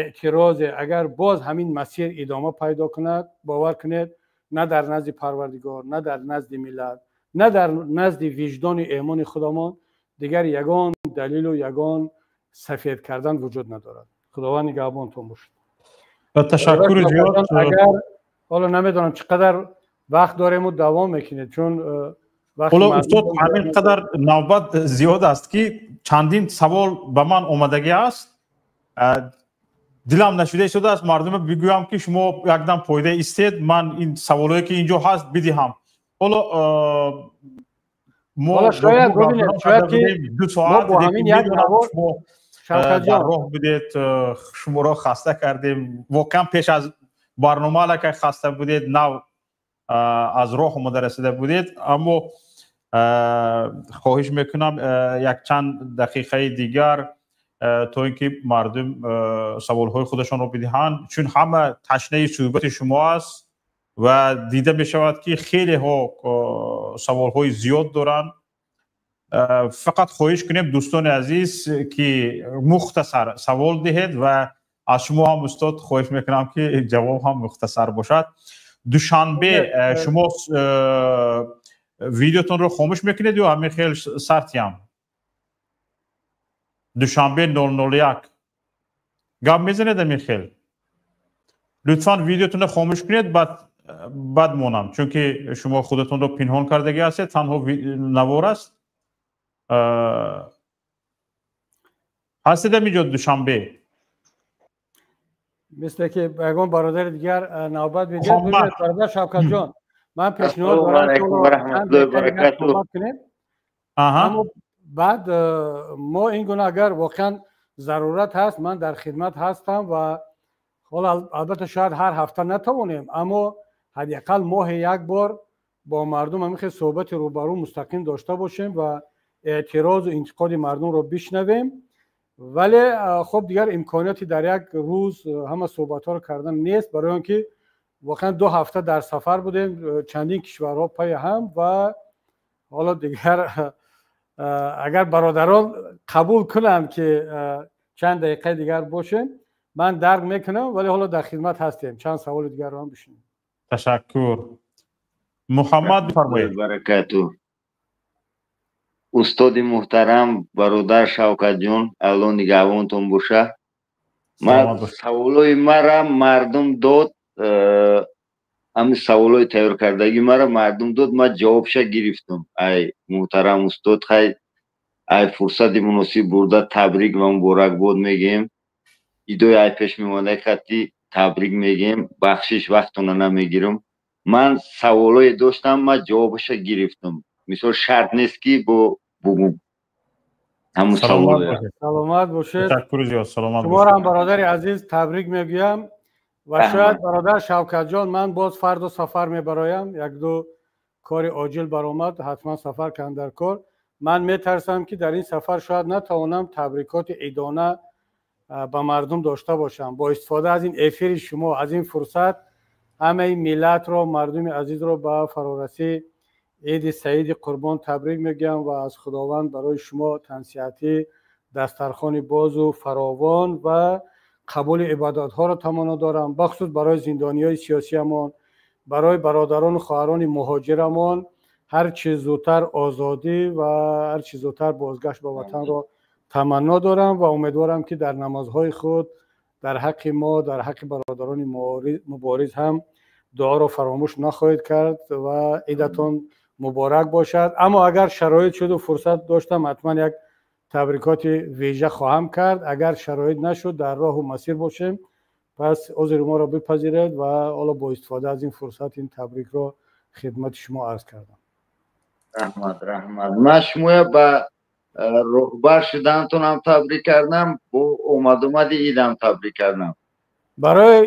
эътирозе, агар боз ҳамин масир идома пайдо кунад, бовар кунед, на дар назди Парвардигор, на дар назди миллат, на дар назди виҷдони эъмони худамон дигар ягон далилу ягон сафед кардан вуҷуд надорад. Худованд нигаҳбонтон бошад. Ташаккури зиёд. Агар ҳоло намедонам, чӣ қадар вақт дорему давом мекунед, чун Ҳоло, устод, ҳамин қадар навбат зиёд аст, ки чандин савол ба ман омадагӣ аст. Дилам нашуда истодааст мардуме бигӯям, ки шумо якдам пойда истед, ман ин саволое ки инҷо ҳаст бидиҳам. Ҳоло мо шояд бибинед, шояд ки 2 соат дар роҳ будед, шуморо хаста кардем. Воқеан, пеш аз барнома аллакай хаста будед, нав аз роҳ омода расида будед. Аммо хоҳиш мекунам, якчанд дақиқаи дигар, то ин ки мардум саволҳои худашонро бидиҳанд, чун ҳама ташнаи суҳбати шумо аст ва дида мешавад, ки хелеҳо саволҳои зиёд доранд. Фақат хоҳиш кунем, дӯстони азиз, ки мухтасар савол диҳед ва аз шумо ҳам, устод, хоҳиш мекунам, ки ҷавоб ҳам мухтасар бошад. Душанбе, шумо видеотонро хомӯш мекунед ё ҳамин хел сартиям? Душанбе 001 гап мезанед ҳамин хел. Лутфан видеотонро хомӯш кунед, баъд монам, чунки шумо худатонро пинҳон кардагӣ ҳастед, танҳо навор аст. Ҳастед ҳаминҷо, Душанбе? Мисле ки ягон бародари дигар навбат медиҳад. Бародар Шавкатҷон, ман пешниҳод дорам кунем, аммо баъд мо ин гуна, агар воқеан зарурат ҳаст, ман дар хидмат ҳастам. Ва ҳоло албатта шояд ҳар ҳафта натавонем, аммо ҳадди ақал моҳе як бор бо мардум ҳамин хел суҳбати рӯбарӯ мустақим дошта бошем ва эътирозу интиқоди мардумро бишнавем. Вале хуб, дигар имконияти дар як рӯз ҳама суҳбатҳоро кардан нест, барои он ки воқеан 2 ҳафта дар сафар будем, чандин кишварҳо пайи ҳам. Ва ҳоло дигар агар бародарон қабул кунанд, ки чанд дақиқаи дигар бошем, ман дарк мекунам, вале ҳоло дар хидмат ҳастем, чанд саволи дигарро ҳам бишунем. Ташаккур. Муҳаммад, бифармоед. Баракату. Устоди муҳтарам, бародар Шавкатҷон, Алло нигаҳбонтон боша. Ман саволои мара мардум дод, ҳамин саволои тайёркардагӣ мара мардум дод, ман ҷавобша гирифтам. Ай муҳтарам устод, хай. Ай фурсати муносиб бурда табрик ва муборакбод мегӯем. Идои ай пеш мемондаи хати табрик мегӯем. Бахшиш, вақтона намегирам. Ман саволое доштам, ман ҷавобаша гирифтам. Мисол, шарт нест ки бо бугум ҳамун саволоя. Саломат бошед. Ташаккури зиёд, саломат. Шуморо бародари азиз табрик мегӯям ва шояд, бародар Шавкатҷон, ман боз фардо сафар мебароям, як-ду кори оҷил баромад, ҳатман сафар кардам дар кор. Ман метарсам, ки дар ин сафар шояд натавонам табрикоти идона ба мардум дошта бошам. Бо истифода аз ин эфири шумо, аз ин фурсат, ҳамаи миллатро, мардуми азизро ба фарорасии иди саиди Қурбон табрик мегӯям ва аз Худованд барои шумо тансиҳатӣ, дастархони бозу фаровон ва қабули ибодатҳоро таманно дорам. Бахусус барои зиндониҳои сиёсиямон, барои бародарону хоҳарони муҳоҷирамон ҳар чи зудтар озодӣ ва ҳар чи зудтар бозгашт ба ватанро таманно дорам ва умедворам, ки дар намозҳои худ дар ҳаққи мо, дар ҳаққи бародарони мубориз ҳам дуоро фаромӯш нахоҳед кард ва идатон муборак бошад. Аммо агар шароит шуду фурсат доштам, ҳатман як табрикоти вижа хоҳам кард. Агар шароит нашуд, дар роҳу масир бошем, пас узри моро бипазиред ва ҳоло бо истифода аз ин фурсат ин табрикро хидмати шумо арз кардам. Раҳмат, раҳмат. Ман шумоя ба роҳбар шуданатонам табрик кардам, бо омадомади идам табрик кардам. Барои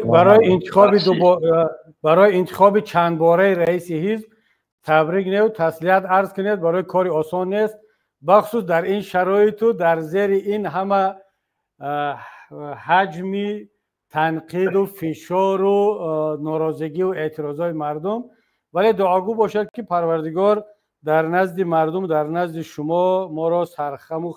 интихоби чандбораи раиси ҳизб табрик неву таслият арз кунед. Барои кори осон нест, бахусус дар ин шароиту дар зери ин ҳама ҳаҷми танқиду фишору норозигию эътирозҳои мардум. Вале дуогӯ бошад, ки Парвардигор дар назди мардум, дар назди шумо моро сархаму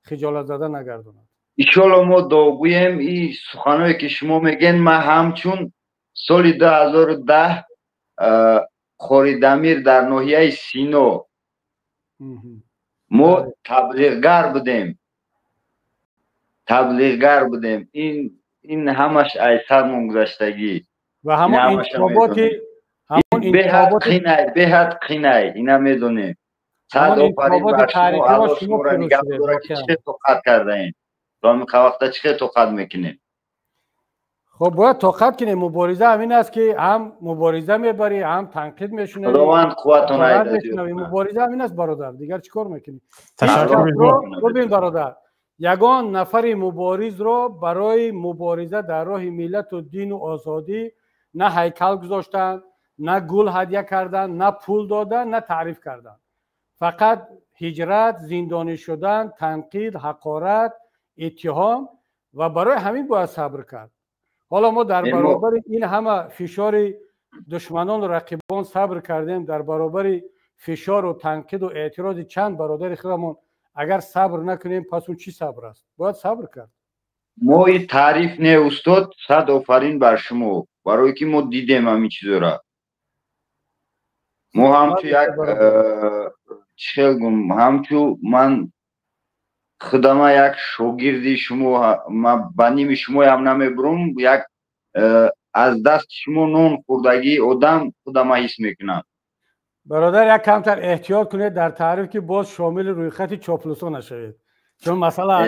хиҷолатзада нагардонад. Иншолло, мо дуогӯем. И суханое ки шумо мегӯед, ман ҳамчун соли 2010 Хоридамир дар ноҳияи Сино мо таблиғгар будем, таблиғгар будем. Ин ҳамаш ай сармон гузаштагӣ. Ва ҳамон интихоботи Беҳад қинай, беҳад қинай, ина медонем. Сад офарин бар шумо, Аллоҳ шуморо нигаҳ дорад, ки чӣ тоқат кардаем. То ҳамин вақта чӣ тоқат мекунем? Хоб, бояд тоқат кунем. Мубориза ҳамин аст, ки ҳам мубориза мебарӣ, ҳам танқид мешунавӣ. Худованд қувватон. Мубориза ҳамин аст, бародар, дигар чӣ кор мекунӣ? Бибин, бародар, ягон нафари муборизро барои мубориза дар роҳи миллату дину озодӣ на ҳайкал гузоштанд, на гул ҳадя карданд, на пул доданд, на таъриф карданд. Фақат ҳиҷрат, зиндонӣ шудан, танқид, ҳақорат, иттиҳом, ва барои ҳамин бояд сабр кард. Ҳоло мо дар баробари ин ҳама фишори душманону рақибон сабр кардем. Дар баробари фишору танқиду эътирози чанд бародари худамон агар сабр накунем, пас он чӣ сабр аст? Бояд сабр кард. Мо и таъриф не, устод, сад офарин бар шумо, барое ки мо дидем ҳамин чизора. Мо ҳамчу як чӣ хел гум, ҳамчу ман худама як шогирди шумо, ман ба ними шумоям намебурам, як аз дасти шумо нон хӯрдагии одам худама ҳис мекунам. Бародар, як камтар эҳтиёт кунед дар таъриф, ки боз шомили рӯйхати чоплусо нашавед, чун масъала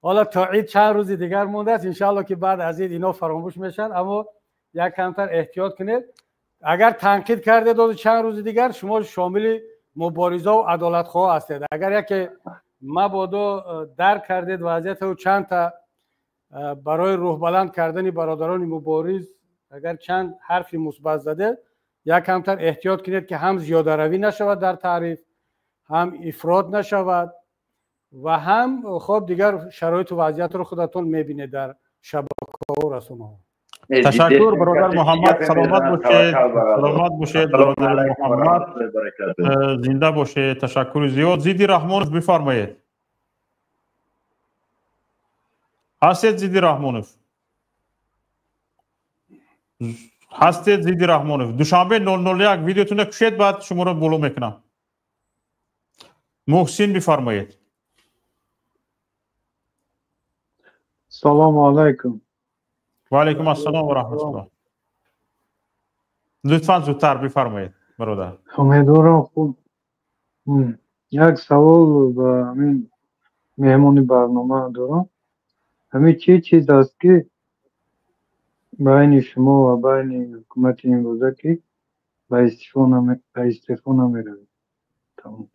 ҳоло то ид чанд рӯзи дигар мондааст. Иншаалло, ки баъд аз ид ино фаромӯш мешаванд, аммо як камтар эҳтиёт кунед. Агар танқид кардед, ози чанд рӯзи дигар шумо шомили муборизаву адолатхоҳ ҳастед. Агар яке мабодо дарк кардед вазъияту чандта барои рӯҳбаланд кардани бародарони мубориз агар чанд ҳарфи мусбат задед, як камтар эҳтиёт кунед, ки ҳам зиёдаравӣ нашавад дар таъриф, ҳам ифрот нашавад ва ҳам хоб, дигар шароиту вазъиятро худатон мебинед дар шабакаҳо, расонаҳо. Ташаккур, бародар Муҳаммад, саломат бошед, саломат бошед, бародар Муҳаммад, зинда бошед, ташаккури зиёд. Зиди Раҳмонов, бифармоед. Ҳастед, Зиди Раҳмонов? Ҳастед, Зиди Раҳмонов? Душанбе 001, видеотонро кушед, баъд шуморо боло мекунам. Муҳсин, бифармоед. Салому алайкум. Ва алайкум ассалом ва раҳматуллоҳ. Лутфан зудтар бифармоед. Бародар, умедворам хуб. Як савол ба ҳамин меҳмони барнома дорам. Ҳамин чӣ чиз аст, ки байни шумо ва байни ҳукумати имрӯза, ки ба истеъфо намеравед? Тамом.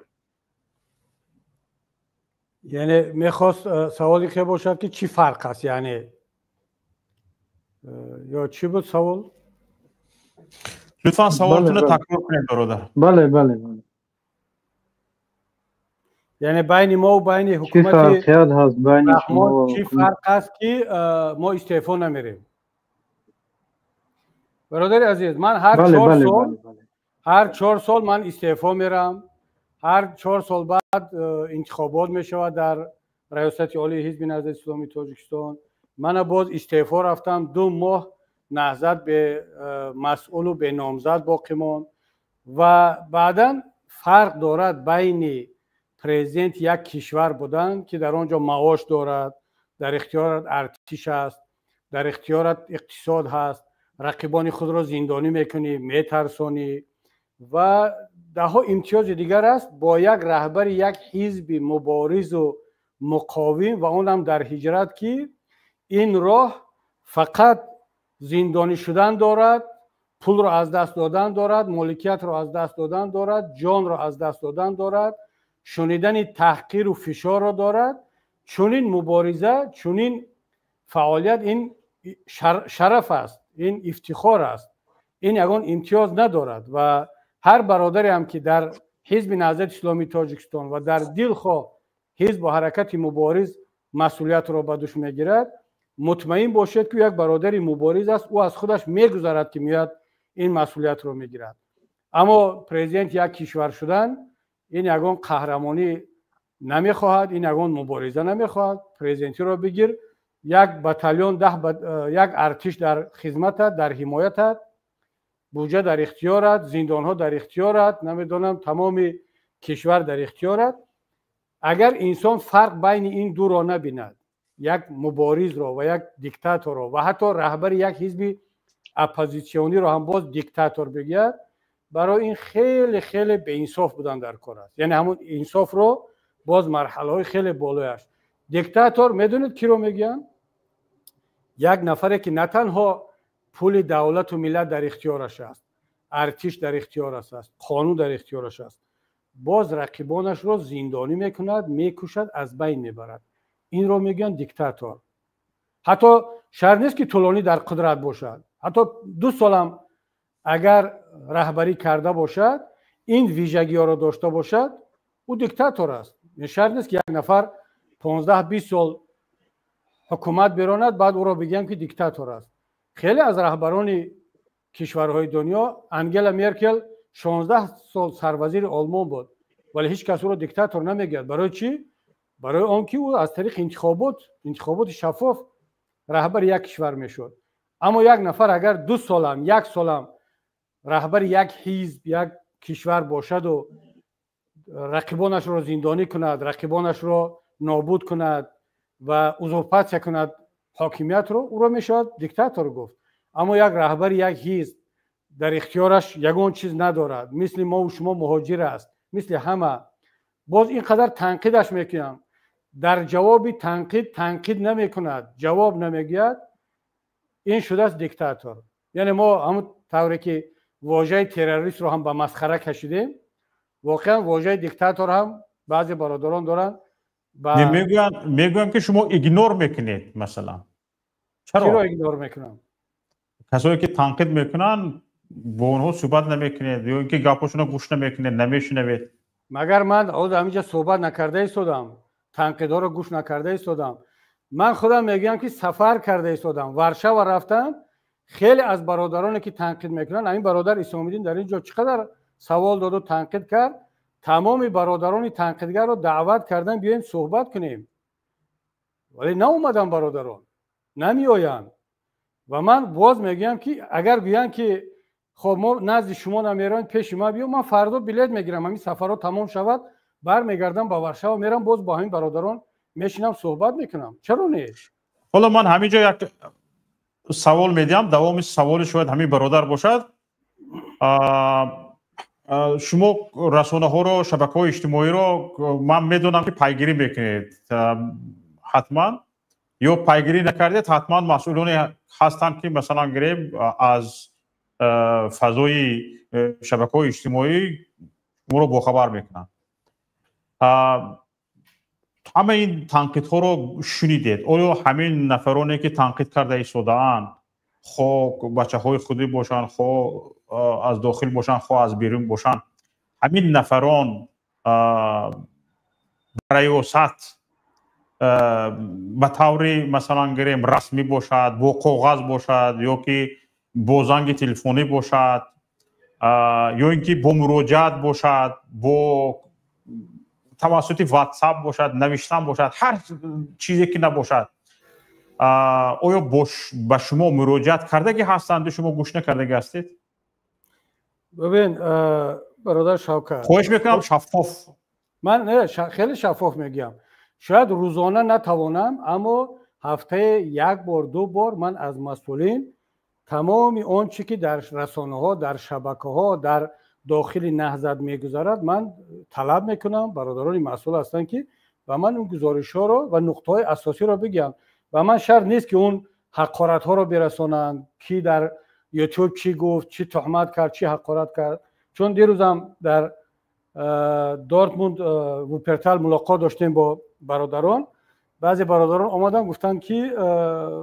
Яъне мехост саволи хе бошад, ки чӣ фарқ аст, яъне ё чӣ буд савол? Лутфан саволатонро такрор кунед, бародар. Бале. Яъне байни мо байни ҳукумати фарқият ҳаст байни шумо? Чӣ фарқ аст, ки мо истеъфо намерем? Бародари азиз, ман ҳар 4 сол, ҳар 4 сол ман истеъфо мерам. Ҳар 4 сол баъд интихобот мешавад дар Раёсати Олии Ҳизби Наҳзати Исломии Тоҷикистон. Мана боз истеъфо рафтам, 2 моҳ Наҳзат бемасъулу беномзад боқӣ монд. Ва баъдан фарқ дорад байни президенти як кишвар будан, ки дар он ҷо маош дорад, дар ихтиёрат артиш аст, дар ихтиёрат иқтисод ҳаст, рақибони худро зиндонӣ мекунӣ, метарсонӣ ва даҳҳо имтиёзи дигар аст, бо як раҳбари як ҳизби муборизу муқовим ва онам дар ҳиҷрат, ки ин роҳ фақат зиндонӣ шудан дорад, пулро аз даст додан дорад, моликиятро аз даст додан дорад, ҷонро аз даст додан дорад, шунидани таҳқиру фишорро дорад. Чунин мубориза, чунин фаъолият ин шараф аст, ин ифтихор аст, ин ягон имтиёз надорад. Ва ҳар бародаре ҳам, ки дар Ҳизби Наҳзати Исломии Тоҷикистон ва дар дилхоҳ ҳизбу ҳаракати мубориз масъулиятро ба дӯш мегирад, мутмаин бошед, ки як бародари мубориз аст. Ӯ аз худаш мегузарад, ки меояд, ин масъулиятро мегирад. Аммо президенти як кишвар шудан ин ягон қаҳрамонӣ намехоҳад, ин ягон мубориза намехоҳад. Президентиро бигир, як батальон, даҳ, як артиш дар хизматат, дар ҳимоятат, буҷа дар ихтиёрат, зиндонҳо дар ихтиёрат, намедонам, тамоми кишвар дар ихтиёрат. Агар инсон фарқ байни ин дуро набинад, як муборизро ва як диктаторро, ва ҳатто раҳбари як ҳизби оппозитсиониро ҳам боз диктатор бигӯяд, барои ин хеле хеле беинсоф будан дар кор аст. Яъне ҳамун инсофро боз марҳалаҳои хеле болояш. Диктатор медонед киро мегӯянд? Як нафаре, ки на танҳо пули давлату миллат дар ихтиёраш аст, артиш дар ихтиёраш аст, қонун дар ихтиёраш аст, боз рақибонашро зиндонӣ мекунад, мекушад, аз байн мебарад. Инро мегӯянд диктатор. Ҳатто шарт нест, ки тӯлонӣ дар қудрат бошад. Ҳатто 2 солам агар раҳбарӣ карда бошад, ин вижагиҳоро дошта бошад, ӯ диктатор аст. Шарт нест, ки як нафар 15-20 сол ҳукумат беронад, баъд ӯро бигӯям, ки диктатор аст. Хеле аз раҳбарони кишварҳои дунё, Ангела Меркел 16 сол сарвазири Олмон буд, вале ҳеҷ кас ӯро диктатор намегӯяд. Барои чӣ? Барои он ки ӯ аз тариқи интихобот, интихоботи шаффоф раҳбари як кишвар мешуд. Аммо як нафар агар 2 солам, як солам раҳбари як ҳизб, як кишвар бошаду рақибонашро зиндонӣ кунад, рақибонашро нобуд кунад ва узурпатсия кунад ҳокимиятро, ӯро мешавад диктатор гуфт. Аммо як раҳбари як ҳизб дар ихтиёраш ягон чиз надорад, мисли мову шумо муҳоҷир аст, мисли ҳама, боз ин қадар танқидаш мекунам, дар ҷавоби танқид танқид намекунад, ҷавоб намегӯяд, ин шудааст диктатор. Яъне мо ҳамун тавре ки вожаи террористро ҳам ба масхара кашидем, воқеан вожаи диктатор ҳам баъзе бародарон доранд. Мегӯянд, ки шумо игнор мекунед, масалан. Чаро игнор мекунам? Касое ки танқид мекунанд, бо онҳо суҳбат намекунед ё ин ки гапҳошонро гӯш намекунед, намешунавед. Магар ман ҳозир ҳаминҷа суҳбат накарда истодам, танқидҳоро гӯш накарда истодам? Ман худам мегӯям, ки сафар карда истодам, Варшава рафтам. Хеле аз бародароне, ки танқид мекунанд, ҳамин бародар Исомиддин дар ин ҷо чӣ қадар савол доду танқид кард, тамоми бародарони танқидгарро даъват кардан, биёем суҳбат кунем, вале наомаданд бародарон, намеоянд. Ва ман боз мегӯям, ки агар гӯянд, ки хоб, мо назди шумо намероем, пеши ма биё, ман фардо билет мегирам, ҳамин сафарҳо тамом шавад, бармегардам ба Варшава, мерам, боз бо ҳамин бародарон мешинам, суҳбат мекунам. Чаро не? Ҳоло ман ҳамин ҷо як савол медиҳам, давоми саволи шояд ҳамин бародар бошад. Шумо расонаҳоро, шабакаҳои иҷтимоиро, ман медонам, ки пайгирӣ мекунед ҳатман, ё пайгирӣ накардед, ҳатман масъулоне ҳастанд, ки, масалан гирем, аз фазои шабакаҳои иҷтимоӣ шуморо бохабар мекунанд. Ҳама ин танқидҳоро шунидед. Оё ҳамин нафароне, ки танқид карда истодаанд, хо бачаҳои худӣ бошанд, хо аз дохил бошанд, хо аз берун бошанд, ҳамин нафарон риёсат ба таври, масалан гирем, расмӣ бошад, бо коғаз бошад ё ки бо занги телефонӣ бошад, ё ин ки бо муроҷиат бошад, бо тавассути Ватсап бошад, навиштан бошад, ҳар чизе ки набошад, оё ба шумо муроҷиат кардагӣ ҳастанду шумо гӯш накардагӣ ҳастед? Бибин, бародар Шавкат. Хоҳиш мекунам, шаффоф. Ман хеле шаффоф мегӯям. Шояд рӯзона натавонам, аммо ҳафтае як бор, ду бор ман аз масъулин тамоми он чӣ ки дар расонаҳо, дар шабакаҳо, дар дохили Наҳзат мегузарад, ман талаб мекунам. Бародарони масъул ҳастанд, ки ба ман он гузоришҳоро ва нуқтаҳои асосиро бигӯянд. Ба ман шарт нест, ки он ҳақоратҳоро бирасонанд, ки дар Ютуб чӣ гуфт, чӣ туҳмат кард, чӣ ҳақорат кард. Чун дирӯзам дар Дортмунд, Вупертал мулоқот доштем бо бародарон. Баъзе бародарон омаданд, гуфтанд, ки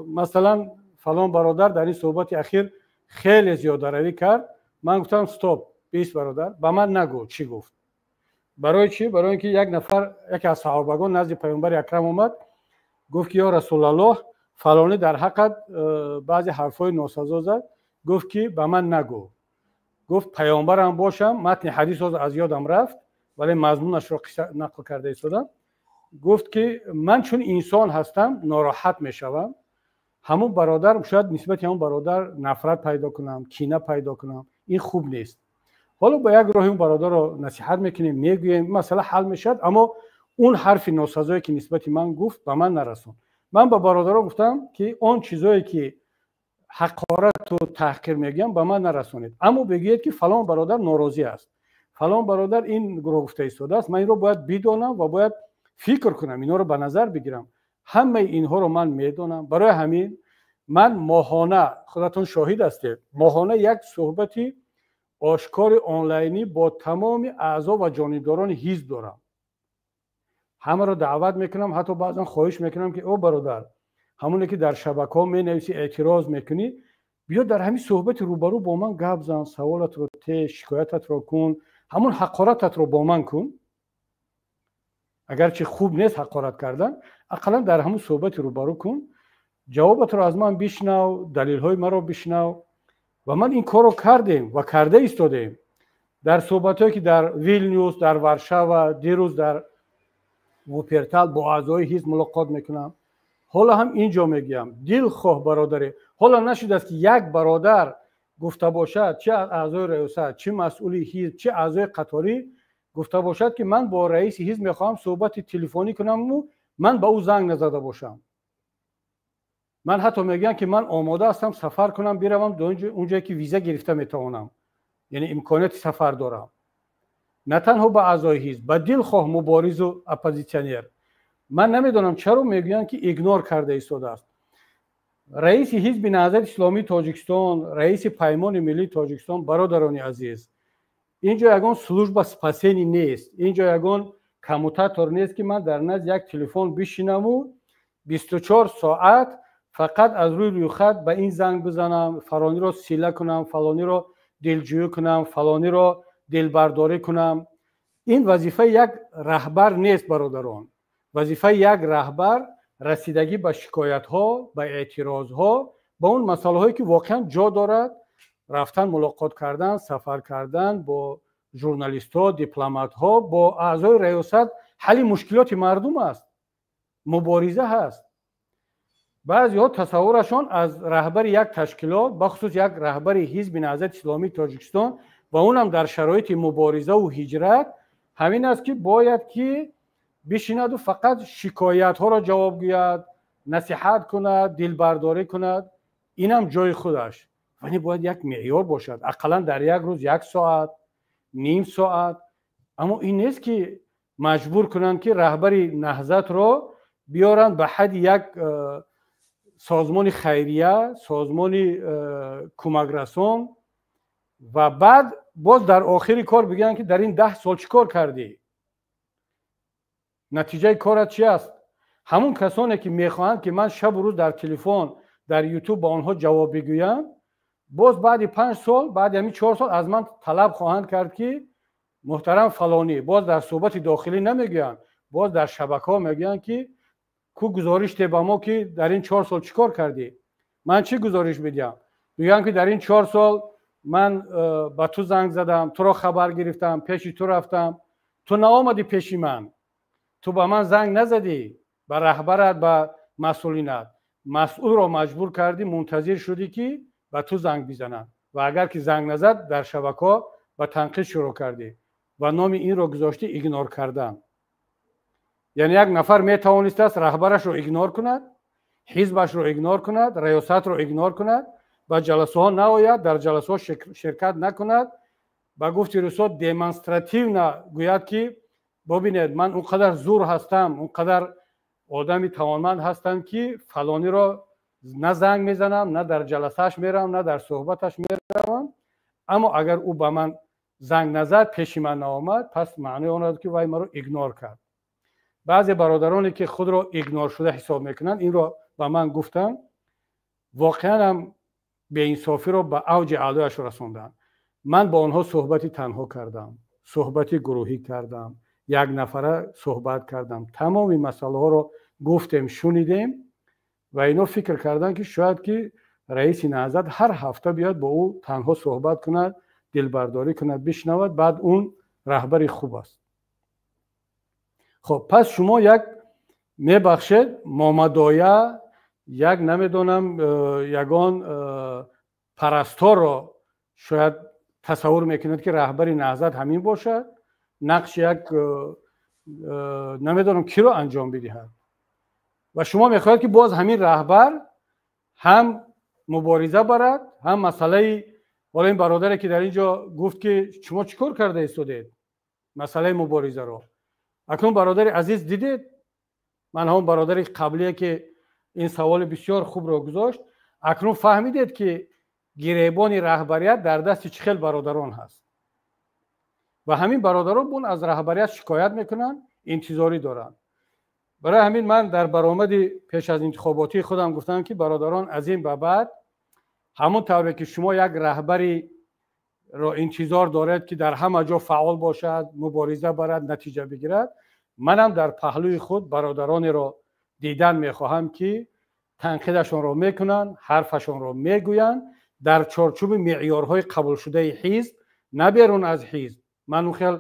масалан фалон бародар дар ин суҳбати ахир хеле зиёдаравӣ кард. Ман гуфтам: «Стоп, бист, бародар, ба ман нагӯ чӣ гуфт». Барои чӣ? Барои ин ки як нафар, яке аз саҳобагон назди Паёмбари Акрам омад, гуфт, ки ё Расулаллоҳ, фалонӣ дар ҳаққат баъзе ҳарфҳои носазо зад. Гуфт, ки ба ман нагӯ. Гуфт: «Паёмбарам бошам». Матни ҳадис ҳозир аз ёдам рафт, вале мазмунашро нақл карда истодам. Гуфт, ки ман чун инсон ҳастам, нороҳат мешавам. Ҳамун бародар, шояд нисбати ҳамун бародар нафрат пайдо кунам, кина пайдо кунам. Ин хуб нест. Ҳоло ба як роҳи он бародарро насиҳат мекунем, мегӯем, масъала ҳал мешавад, аммо он ҳарфи носазое, ки нисбати ман гуфт, ба ман нарасон. Ман ба бародаро гуфтам, ки он чизое, ки ҳақорату таҳқир мегӯям, ба ман нарасонед, аммо бигӯед, ки фалон бародар норозӣ аст, фалон бародар ин гурӯҳ гуфта истодааст. Ман инро бояд бидонам ва бояд фикр кунам, инҳоро ба назар бигирам. Ҳамаи инҳоро ман медонам. Барои ҳамин ман моҳона, худатон шоҳид ҳастед, моҳона як суҳбати ошкори онлайнӣ бо тамоми аъзо ва ҷонибдорони ҳизб дорам. Ҳамаро даъват мекунам, ҳатто баъзан хоҳиш мекунам, ки о бародар, ҳамоне ки дар шабакаҳо менависӣ, эътироз мекунӣ, биё дар ҳамин суҳбати рӯбарӯ бо ман гап зан, саволатро те, шикоятатро кун, ҳамон ҳақорататро бо ман кун. Агарчи хуб нест ҳақорат кардан, ақаллан дар ҳамон суҳбати рӯбарӯ кун, ҷавобатро аз ман бишнав, далелҳои маро бишнав. Ва ман ин корро кардем ва карда истодем дар суҳбатҳое, ки дар Вилнюс, дар Варшава, дирӯз дар Вупертал бо аъзои ҳизб мулоқот мекунам. Ҳоло ҳам ин ҷо мегӯям: дилхоҳ бародаре, ҳоло нашудааст, ки як бародар гуфта бошад, чи аъзои раёсат, чи масъули ҳизб, чи аъзои қаторӣ гуфта бошад, ки ман бо раиси ҳизб мехоҳам суҳбати телефонӣ кунаму ман ба ӯ занг назада бошам. Ман ҳатто мегӯям, ки ман омода ҳастам сафар кунам, биравам он ҷое, ки виза гирифта метавонам, яъне имконияти сафар дорам. На танҳо ба аъзои ҳизб, ба дилхоҳ муборизу оппозитсионер. Ман намедонам, чаро мегӯянд, ки игнор карда истодааст раиси Ҳизби Наҳзати Исломии Тоҷикистон, раиси Паймони Миллии Тоҷикистон. Бародарони азиз, ин ҷо ягон служба спасения нест, ин ҷо ягон коммутатор нест, ки ман дар назди як телефон бишинаму 24 соат фақат аз рӯи рӯйхат ба ин занг бизанам, фалониро сила кунам, фалониро дилҷӯӣ кунам, фалониро дилбардорӣ кунам. Ин вазифаи як раҳбар нест, бародарон. Вазифаи як раҳбар расидагӣ ба шикоятҳо, ба эътирозҳо, ба он масъалаҳое, ки воқеан ҷо дорад, рафтан, мулоқот кардан, сафар кардан бо журналистҳо, дипломатҳо, бо аъзои раёсат, ҳалли мушкилоти мардум аст, мубориза ҳаст. Баъзеҳо тасаввурашон аз раҳбари як ташкилот, бахусус як раҳбари Ҳизби Наҳзати Исломии Тоҷикистон ва онам дар шароити муборизаву ҳиҷрат, ҳамин аст, ки бояд ки бишинаду фақат шикоятҳоро ҷавоб гӯяд, насиҳат кунад, дилбардорӣ кунад. Инам ҷои худаш, вале бояд як меъёр бошад. Ақаллан дар як рӯз як соат, Ним соат. Аммо ин нест, ки маҷбур кунанд, ки раҳбари Наҳзатро биёранд ба ҳадди як созмони хайрия, созмони кӯмакрасон ва баъд боз дар охири кор бигӯянд, ки дар ин 10 сол чӣ кор кардӣ, натиҷаи корат чи аст? Ҳамун касоне, ки мехоҳанд, ки ман шабу рӯз дар телефон, дар Ютуб ба онҳо ҷавоб бигӯям, боз баъди 5 сол, баъди ҳамин 4 сол аз ман талаб хоҳанд кард, ки муҳтарам фалонӣ, боз дар суҳбати дохилӣ намегӯянд, боз дар шабакаҳо мегӯянд, ки ку гузориш де ба мо, ки дар ин 4 сол чӣ кор кардӣ? Ман чӣ гузориш бидиҳам? Мегӯям, ки дар ин 4 сол ман ба ту занг задам, туро хабар гирифтам, пеши ту рафтам, ту наомадӣ пеши ман, ту ба ман занг назадӣ, ба раҳбарат, ба масъулинат, масъулро маҷбур кардӣ, мунтазир шудӣ, ки ба ту занг бизананд ва агар ки занг назад, дар шабакаҳо ба танқид шурӯъ кардӣ ва номи инро гузоштӣ игнор кардан. Яъне як нафар метавонистааст раҳбарашро игнор кунад, ҳизбашро игнор кунад, раёсатро игнор кунад, ба ҷаласаҳо наояд, дар ҷаласаҳо ширкат накунад, ба гуфти русо демонстративно гӯяд, ки бибинед, ман он қадар зур ҳастам, он қадар одами тавонманд ҳастам, ки фалониро на занг мезанам, на дар ҷаласааш меравам, на дар суҳбаташ меравам. Аммо агар ӯ ба ман занг назад, пеши ман наомад, пас маънои он аст, ки вай маро игнор кард. Баъзе бародароне, ки худро игноршуда ҳисоб мекунанд, инро ба ман гуфтанд, воқеан ҳам беинсофиро ба авҷи аълояш расонданд. Ман бо онҳо суҳбати танҳо кардам, суҳбати гурӯҳӣ кардам, як нафара суҳбат кардам, тамоми масъалаҳоро гуфтем, шунидем ва ино фикр карданд, ки шояд ки раиси Наҳзат ҳар ҳафта биёяд, бо ӯ танҳо суҳбат кунад, дилбардорӣ кунад, бишнавад, баъд он раҳбари хуб аст. Хоб, пас шумо як, мебахшед, момадоя, як намедонам, ягон парасторро шояд тасаввур мекунед, ки раҳбари Наҳзат ҳамин бошад, нақши як намедонам киро анҷом бидиҳад. Ва шумо мехоҳед, ки боз ҳамин раҳбар ҳам мубориза барад, ҳам масъалаи, ҳола ин бародаре, ки дар ин ҷо гуфт, ки шумо чӣ кор карда истодед масъалаи муборизаро. Акнун, бародари азиз, дидед, ман ҳамон бародари қаблие, ки ин саволи бисёр хубро гузошт, акнун фаҳмидед, ки гиребони раҳбарият дар дасти чӣ хел бародарон ҳаст ва ҳамин бародарон бун аз раҳбарият шикоят мекунанд, интизорӣ доранд. Барои ҳамин ман дар баромади пеш аз интихоботии худам гуфтам, ки бародарон, аз ин ба баъд ҳамон тавре ки шумо як раҳбариро интизор доред, ки дар ҳама ҷо фаъол бошад, мубориза барад, натиҷа бигирад, манам дар паҳлӯи худ бародаронеро дидан мехоҳам, ки танқидашонро мекунанд, ҳарфашонро мегӯянд дар чорчӯби меъёрҳои қабулшудаи ҳизб, на берун аз ҳизб. Ман он хел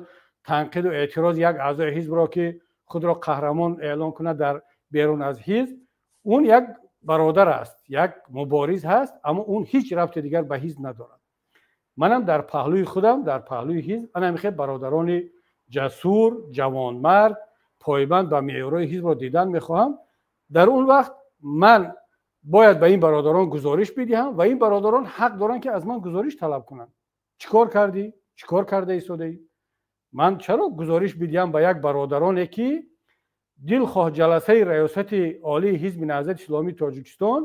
танқиду эътироз як аъзои ҳизбро, ки худро қаҳрамон эълон кунад дар берун аз ҳизб, он як бародар аст, як мубориз ҳаст, аммо он ҳеҷ рабти дигар ба ҳизб надорад. Манам дар паҳлӯи худам, дар паҳлӯи ҳизб ана ҳамин бародарони ҷасур, ҷавонмард, пойбанд ба меъёрҳои ҳизбро дидан мехоҳам. Дар он вақт ман бояд ба ин бародарон гузориш бидиҳам ва ин бародарон ҳақ доранд, ки аз ман гузориш талаб кунанд: чӣ кор кардӣ, чӣ кор карда истодаӣ? Ман чаро гузориш бидиҳам ба як бародароне, ки дилхоҳ ҷаласаи раёсати олии Ҳизби Наҳзати Исломии Тоҷикистон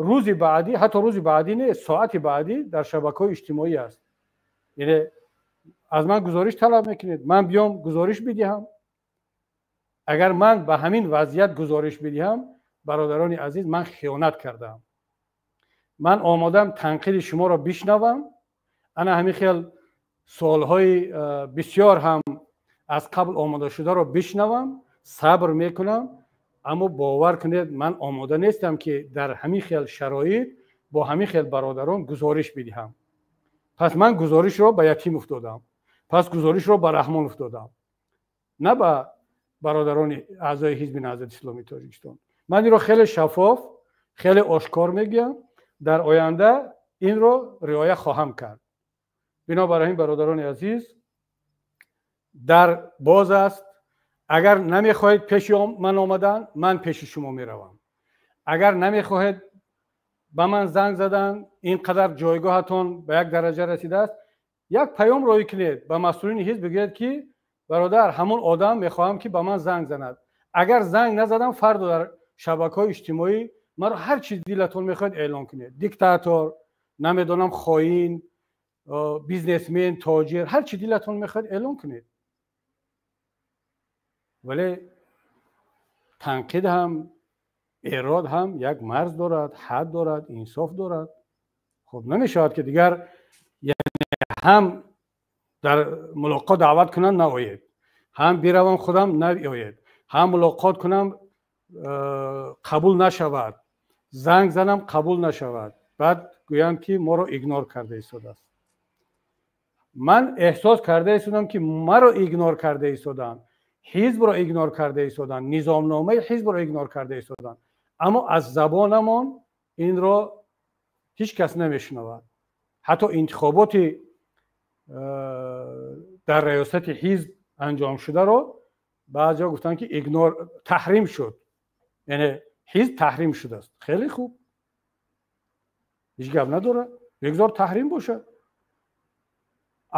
рӯзи баъдӣ, ҳатто рӯзи баъдӣ не, соати баъдӣ дар шабакаҳои иҷтимоӣ аст? Яъне аз ман гузориш талаб мекунед, ман биём гузориш бидиҳам? Агар ман ба ҳамин вазъият гузориш бидиҳам, бародарони азиз, ман хиёнат кардаам. Ман омодам танқиди шуморо бишнавам, ана ҳамин хел суолҳои бисёр ҳам аз қабл омодашударо бишнавам, сабр мекунам, аммо бовар кунед, ман омода нестам, ки дар ҳамин хел шароит бо ҳамин хел бародарон гузориш бидиҳам. Пас ман гузоришро ба Ятимов додам, пас гузоришро ба Раҳмонов додам, на ба бародарони аъзои Ҳизби Наҳзати Исломии Тоҷикистон. Ман инро хеле шаффоф, хеле ошкор мегӯям, дар оянда инро риоя хоҳам кард. Бинобар ин, бародарони азиз, дар боз аст. Агар намехоҳед пеши ман омадан, ман пеши шумо меравам. Агар намехоҳед ба ман занг задан, ин қадар ҷойгоҳатон ба як дараҷа расидааст. Як паём роҳӣ кунед ба масъулини ҳизб, бигӯед, ки бародар, ҳамон одам мехоҳам, ки ба ман занг занад. Агар занг назадам, фардо дар шабакаҳои иҷтимоӣ маро ҳар чиз дилатон мехоҳед эълон кунед: диктатор, намедонам, хоин, бизнесмен, тоҷир, ҳар чи дилатон мехоҳед эълон кунед. Вале танқид ҳам, эрод ҳам як марз дорад, ҳад дорад, инсоф дорад. Хуб, намешавад, ки дигар ҳам дар мулоқот даъват кунанд, наоед, ҳам биравам худам, наоед, ҳам мулоқот кунам, қабул нашавад, занг занам, қабул нашавад, баъд гӯянд, ки моро игнор карда истодааст. Ман эҳсос карда истодам, ки маро игнор карда истоданд, ҳизбро игнор карда истоданд, низомномаи ҳизбро игнор карда истоданд, аммо аз забонамон инро ҳеҷ кас намешунавад. Ҳатто интихоботи дар раёсати ҳизб анҷомшударо баъзеҳо гуфтанд, ки игнор, таҳрим шуд, яъне ҳизб таҳрим шудааст. Хеле хуб, ҳеҷ гап надорад, бигзор таҳрим бошад.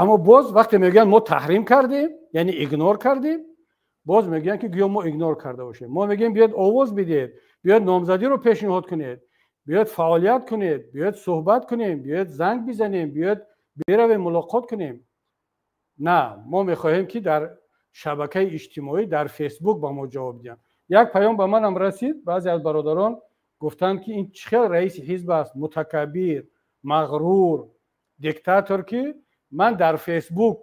Аммо боз вақте мегӯянд, мо таҳрим кардем, яъне игнор кардем, боз мегӯянд, ки гӯё мо игнор карда бошем. Мо мегӯем, биёед, овоз бидиҳед, биёед, номзадиро пешниҳод кунед, биёед, фаъолият кунед, биёед, суҳбат кунем, биёед, занг бизанем, биёед, биравем, мулоқот кунем. На, мо мехоҳем, ки дар шабакаи иҷтимоӣ, дар Фейсбук ба мо ҷавоб диҳанд. Як паём ба манам расид, баъзе аз бародарон гуфтанд, ки ин чӣ хел раиси ҳизб аст, мутакаббир, мағрур, диктатор, ки ман дар Фейсбук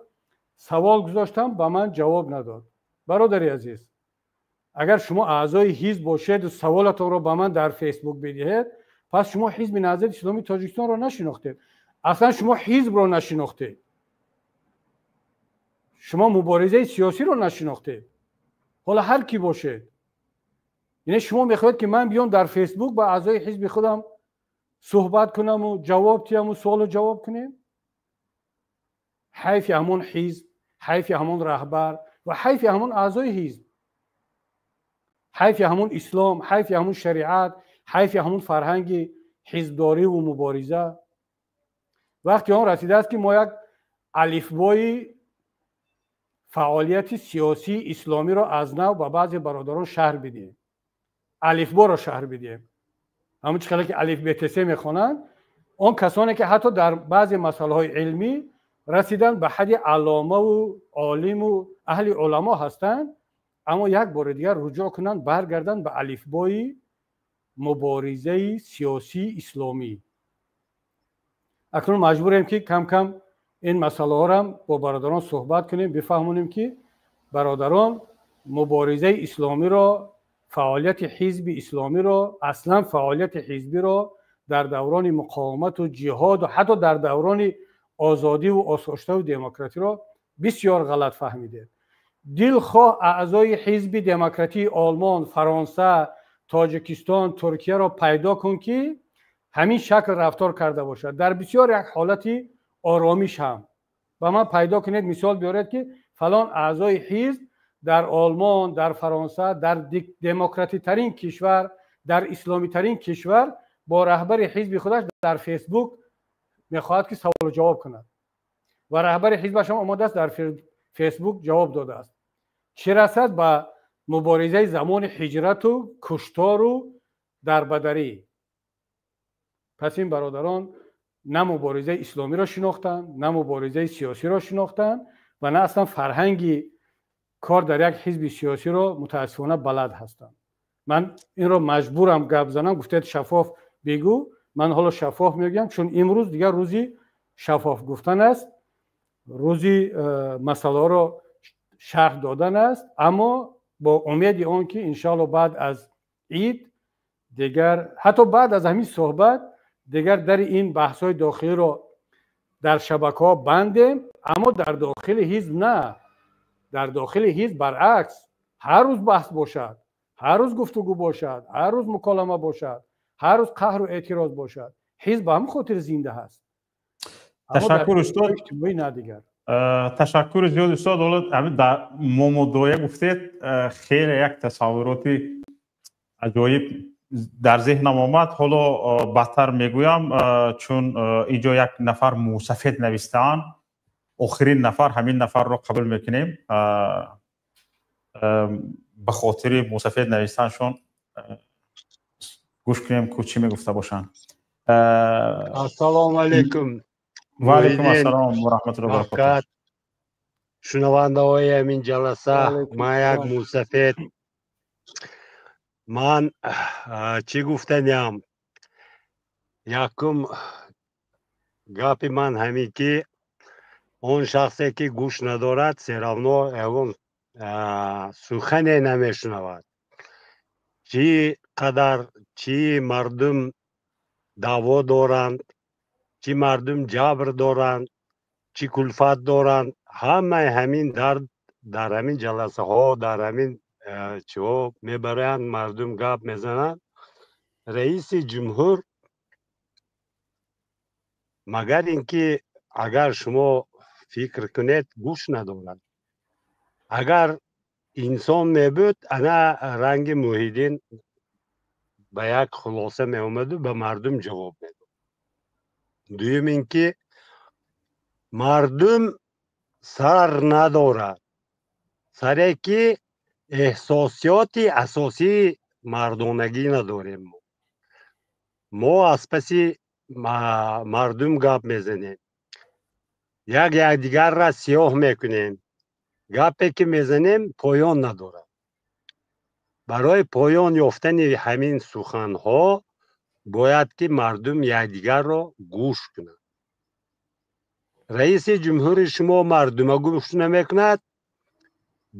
савол гузоштам, ба ман ҷавоб надод. Бародари азиз, агар шумо аъзои ҳизб бошеду саволатонро ба ман дар Фейсбук бидиҳед, пас шумо Ҳизби Наҳзати Исломии Тоҷикистонро нашинохтед, аслан шумо ҳизбро нашинохтед, шумо муборизаи сиёсиро нашинохтед. Ҳоло ҳар кӣ бошед, яъне шумо мехоҳед, ки ман биём, дар Фейсбук ба аъзои ҳизби худам суҳбат кунаму ҷавоб диҳаму суолу ҷавоб кунем? Ҳайфи ҳамон ҳизб, ҳайфи ҳамон раҳбар ва ҳайфи ҳамон аъзои ҳизб, ҳайфи ҳамон ислом, ҳайфи ҳамон шариат, ҳайфи ҳамон фарҳанги ҳизбдориву мубориза. Вақти он расидааст, ки мо як алифбои фаъолияти сиёсии исломиро аз нав ба баъзе бародарон шарҳ бидиҳем, алифборо шарҳ бидиҳем, ҳамон чӣ хеле ки алиф бтс мехонанд. Он касоне ки ҳатто дар баъзе масъалаҳои илмӣ расиданд ба ҳадди алломаву олиму аҳли уламо ҳастанд, аммо як бори дигар руҷӯъ кунанд, баргарданд ба алифбои муборизаи сиёсии исломӣ. Акнун маҷбурем, ки кам кам ин масъалаҳоро бо бародарон суҳбат кунем, бифаҳмонем, ки бародарон, муборизаи исломиро, фаъолияти ҳизби исломиро, аслан фаъолияти ҳизбиро дар даврони муқовимату ҷиҳоду ҳатто дар даврони озодиву осоштаву демократиро бисёр ғалат фаҳмидед. Дилхоҳ аъзои Ҳизби Демократии Олмон, Фаронса, Тоҷикистон, Туркияро пайдо кун, ки ҳамин шакл рафтор карда бошад дар бисёр як ҳолати оромиш ҳам. Ба ман пайдо кунед, мисол биёред, ки фалон аъзои ҳизб дар Олмон, дар Фаронса, дар демократитарин кишвар, дар исломитарин кишвар бо раҳбари ҳизби худаш дар Фейсбук мехоҳад, ки саволу ҷавоб кунад ва раҳбари ҳизбаш ҳам омодааст, дар Фейсбук ҷавоб додааст. Чӣ расад ба муборизаи замони ҳиҷрату куштору дарбадарӣ? Пас ин бародарон на муборизаи исломиро шинохтанд, на муборизаи сиёсиро шинохтанд ва на аслан фарҳанги кор дар як ҳизби сиёсиро, мутаассифона, балад ҳастанд. Ман инро маҷбурам гап занам. Гуфтед, шаффоф бигӯ, ман ҳоло шаффоф мегӯям, чун имрӯз дигар рӯзи шаффоф гуфтан аст, рӯзи масъалаҳоро шарҳ додан аст, аммо бо умеди он ки иншоалло баъд аз ид дигар, ҳатто баъд аз ҳамин суҳбат дигар дари ин баҳсҳои дохилиро дар шабакаҳо бандем. Аммо дар дохили ҳизб на, дар дохили ҳизб баръакс, ҳар рӯз баҳс бошад, ҳар рӯз гуфтугӯ бошад, ҳар рӯз муколама бошад, ҳар рӯз қаҳру эътироз бошад. Ҳизб ба ҳамин хотир зинда ҳаст. Ташаккур, устод. На дигар. Ташаккури зиёд, устод. Ҳоло ҳамин дар момодоя гуфтед, хеле як тасаввуроти аҷоиб дар зеҳнам омад. Ҳоло баъдтар мегӯям, чун инҷо як нафар мусафед навистаанд. Охирин нафар, ҳамин нафарро қабул мекунем. Ба хотири мусафед навистаншон гӯш кунем, ку чӣ мегуфта бошанд. Ассалому алайкум. Ва алайкум ассалом ва раҳматуллоҳи ва баракотуҳ. Шунавандаҳои ҳамин ҷаласа, ман як мусафед. Ман чӣ гуфтаниям? Якум гапи ман ҳамин, ки он шахсе, ки гӯш надорад, всё равно ягон сухане намешунавад. Чӣ қадар чӣ мардум даъво доранд, чӣ мардум ҷабр доранд, чӣ кулфат доранд, ҳамаи ҳамин дард дар ҳамин ҷаласаҳо, дар ҳамин чиҳо мебаранд, мардум гап мезананд. Раиси ҷумҳур, магар ин ки агар шумо фикр кунед, гӯш надорад. Агар инсон мебуд, ана ранги Муҳиддин ба як хулоса меомаду ба мардум ҷавоб медод. Дуюм ин ки мардум сар надорад, саре ки эҳсосиёти асосии мардонагӣ надорем. Мо аз паси мардум гап мезанем, як якдигарра сиёҳ мекунем. Гапе ки мезанем, поён надорад. Барои поён ёфтани ҳамин суханҳо бояд ки мардум якдигарро гӯш кунад. Раиси ҷумҳури шумо мардума гӯш намекунад,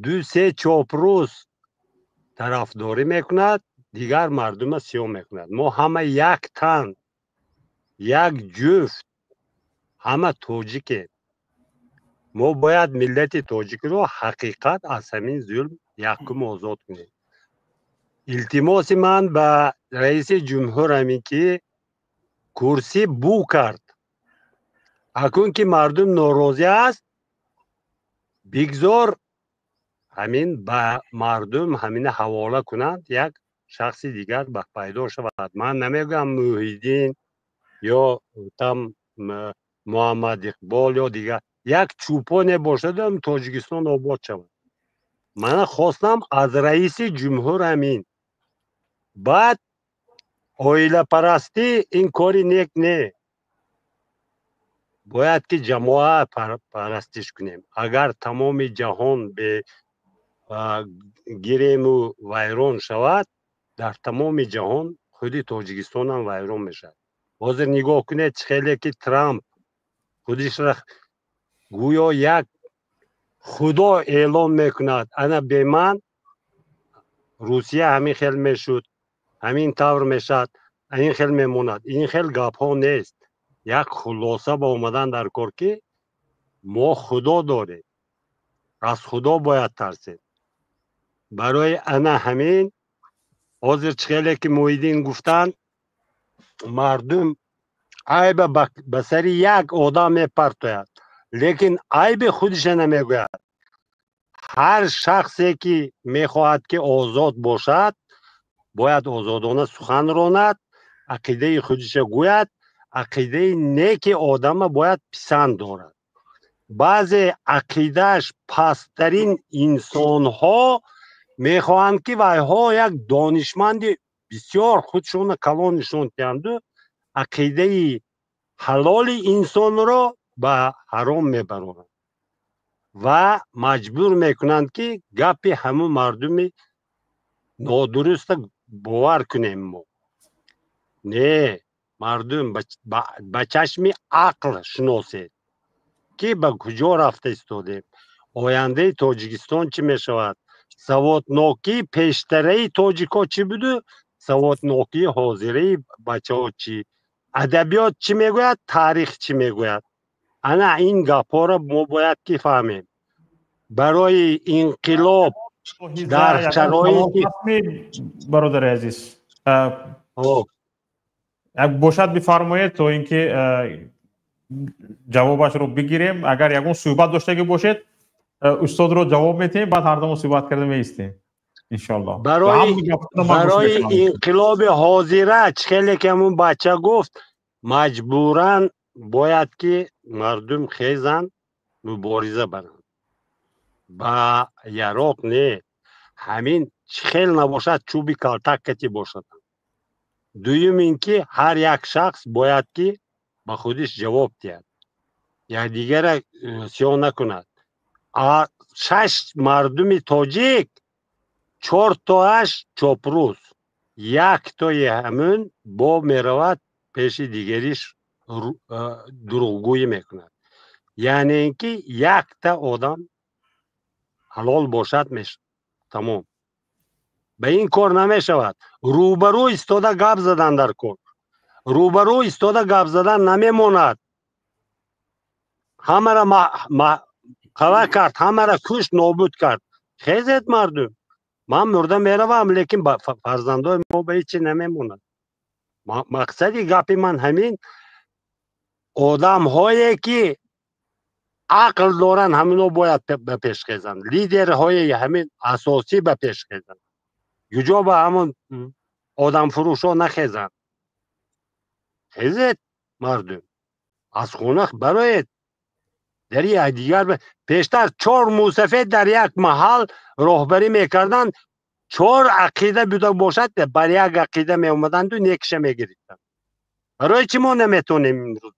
ду се чопрӯз тарафдорӣ мекунад, дигар мардума сиёҳ мекунад. Мо ҳама як тан, як ҷуфт, ҳама тоҷикем. Мо бояд миллати тоҷикро ҳақиқат аз ҳамин зулм якум озод кунем. Илтимоси ман ба раиси ҷумҳур ҳамин, ки курсӣ бу кард, акун ки мардум норозӣ аст, бигзор ҳамин ба мардум ҳамина ҳавола кунанд, як шахси дигар ба пайдо шавад. Ман намегӯям Муҳиддин ё там Муҳаммад Иқбол ё дигар, як чӯпоне бошадам, Тоҷикистон обод шавад. Мана хостам аз раиси ҷумҳур ҳамин. Баъд оилапарастӣ ин кори нек не, бояд ки ҷамоа парастиш кунем. Агар тамоми ҷаҳон бе гирему вайрон шавад, дар тамоми ҷаҳон худи Тоҷикистонам вайрон мешавад. Ҳозир нигоҳ кунед, чӣ хеле ки Трамп худишра гӯё як худо эълон мекунад: ана бе ман Русия ҳамин хел мешуд, ҳамин тавр мешавад, ин хел мемонад. Ин хел гапҳо нест. Як хулоса ба омадан дар кор, ки мо худо дорем, аз худо бояд тарсем. Барои ана ҳамин ҳозир чӣ хеле ки Муҳиддин гуфтанд, мардум айба ба сари як одам мепартояд, лекин айби худиша намегӯяд. Ҳар шахсе ки мехоҳад ки озод бошад, бояд озодона сухан ронад, ақидаи худиша гӯяд. Ақидаи неки одама бояд писанд дорад. Баъзе ақидааш пасттарин инсонҳо мехоҳанд, ки вайҳо як донишманди бисёр худшона калон нишон диҳанду ақидаи ҳалоли инсонро ба ҳаром мебароранд ва маҷбур мекунанд, ки гапи ҳамун мардуми нодуруста бовар кунем. Мо не, мардум, ба чашми ақл шиносед, ки ба куҷо рафта истодем, ояндаи Тоҷикистон чӣ мешавад. Саводнокии пештараи тоҷикҳо чӣ буду, саводнокии ҳозираи бачаҳо чӣ? Адабиёт чӣ мегӯяд, таърих чӣ мегӯяд? Ана ин гапҳоро мо бояд ки фаҳмем. Барои инқилоб дар шароити Бародари азиз, бошад, бифармоед, то ин ки ҷавобашро бигирем. Агар ягон суҳбат доштагӣ бошед, устодро ҷавоб метиҳем, баъд ҳардумо суҳбат карда меистем, иншоалло. Барои инқилоби ҳозира, чӣ хеле ки ҳамун бача гуфт, маҷбуран бояд ки мардум хезанд. Мубориза баранд ба яроқ не, ҳамин чӣ хел набошад, чӯби калтак кати бошад. Дуюм ин ки ҳар як шахс бояд ки ба худиш ҷавоб диҳад, якдигара сиёҳ накунад. Шаш мардуми тоҷик, чортоаш чопрӯз, яктои ҳамун бо меравад пеши дигариш дурӯғгӯӣ мекунад. Яъне ин ки якта одам ҳалол бошад, тамом. Ба ин кор намешавад. Рӯбарӯ истода гап задан дар кор, рӯбарӯ истода гап задан намемонад. Ҳамара қава кард, ҳамара кушт, нобуд кард. Хезед, мардум, ман мурда меравам, лекин фарзандои мо ба ҳеҷ чи намемонад. Мақсади гапи ман ҳамин: одамҳое ки ақл доранд, ҳамино бояд ба пеш хезанд, лидерҳои ҳамин асосӣ ба пеш хезанд. Куҷо ба ҳамон одамфурӯшҳо нахезанд. Хезед, мардум, аз хона бароед, дар якдигар. Пештар чор мусафед дар як маҳал роҳбарӣ мекарданд, чор ақида буда бошад, бар як ақида меомаданду некша мегирифтанд. Барои чӣ мо наметонем имрӯз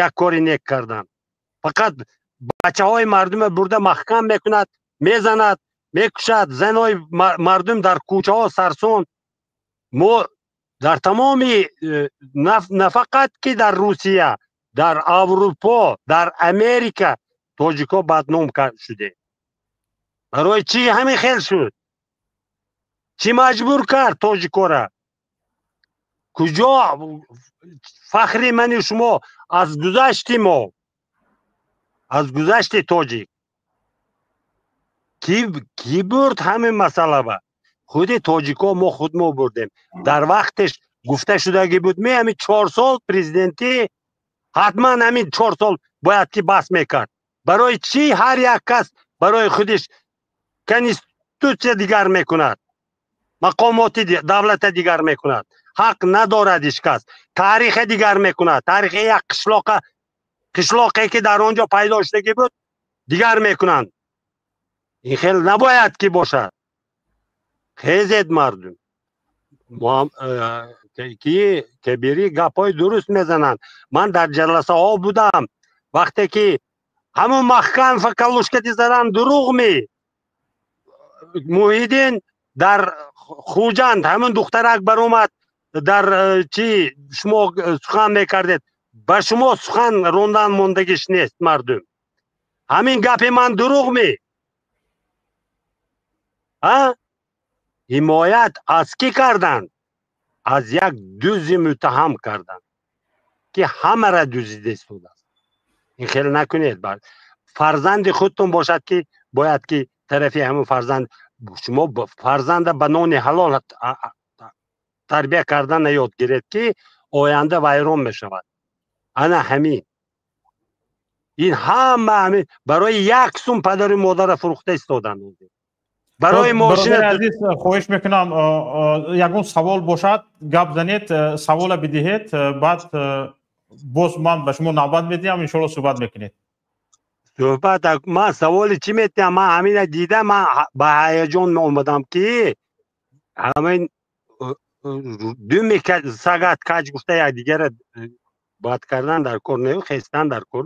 як кори нек кардан? Фақат бачаҳои мардума бурда маҳкам мекунад, мезанад, мекушад, занои мардум дар кӯчаҳо сарсон. Мо дар тамоми нафақат ки дар Русия, дар Аврупо, дар Америка тоҷико бадном шудем. Барои чӣ ҳамин хел шуд? Чӣ маҷбур кард тоҷикора? Куҷо фахри мани шумо аз гузашти мо, аз гузашти тоҷик? Кӣ бурд ҳамин масъалаба? Худи тоҷико, мо худ мо бурдем. Дар вақтеш гуфта шудагӣ буд, ме ҳамин 4 сол президентӣ ҳатман ҳамин 4 сол бояд ки бас мекард. Барои чӣ ҳар як кас барои худиш конститутсия дигар мекунад, мақомоти давлата дигар мекунад? Ҳақ надорад ҳеҷ кас. Тариха дигар мекунад, таърихи як қишлоқа, қишлоқе ки дар он ҷо пайдо шудагӣ буд, дигар мекунанд. Ин хел набояд ки бошад. Хезед, мардум. Ки Кабирӣ гапҳои дуруст мезананд. Ман дар ҷаласаҳо будам, вақте ки ҳамун маҳкам калушкати задан, дурӯғ ми? Муҳиддин дар Хуҷанд ҳамун духтарак баромад дар чи шумо сухан мекардед, ба шумо сухан рондан мондагиш нест. Мардум, ҳамин гапи ман дурӯғ ми? А ҳимоят аз кӣ карданд? Аз як дузи муттаҳам карданд, ки ҳамара дузида истодааст. Ин хел накунед. Фарзанди худтон бошад, ки бояд ки тарафи ҳамун фарзанд. Шумо фарзанда ба нони ҳалол тарбия кардана ёд гиред, ки оянда вайрон мешавад. Ана ҳамин ин ҳама ҳамин барои як сум падару модара фурӯхта истоданд, барои мошина. Азиз, хоҳиш мекунам, ягон савол бошад, гап занед, савола бидиҳед, баъд боз ман ба шумо навбат медиҳам, иншоалло, суҳбат мекунед. Суҳбат, ман саволи чӣ метиҳам? Ман ҳамина дида, ман ба ҳаяҷон омадам, ки ҳамин думи сагат каҷ гуфта якдигара бад кардан дар кор не, хестан дар кор,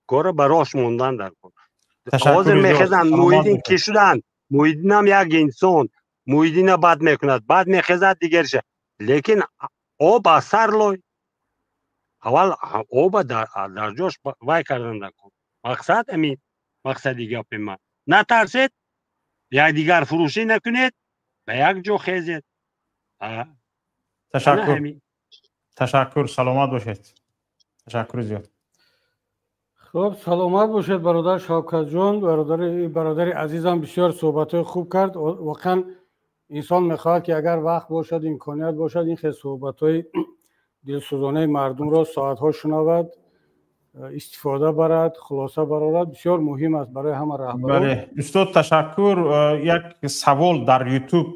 кора ба рош мондан дар кор. Ҳозир мехезанд. Муҳиддин кӣ шуданд? Муҳиддинам як инсон. Муҳиддина бад мекунад, баъд мехезад дигариша. Лекин об аз сар лой, аввал оба дар ҷош вай кардан дар кор. Мақсад ҳамин, мақсади гапи ман: натарсед, якдигар фурӯшӣ накунед, ба як ҷо хезед. Ташаккур, ташаккур, саломат бошед, ташаккури зиёд. Хуб, саломат бошед, бародар Шавкатҷон. Бародари азизам бисёр суҳбатҳои хуб кард. Воқеан, инсон мехоҳад, ки агар вақт бошад, имконият бошад, ин хел суҳбатҳои дилсӯзонаи мардумро соатҳо шунавад, истифода барад, хулоса барорад. Бисёр муҳим аст барои ҳама раҳбарон. Бале, устод, ташаккур. Як савол дар Ютуб,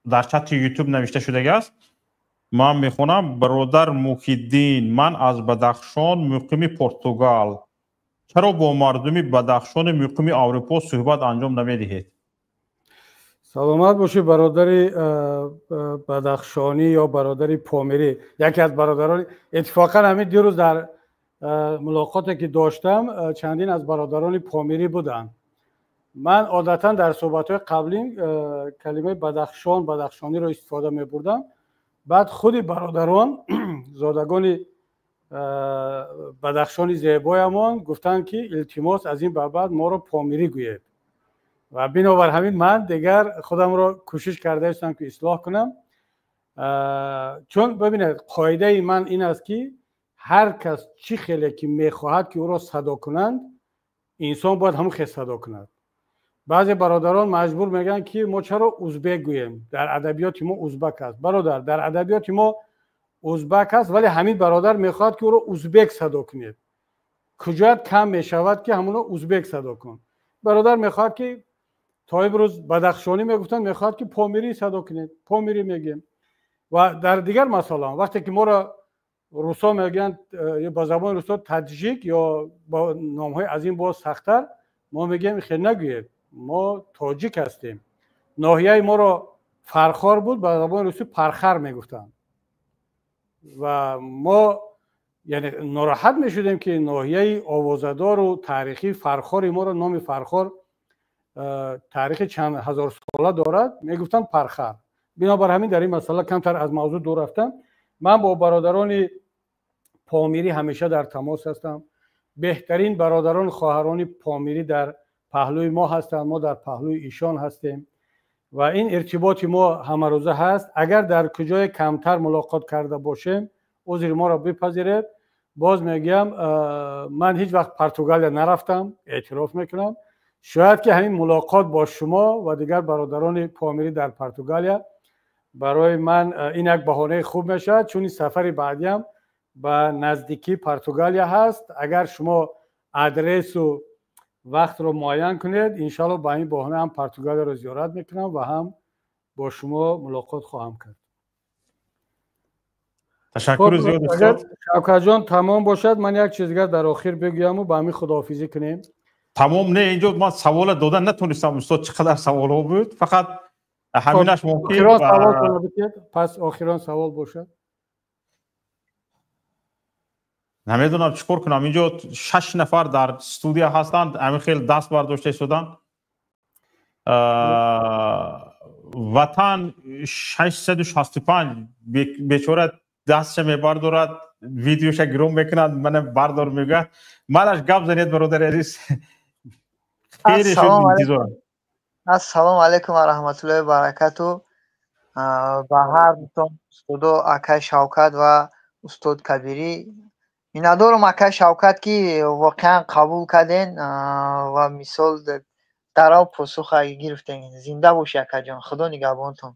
дар чати Ютуб навишта шудагиаст, ман мехонам: «Бародар Муҳиддин, ман аз Бадахшон, муқими Португал. Чаро бо мардуми Бадахшони муқими Аврупо суҳбат анҷом намедиҳед? Саломат бошӣ, бародари бадахшонӣ ё бародари помирӣ. Яке аз бародарони, иттифоқан ҳамин дирӯз дар мулоқоте ки доштам, чандин аз бародарони помирӣ буданд. Ман одатан дар суҳбатҳои қаблӣ калимаи Бадахшон, бадахшониро истифода мебурдам. Баъд худи бародарон, зодагони Бадахшони зебоямон, гуфтанд, ки илтимос, аз ин ба баъд моро помирӣ гӯед. Ва бинобар ҳамин ман дигар худамро кӯшиш карда истам, ки ислоҳ кунам. Чун бибинед, қоидаи ман ин аст, ки ҳар кас чӣ хеле ки мехоҳад, ки ӯро садо кунанд, инсон бояд ҳамон хел садо кунад. Баъзе бародарон маҷбур мегӯянд, ки мо чаро узбек гӯем, дар адабиёти мо узбак аст. Бародар, дар адабиёти мо узбак аст, вале ҳамин бародар мехоҳад, ки ӯро узбек садо кунед. Куҷоят кам мешавад, ки ҳамонро узбек садо кун? Бародар мехоҳад, ки то имрӯз бадахшонӣ мегуфтанд, мехоҳад, ки помирӣ садо кунед, помирӣ мегӯем. Ва дар дигар масъалаам, вақте ки моро русо мегӯянд, ба забони русо таджик ё бо номҳои аз ин боз сахттар, мо мегӯем, хел нагӯед, мо тоҷик ҳастем. Ноҳияи моро Фархор буд, ба забони русӣ Пархар мегуфтанд, ва мо яъне нороҳат мешудем, ки ноҳияи овозадору таърихии Фархори моро, номи Фархор таърихи чанд ҳазорсола дорад, мегуфтанд Пархар. Бинобар ҳамин дар ин масъала камтар аз мавзӯъ дур рафтам. Ман бо бародарони помирӣ ҳамеша дар тамос ҳастам. Беҳтарин бародарон, хоҳарони помирӣ дар паҳлӯи мо ҳастанд, мо дар паҳлӯи ишон ҳастем ва ин иртиботи мо ҳамарӯза ҳаст. Агар дар куҷое камтар мулоқот карда бошем, узри моро бипазиред. Боз мегӯям, ман ҳеҷ вақт Португалия нарафтам, эътироф мекунам. Шояд ки ҳамин мулоқот бо шумо ва дигар бародарони помирӣ дар Португалия барои ман ин як баҳонаи хуб мешавад, чун ин сафари баъдиам ба наздикии Португалия ҳаст. Агар шумо адресу вақтро муайян кунед, иншоалло ба ин баҳона ҳам Португалияро зиёрат мекунам ва ҳам бо шумо мулоқот хоҳам кард. Ташаккури зиёд, устод. Шавкатҷон, тамом бошад, ман як чиз дигар дар охир бигӯяму ба ҳамин худоҳофизӣ кунем. Тамом не, инҷо ман савола дода натонистам, устод, чӣ қадар саволҳо буд, фақат ҳаминаш мумкин. Пас охирон савол бошад. Намедонам чӣ кор кунам, инҷо шаш нафар дар студия ҳастанд, ҳамин хел даст бардошта истоданд. Ватан 665 бечора дастша мебардорад, видеоша гиром мекунад, мана бардор мегӯяд. Манаш гап занед, бародари азиз. Хеле шуд интизорам. Ассалому алайкум ва раҳматуллоҳи ва баракату. Ба ҳар дутон устодо, акай Шавкат ва устод Кабирӣ. Миннатдорам, акай Шавкат, ки воқеан қабул карден ва мисол дарав посуха гирифтен. Зинда бошӣ, акаҷон, худо нигаҳбонтон.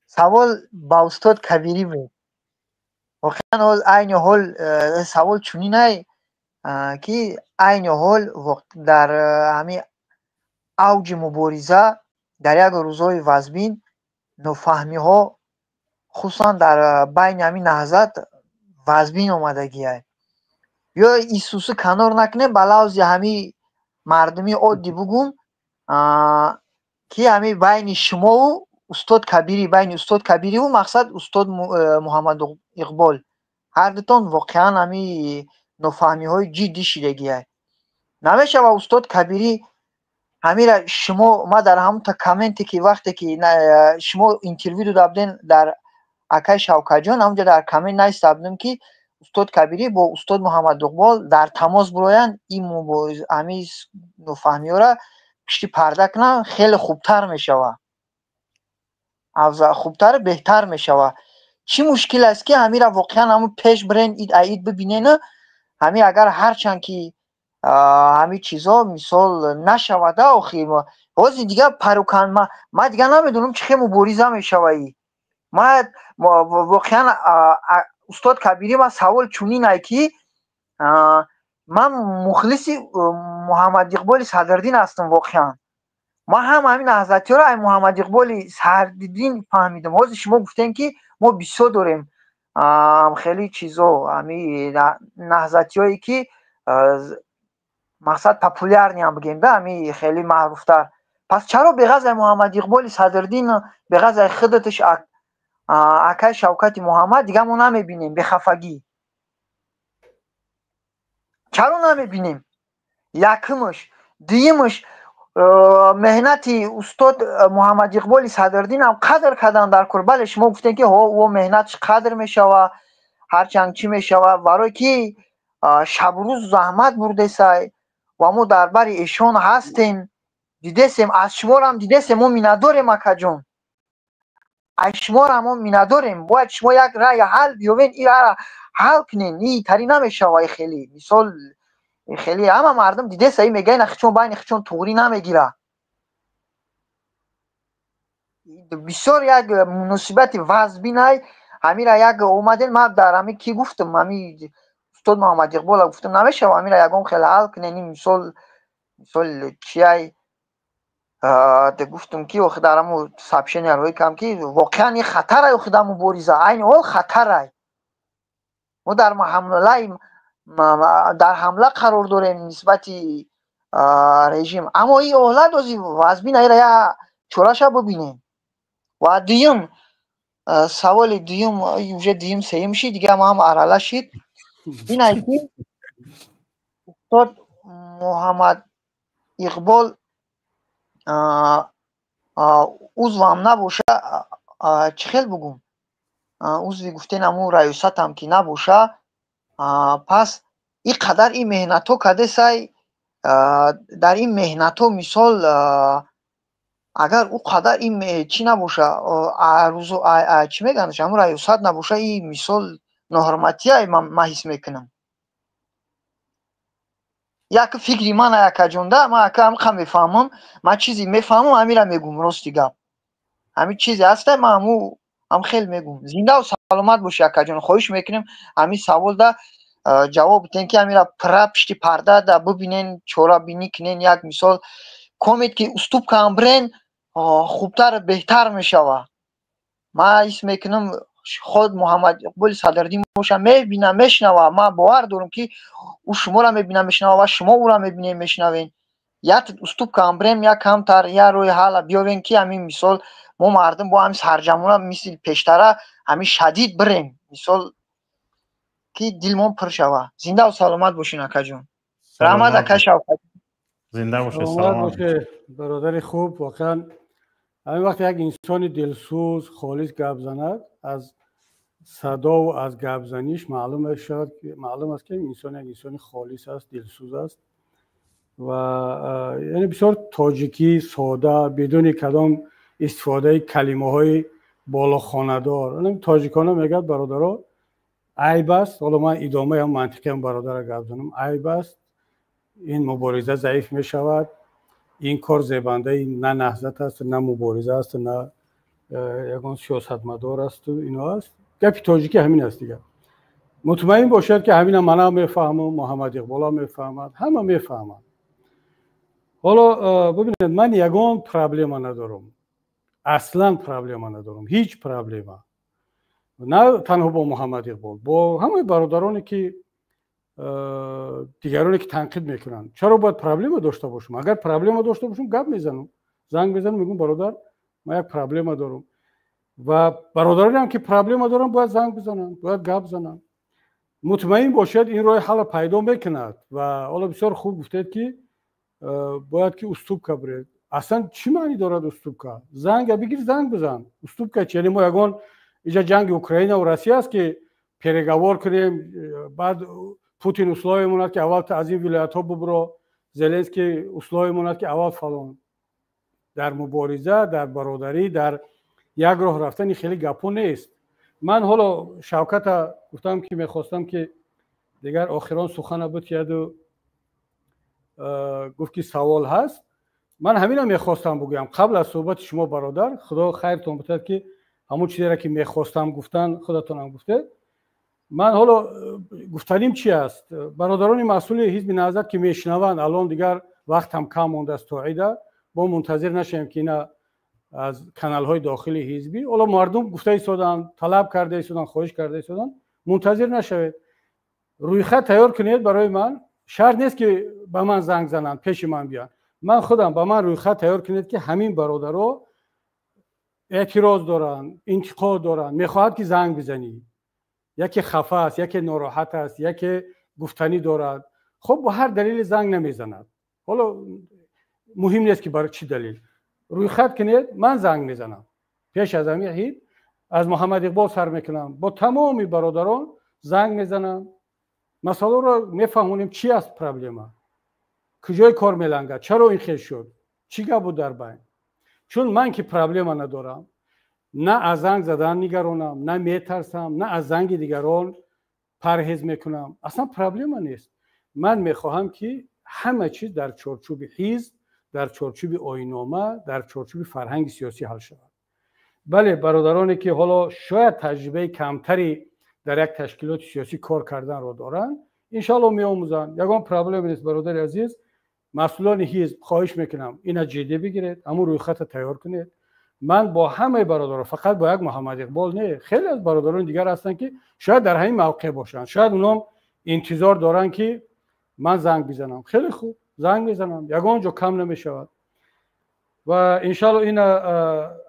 Савол ба устод Кабирӣ буд. Воқеан ҳол айни ҳол савол чунинай, ки айни ҳол дар ҳамин авҷи мубориза, дар як рӯзҳои вазбин, нофаҳмиҳо хусусан дар байни ҳамин наҳзат вазбин омадагиай. Ё исусу канор накунем, ба лавзи ҳамин мардуми оддӣ бугум, ки ҳамин байни шумову устод Кабирӣ, байни устод Кабириву мақсад устод Муҳаммад Иқбол, ҳар дутон воқеан ҳамин нофаҳмиҳои ҷиддӣ шидагиай. Намешава устод Кабирӣ ҳамира шумо, ма дар ҳамонта комменте, ки вақте ки шумо интервю дода буден дар акай Шавкатҷон, ҳамонҷо дар коммент нависта будем, ки устод Кабирӣ бо устод Муҳаммад Иқбол дар тамос бироянд, ин ҳамин нофаҳмиҳоро пишти парда кунанд, хеле хубтар мешавад, хубтару беҳтар мешавад. Чӣ мушкил аст, ки ҳамира воқеан ҳамун пеш бирен, ид аид бибинену ҳамин агар ҳарчанд ки ҳамин чизо мисол нашавада, охи ҳозир дигар парукан ма дигар намедонам, чӣ хел мубориза мешаваи. Ма воқеан устод Кабирӣ, ма савол чунинай, ки ман мухлиси Муҳаммад Иқболи Садриддин ҳастам. Воқеан ман ҳам ҳамин наҳзатиёро ай Муҳаммад Иқболи Садриддин фаҳмидам. Ҳозир шумо гуфтем, ки мо бисёр дорем хеле чизо, ҳамин наҳзатиёе, ки Мақсад, популярный ам бигем да, ами хеле маъруфтар. Пас чаро беғазай Муҳаммад Иқболи Садриддин, беғазай худатш, акай Шавкати Муҳаммад, дига мо намебинем? Бехафагӣ чаро намебинем? Якумаш. Дуюмаш, меҳнати устод Муҳаммад Иқболи Садриддинам қадр кардан дар кор. Бале, шумо гуфтем, ки ҳо, ӯ меҳнатш қадр мешава, ҳарчанд чӣ мешава, барое ки шабрӯз заҳмат бурдесай ва мо дар бари эшон ҳастем, дидесем, аз шуморам дидесем. Мо миннатдорем, акаҷон, аз шуморам мо миннатдорем. Бояд шумо як раъи ҳал биёвен, ин раъра ҳал кунен. И тари намешава. Хеле мисол, хеле ҳама мардум дидеса, и мегӯян, ахчон байни хичон туғрӣ намегира. Бисёр як муносибати вазбинай. Ҳамира як омаден, ман дар ҳами ки гуфтам, ҳами устод Муҳаммад Иқбола гуфтам, намешава, ҳамира ягон хеле ҳал кунен. Ин мисол чиай, гуфтам, ки охи дар ҳаму сообщения рӯй кардам, ки воқеан ин хатарай. Охи дар мубориза айни ҳол хатарай. Мо дар ҳамлаи, дар ҳамла қарор дорем нисбати режим, аммо ин ҳолат ози вазбин аира я чораша бибинем. Ва дуюм саволи, дуюм, уже дуюм, сеюм шид, дига ҳам арала шид. Ин ай, ки устод Муҳаммад Иқбол узвам набоша, чӣ хел бугум, узви гуфтен, ҳамун раёсатам ки набоша, пас ин қадар ин меҳнатҳо кардесай, дар ин меҳнатҳо, мисол, агар ӯ қадар ин чӣ набоша, чӣ мегӯянд, ҳамун раёсат набоша, ин мисол ноҳурматия ман ҳис мекунам. Як фикри ман, акаҷонда, ман ака ҳамқа мефаҳмам, ман чизе мефаҳмам, ҳамира мегӯм. Рости гап, ҳамин чизе ҳаста, ман ҳаму ҳам хел мегӯм. Зиндаву саломат бошӣ, акаҷон. Хоҳиш мекунем, ҳамин саволда ҷавоб битен, ки ҳамира пира пишти парда да бибинен, чорабинӣ кунен. Як мисол, комед ки уступка ам бирен, хубтар, беҳтар мешава. Ман ҳис мекунам, худ Муҳаммад Иқболи Садриддин боша, мебина, мешунава. Ман бовар дорам, ки ӯ шуморо мебина, мешунава ва шумо ӯро мебинед, мешунавед. Як уступка ам бирем, як камтар як роҳи ҳалла биёвем, ки ҳамин мисол мо мардум бо ҳамин сарҷамона мисли пештара ҳамин шадид бирем, мисол, ки дилмон пур шава. Зиндаву саломат бошин, акаҷон. Раҳмат, ака Шавкат. Зинда бошед. Саломат бошед, бародари хуб. Воқеан, ҳамин вақте як инсони дилсӯз, холис гап занад, аз садову аз гапзаниш маълум мешавад, маълум аст, ки инсон як инсони холис аст, дилсӯз аст ва яъне бисёр тоҷикӣ, сода, бидуни кадом истифодаи калимаҳои болохонадор тоҷикона мегӯяд. Бародаро, айб аст, ҳоло ман идомаи ҳам мантиқиам бародара гап занам, айб аст, ин мубориза заиф мешавад. Ин кор зебандаи на Наҳзат аст, на мубориза аст, на ягон сиёсатмадор асту ино аст. Гапи тоҷикӣ ҳамин аст дигар. Мутмаин бошед, ки ҳамина манам мефаҳмам, Муҳаммад Иқболам мефаҳмад, ҳама мефаҳмад. Ҳоло бибинед, ман ягон проблема надорам, аслан проблема надорам, ҳеҷ проблема, на танҳо бо Муҳаммад Иқбол, бо ҳамаи бародароне ки, дигароне ки танқид мекунанд. Чаро бояд проблема дошта бошам? Агар проблема дошта бошам, гап мезанам, занг мезанам, мегӯм: «Бародар, ман як проблема дорам». Ва бародаронеам ки проблема дорам, бояд занг бизананд, бояд гап зананд. Мутмаин бошед, ин роҳи ҳалла пайдо мекунад. Ва ҳоло бисёр хуб гуфтед, ки бояд ки уступка биред. Аслан чӣ маънӣ дорад уступка? Занга бигир, занг бизан. Уступка чи? Яъне мо ягон иҷа ҷанги Украинаву Россия аст, ки переговор кунем, баъд Путин условие монад, ки аввал аз ин вилоятҳо бубро, Зеленский условие монад, ки аввал фалон. Дар мубориза, дар бародарӣ, дар як роҳ рафтани хеле гапҳо нест. Ман ҳоло Шавката гуфтам, ки мехостам, ки дигар охирон сухана бутияду гуфт, ки савол ҳаст. Ман ҳамина мехостам бигӯям қабл аз суҳбати шумо, бародар. Худо хайртон бутад, ки ҳамон чизеро, ки мехостам гуфтан, худатонам гуфтед. Ман ҳоло гуфтаним чи аст? Бародарони масъули ҳизби Наҳзат, ки мешунаванд, алон дигар вақтам кам мондааст то ида, бо мунтазир нашавем, ки ина аз каналҳои дохили ҳизбӣ ҳоло мардум гуфта истоданд, талаб карда истоданд, хоҳиш карда истоданд. Мунтазир нашавед, рӯйхат тайёр кунед барои ман. Шарт нест, ки ба ман занг зананд, пеши ман биёянд. Ман худам, ба ман рӯйхат тайёр кунед, ки ҳамин бародаро эътироз доранд, интиқод доранд, мехоҳад, ки занг бизанӣ. Яке хафа аст, яке нороҳат аст, яке гуфтанӣ дорад. Хуб, бо ҳар далеле занг намезанад. Ҳоло муҳим нест, ки барои чӣ далел. Рӯйхат кунед, ман занг мезанам. Пеш аз ҳамин ҳид аз Муҳаммад Иқбол сар мекунам, бо тамоми бародарон занг мезанам, масъаларо мефаҳмонем: чӣ аст проблема, куҷои кор мелангад, чаро ин хел шуд, чӣ гап буд дар байн. Чун ман ки проблема надорам, на аз занг задан нигаронам, на метарсам, на аз занги дигарон парҳез мекунам. Аслан проблема нест. Ман мехоҳам, ки ҳама чиз дар чорчӯби ҳизб, дар чорчӯби оиннома, дар чорчӯби фарҳанги сиёсӣ ҳал шавад. Бале, бародароне, ки ҳоло шояд таҷрибаи камтари дар як ташкилоти сиёсӣ кор карданро доранд, иншоалло меомӯзанд, ягон проблема нест. Бародари азиз, масъулони ҳизб, хоҳиш мекунам, ина ҷиддӣ бигиред, ҳамун рӯйхата тайёр кунед. Ман бо ҳамаи бародарон, фақат бо як Муҳаммад Иқбол не, хеле аз бародарони дигар ҳастанд, ки шояд дар ҳамин мавқеъ бошанд, шояд уном интизор доранд, ки ман занг бизанам. Хеле хуб, занг мезанам, ягон ҷо кам намешавад ва иншоалло ина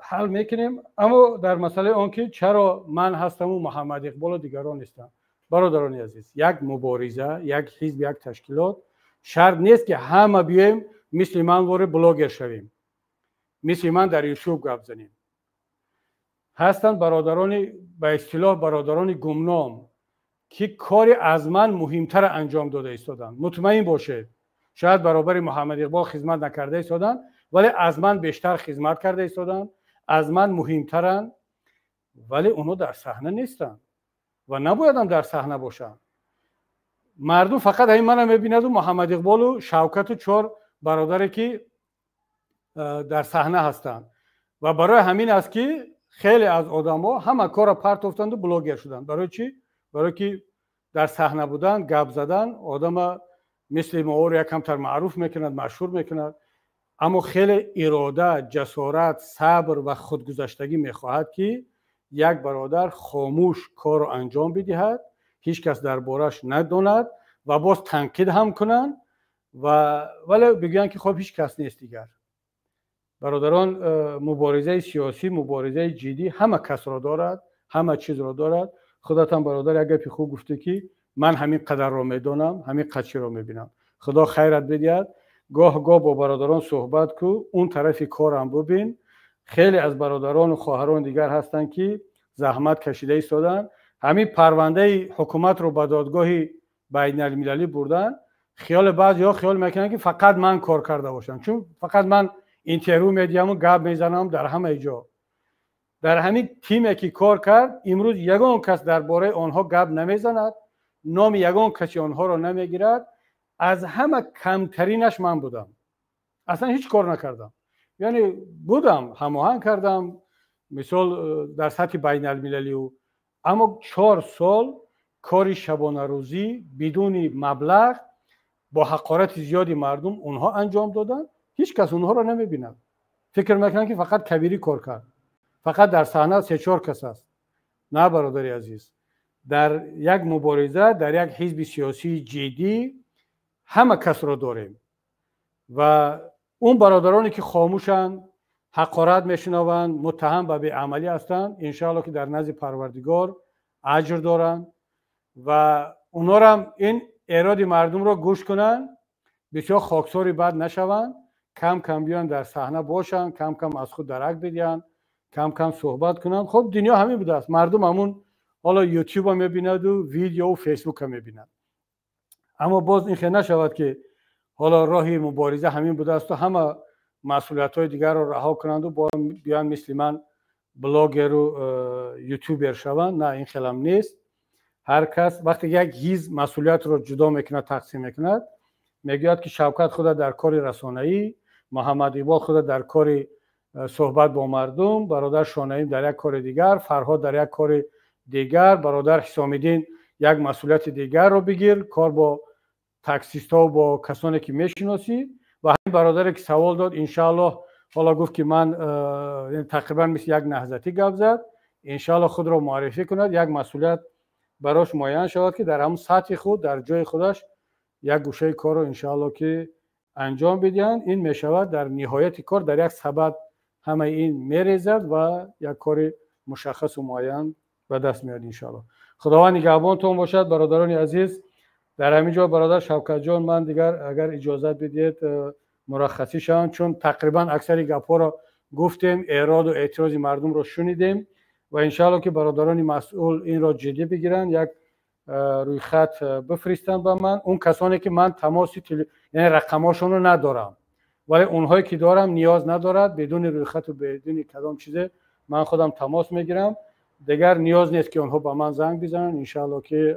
ҳал мекунем. Аммо дар масъалаи он ки чаро ман ҳастаму Муҳаммад Иқболу дигарон нестам, бародарони азиз, як мубориза, як ҳизб, як ташкилот, шарт нест, ки ҳама биёем мисли ман вори блогер шавем, мисли ман дар Ютуб гап занем. Ҳастанд бародарони, ба истилоҳ, бародарони гумном, ки кори аз ман муҳимтара анҷом дода истоданд. Мутмаин бошед, шояд баробари Муҳаммад Иқбол хизмат накарда истоданд, вале аз ман бештар хизмат карда истоданд, аз ман муҳимтаранд, вале онҳо дар саҳна нестанд ва набоядам дар саҳна бошанд. Мардум фақат ҳамин мана мебинаду Муҳаммад Иқболу Шавкату чор бародаре, ки дар саҳна ҳастанд. Ва барои ҳамин аст, ки хеле аз одамҳо ҳама корро партофтанду блогер шуданд. Барои чӣ? Барои ки дар саҳна будан, гап задан одама мисли моро якамтар маъруф мекунад, машҳур мекунад. Аммо хеле ирода, ҷасорат, сабр ва худгузаштагӣ мехоҳад, ки як бародар хомӯш корро анҷом бидиҳад, ҳеҷ кас дар бораш надонад ва боз танқид ҳам кунанд ва вале бигӯянд, ки хоб, ҳеҷ кас нест дигар. Бародарон, муборизаи сиёсӣ, муборизаи ҷиддӣ ҳама касро дорад, ҳама чизро дорад. Худатам, бародар, як гапи хуб гуфтӣ, ки ман ҳамин қадарро медонам, ҳамин қадчиро мебинам. Худо хайрат бидиҳад. Гоҳ гоҳ бо бародарон суҳбат ку, он тарафи корам бубин. Хеле аз бародарону хоҳарон дигар ҳастанд, ки заҳмат кашида истоданд. Ҳамин парвандаи ҳукуматро ба додгоҳи байналмилалӣ бурданд. Хиёли баъзеҳо, хиёл мекунанд, ки фақат ман кор карда бошам, чун фақат ман интервю медиҳаму гап мезанам дар ҳамаи ҷо. Дар ҳамин тиме, ки кор кард, имрӯз ягон кас дар бораи онҳо гап намезанад, номи ягон каси онҳоро намегирад. Аз ҳама камтаринаш ман будам, аслан ҳеҷ кор накардам. Яъне будам, ҳамоҳанг кардам, мисол, дар сатҳи байналмилалиу. Аммо 4 сол кори шабонарӯзӣ бидуни маблағ, бо ҳақорати зиёди мардум онҳо анҷом доданд. Ҳеҷ кас онҳоро намебинад. Фикр мекунанд, ки фақат Кабирӣ кор кард, фақат дар саҳна се-чор кас аст. На, бародари азиз, дар як мубориза, дар як ҳизби сиёсии ҷиддӣ ҳама касро дорем. Ва он бародароне, ки хомӯшанд, ҳақорат мешунаванд, муттаҳам ба беамалӣ ҳастанд, иншоалло, ки дар назди Парвардигор аҷр доранд ва онҳорам ин эроди мардумро гӯш кунанд, бисёр хоксори бад нашаванд, кам кам биён дар саҳна бошанд, кам кам аз худ дарак бидиҳанд, кам кам суҳбат кунанд. Хуб, дунё ҳамин будааст. Мардум ҳамун ҳоло Ютуба мебинаду видеову Фейсбука мебинад. Аммо боз ин хел нашавад, ки ҳоло роҳи мубориза ҳамин будаасту ҳама масъулиятҳои дигарро раҳо кунанду биён мисли ман блогеру ютубер шаванд. На, ин хелам нест. Ҳар кас вақте як ҳизб масъулиятро ҷудо мекунад, тақсим мекунад, мегӯяд, ки Шавкат худа дар кори расонаӣ, Муҳаммад Иқбол худа дар кори суҳбат бо мардум, бародар Шонаим дар як кори дигар, Фарҳод дар як кори дигар, бародар Ҳисомиддин як масъулияти дигарро бигир, кор бо таксистҳо, бо касоне, ки мешиносӣ. Ва ҳамин бародаре, ки савол дод, иншааллоҳ, ҳоло гуфт, ки ман тақрибан мисли як наҳзатӣ гап зад, иншааллоҳ, худро муаррифӣ кунад, як масъулият барош муайян шавад, ки дар ҳамун сатҳи худ, дар ҷои худаш як гӯшаи корро иншоалло ки анҷом бидиҳанд. Ин мешавад дар ниҳояти кор дар як сабад ҳамаи ин мерезад ва як кори мушаххасу муайян ба даст меояд иншоалло. Худованд нигаҳбонтон бошад, бародарони азиз. Дар ҳамин ҷо бародар Шавкатҷон, ман дигар агар иҷозат бидиҳед мураххасӣ шавам, чун тақрибан аксари гапҳоро гуфтем, эроду эътирози мардумро шунидем ва иншоалло ки бародарони масъул инро ҷиддӣ бигиранд, як рӯйхат бифиристанд ба ман. Он касоне ки ман тамоси яъне рақамҳошонро надорам, вале онҳое ки дорам ниёз надорад, бидуни рӯйхату бидуни кадом чизе ман худам тамос мегирам. Дигар ниёз нест ки онҳо ба ман занг бизананд. Иншоалло ки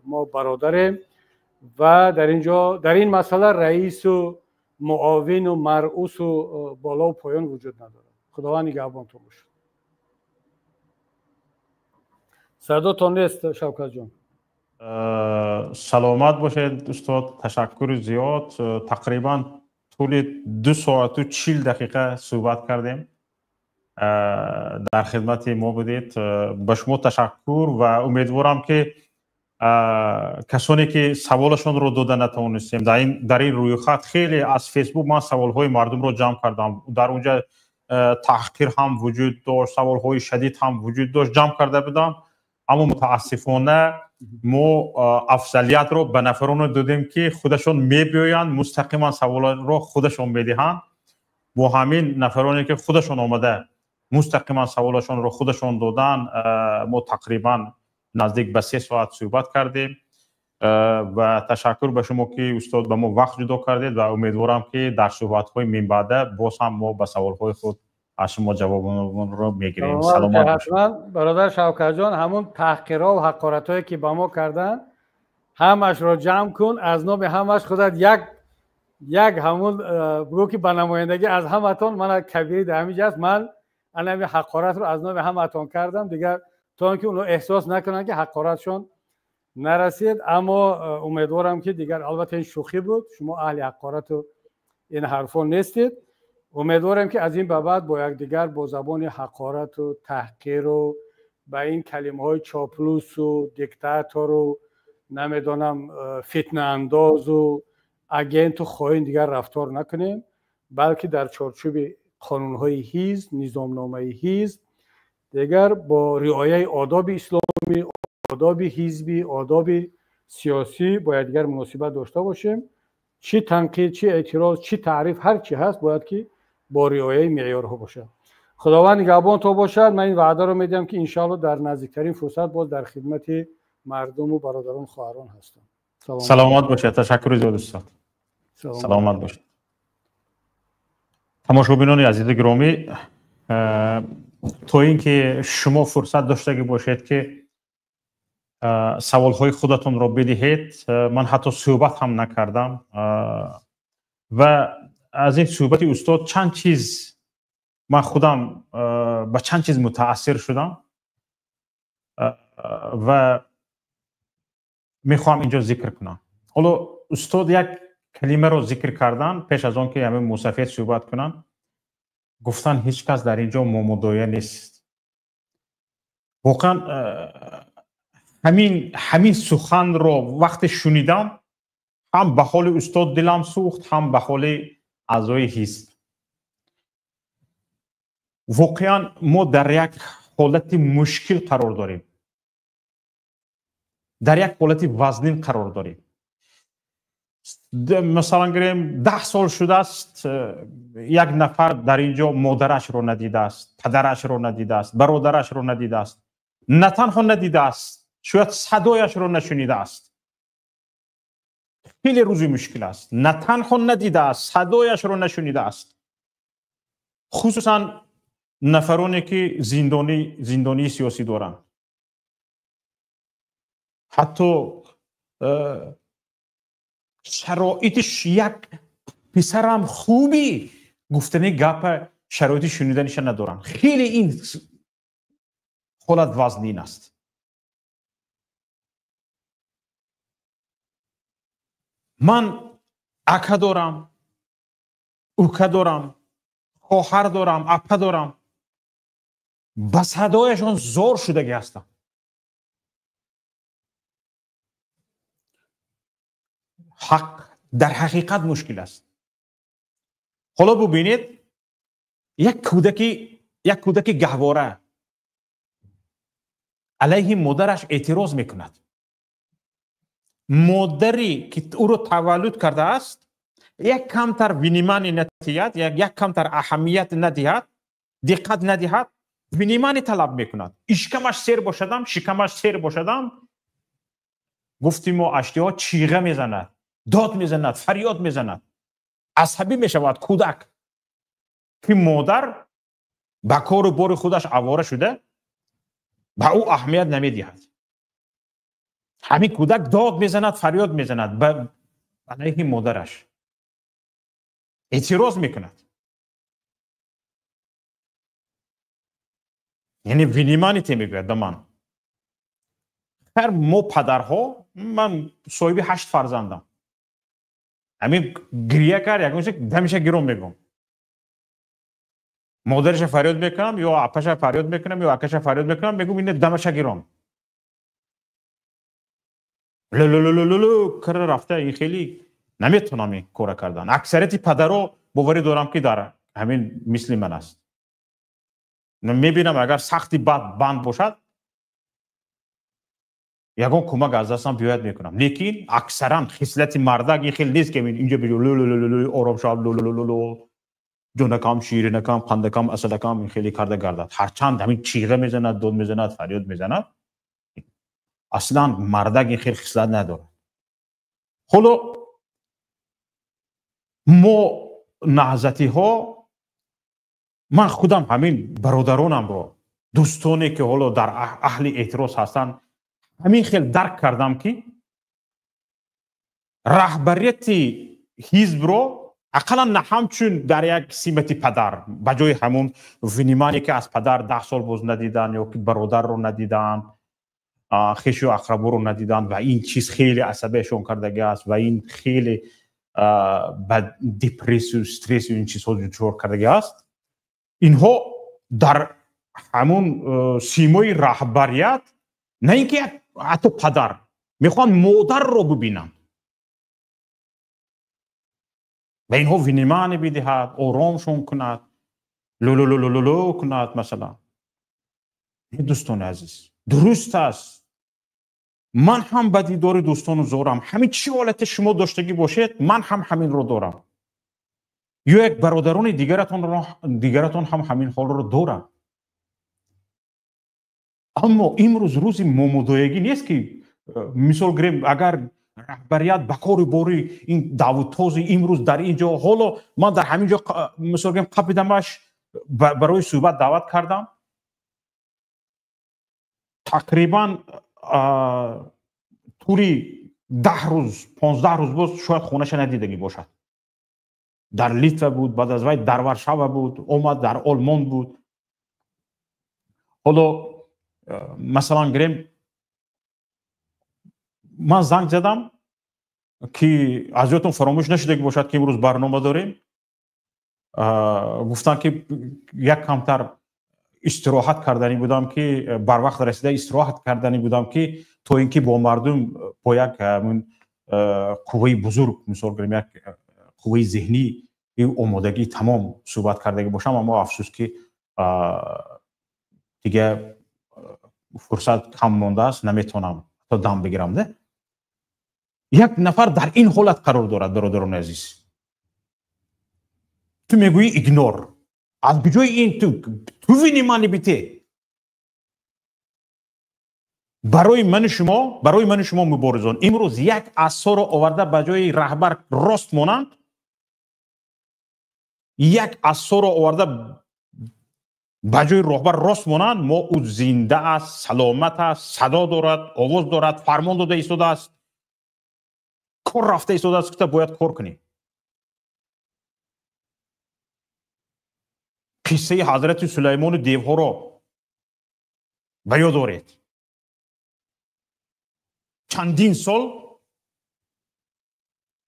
мо бародарем ва дар ин ҷо дар ин масъала раису муовину маръусу болову поён вуҷуд надорад. Худованд нигаҳбонтон бошад. Садотон нест, Шавкатҷон. Саломат бошед, устод, ташаккури зиёд. Тақрибан тӯли 2 соату 40 дақиқа суҳбат кардем, дар хидмати мо будед. Ба шумо ташаккур ва умедворам ки касоне ки саволашонро дода натавонистем дар ин рӯйхат, хеле аз Фейсбук ман саволҳои мардумро ҷамъ кардам, дар онҷа таҳқир ҳам вуҷуд дошт, саволҳои шадид ҳам вуҷуд дошт, ҷамъ карда будам, аммо мутаассифона мо афзалиятро ба нафароне додем ки худашон мебиёянд, мустақиман саволро худашон медиҳанд. Бо ҳамин нафароне ки худашон омада мустақиман саволашонро худашон додан, мо тақрибан наздик ба 3 соат суҳбат кардем ва ташаккур ба шумо ки устод ба мо вақт ҷудо кардед ва умедворам ки дар суҳбатҳои минбаъда боз ҳам мо ба саволҳои худ аз шумо ҷавобонро мегирем. Саломат бошед. Бародар Шавкатҷон, ҳамон таҳқирҳо ва ҳақоратҳое ки ба мо карданд ҳамашро ҷамъ кун, аз номи ҳамаш худат як ҳамун бигӯ ки ба намояндагӣ аз ҳаматон ман Кабирӣ дар ҳамин ҷо аст, ман ана ҳамин ҳақоратро аз номи ҳаматон кардам, дигар то он ки онҳо эҳсос накунанд ки ҳақоратшон нарасид. Аммо умедворам ки дигар, албатта ин шӯхӣ буд, шумо аҳли ҳақорату ин ҳарфо нестед. Умедворам ки аз ин ба баъд бо якдигар бо забони ҳақорату таҳқиру ба ин калимаҳои чоплусу диктатору намедонам фитнаандозу агенту хоин дигар рафтор накунем, балки дар чорчӯби қонунҳои ҳизб, низомномаи ҳизб, дигар бо риояи одоби исломӣ, одоби ҳизбӣ, одоби сиёсӣ бо якдигар муносибат дошта бошем. Чӣ танқид, чӣ эътироз, чӣ таъриф, ҳар чӣ ҳаст бояд ки бо риояи меъёрҳо бошад. Худованд нигаҳбон то бошад. Ман ин ваъдаро медиҳам ки иншоалло дар наздиктарин фурсат боз дар хидмати мардуму бародарон хоҳарон ҳастам. Саломат бошед. Ташаккури зиёд устод. Саломат бошед. Тамошобинони азизи гиромӣ, то ин ки шумо фурсат доштагӣ бошед ки саволҳои худатонро бидиҳед, ман ҳатто суҳбат ҳам накардам ва аз ин суҳбати устод чанд чиз ман худам ба чанд чиз мутаассир шудам ва мехоҳам инҷо зикр кунам. Ҳоло устод як калимаро зикр кардан пеш аз он ки ҳамин мусафед суҳбат кунанд, гуфтан ҳеҷ кас дар инҷо момудоя нест. Воқеан ҳамин суханро вақте шунидам ҳам ба ҳоли устод дилам сӯхт, ҳам ба ҳоли аъзои ҳизб. Воқеан мо дар як ҳолати мушкил қарор дорем, дар як ҳолати вазнин қарор дорем. Масалан гирем 10 сол шудааст як нафар дар ин ҷо модарашро надидааст, падарашро надидааст, бародарашро надидааст, на танҳо надидааст, шояд садояшро нашунидааст. Хеле рӯзи мушкил аст. На танҳо надидааст, садояшро нашунидааст. Хусусан нафароне ки зиндонии сиёсӣ доранд, ҳатто шароити як писарам хуби гуфтани гапа шароити шуниданиша надоранд. Хеле ин ҳолат вазнин аст. Ман ака дорам, ука дорам, хоҳар дорам, апа дорам, ба садояшон зор шудагӣ ҳастам. Ҳақ дар ҳақиқат мушкил аст. Ҳоло бубинед, як кӯдаки гаҳвора алайҳи модараш эътироз мекунад. Модаре ки ӯро таваллуд кардааст, як камтар внимание надиҳад, як камтар аҳамият надиҳад, диққат надиҳад, внимание талаб мекунад. Ишкамаш сер бошадам, шикамаш сер бошадам, гуфти мо аштиҳо чиға мезанад, дод мезанад, фарёд мезанад. Асабӣ мешавад кӯдак, ки модар ба кору бори худаш авора шуда ба ӯ аҳамият намедиҳад. Ҳамин кӯдак дод мезанад, фарёд мезанад ба алайҳи модараш, эътироз мекунад. Яъне внимание мегӯяд ба ман. Ҳар мо падарҳо, ман соҳиби 8 фарзандам, ҳамин гирия кард, ягон чиз дамиша гирон мегӯм, модараша фарёд мекунам, ё апаша фарёд мекунам, ё акаша фарёд мекунам, мегӯм ина дамаша гирон. Лулулулулу кара рафта, ин хеле наметавонам ин кора кардан. Аксарияти падаро боварӣ дорам, ки дар ҳамин мисли ман аст. Мебинам, агар сахти бад банд бошад, ягон кӯмак аз дастам биёяд мекунам. Лекин аксаран хислати мардак ин хел нест, ки инҷо лулулулу ором шав, лулулулу ҷонакам, ширинакам, қандакам, асалакам ин хеле карда гардад. Ҳарчанд ҳамин чиға мезанад, дод мезанад, фарёд мезанад, аслан мардак ин хел хислат надорад. Ҳоло мо наҳзатиҳо, ман худам ҳамин бародаронамро, дӯстоне ки ҳоло дар аҳли эътироз ҳастанд, ҳамин хел дарк кардам, ки раҳбарияти ҳизбро ақаллан на ҳамчун дар як симати падар, ба ҷои ҳамун внимание, ки аз падар 10 сол боз надидан, ё ки бародарро надидан, хешу ақраборо надидан, ва ин чиз хеле асабиашон кардагӣ аст, ва ин хеле ба депрессию, стрессу ин чизҳо дучор кардагӣ аст. Инҳо дар ҳамун симои раҳбарият, на ин ки ҳатто падар, мехоҳанд модарро бибинанд, ба инҳо внимание бидиҳад, оромшон кунад, лулулулулу кунад масалан. Дӯстони азиз, дуруст аст, ман ҳам ба дидори дӯстону зорам. Ҳамин чӣ ҳолате шумо доштагӣ бошед, ман ҳам ҳаминро дорам, ё як бародарони дигаратон ҳам ҳамин ҳолро доранд. Аммо имрӯз рӯзи момудоягӣ нест, ки мисол гирем, агар раҳбарият ба кору бори ин даъвутози имрӯз дар ин ҷо, ҳоло ман дар ҳамин ҷо мисол гирем қапидамаш барои суҳбат даъват кардам, тақрибан тӯли 10 рӯз 15 рӯз боз шояд хонаша надидагӣ бошад. Дар Литва буд, баъд аз вай дар Варшава буд, омад дар Олмон буд. Ҳоло масалан гирем, ман занг задам, ки аз ёдтон фаромӯш нашудагӣ бошад, ки имрӯз барнома дорем. Гуфтанд, ки як камтар истироҳат карданӣ будам, ки барвақт расида истироҳат карданӣ будам, ки то ин ки бо мардум бо як қувваи бузург, мисол гирем, як қувваи зеҳнӣ омодагӣ тамом суҳбат кардагӣ бошам. Аммо афсӯс, ки дига фурсат кам мондааст, наметавонам то дам бигирам. Не, як нафар дар ин ҳолат қарор дорад, бародарони азиз. Ту мегӯӣ игнор, аз куҷои ин ту внимание бите? Барои ману шумо, барои ману шумо муборизон имрӯз як асоро оварда ба ҷои раҳбар рост монанд, як асоро оварда ба ҷои роҳбар рост монанд, мо ӯ зинда аст, саломат аст, садо дорад, овоз дорад, фармон дода истодааст, кор рафта истодааст, гуфта бояд кор кунем. Қиссаи ҳазрати Сулаймону девҳоро ба ёд оред. Чандин сол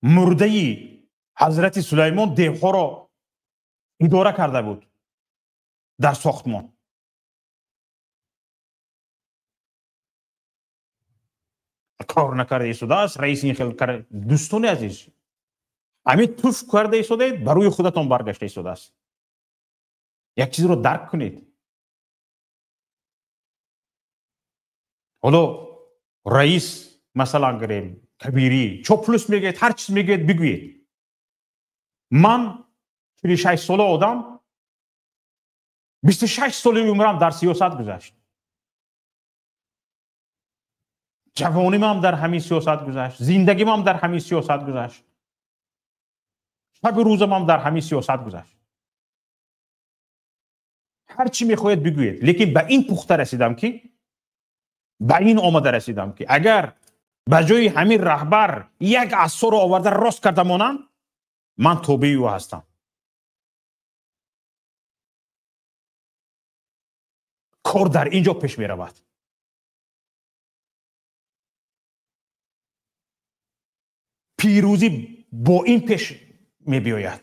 мурдаи ҳазрати Сулаймон девҳоро идора карда буд дар сохтмон. Кор накарда истодааст, раис ин хел карда. Дӯстони азиз, ҳамин туф карда истодаед, ба рӯи худатон баргашта истодааст. Як чизро дарк кунед. Ҳоло раис, масалан гирем, Кабирӣ, чоплус мегӯяд, ҳар чиз мегӯяд, бигӯед. Ман 46 сола одам, 26 соли умрам дар сиёсат гузашт. Ҷавонимам дар ҳамин сиёсат гузашт, зиндагимам дар ҳамин сиёсат гузашт, шабу рӯзамам дар ҳамин сиёсат гузашт. Ҳар чӣ мехоҳед бигӯед, лекин ба ин пухта расидам ки, ба ин омада расидам ки агар ба ҷои ҳамин раҳбар як асоро оварда рост карда монам, ман тобеи ӯ ҳастам. Кор дар ин ҷо пеш меравад. Пирӯзӣ бо ин пеш мебиёяд.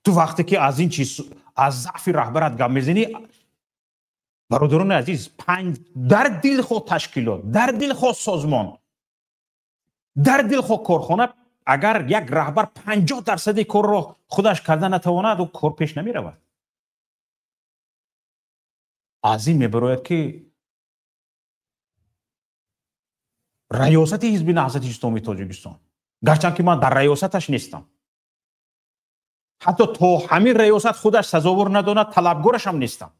Ту вақте ки аз ин чиз, аз заъфи раҳбарат гап мезанӣ, бародарони азиз, дар дилхоҳ ташкилот, дар дилхоҳ созмон, дар дилхоҳ корхона, агар як раҳбар 50% корро худаш карда натавонад, ӯ кор пеш намеравад. Аз ин мебарояд ки раёсати ҳизби Наҳзати Исломии Тоҷикистон, гарчанд ки ман дар раёсаташ нестам, ҳатто то ҳамин раёсат худаш сазовор надонад, талабгорашам нестам.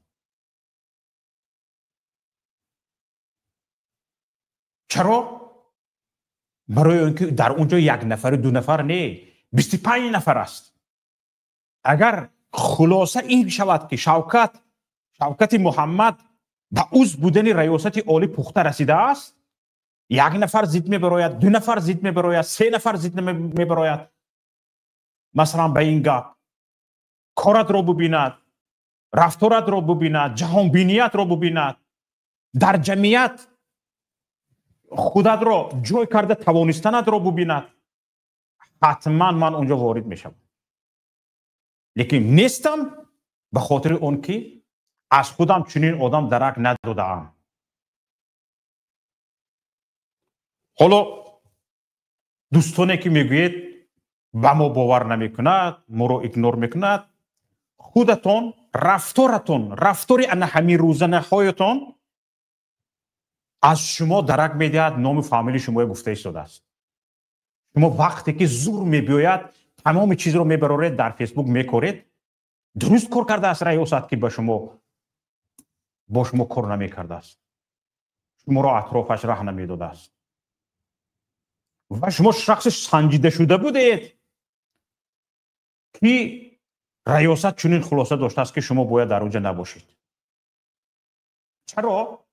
Чаро? Барои он ки дар он ҷо як нафару ду нафар не, 25 нафар аст. Агар хулоса ин шавад ки Шавкати Муҳаммад ба узв будани раёсати олӣ пухта расидааст, як нафар зид мебарояд, ду нафар зид мебарояд, се нафар зид мебарояд. Масалан, ба ин гап коратро бубинад, рафторатро бубинад, ҷаҳонбиниятро бубинад, дар ҷамъият худатро ҷой карда тавонистанатро бубинад, ҳатман ман онҷо ворид мешавам. Лекин нестам ба хотири он ки аз худам чунин одам дарак надодаам. Ҳоло дӯстоне ки мегӯед ба мо бовар намекунад, моро игнор мекунад, худатон рафторатон, рафтори ана ҳамин рӯзанаҳоятон аз шумо дарак медиҳад, ному фамилии шумоя гуфта истодааст. Шумо вақте ки зур мебиёяд, тамоми чизро мебароред, дар Фейсбук мекоред, дуруст кор кардааст раёсат ки ба шумо бо шумо кор намекардааст, шуморо атрофаш раҳ намедодааст ва шумо шахси санҷида шуда будед ки раёсат чунин хулоса доштааст ки шумо бояд дар он ҷо набошед. Чаро?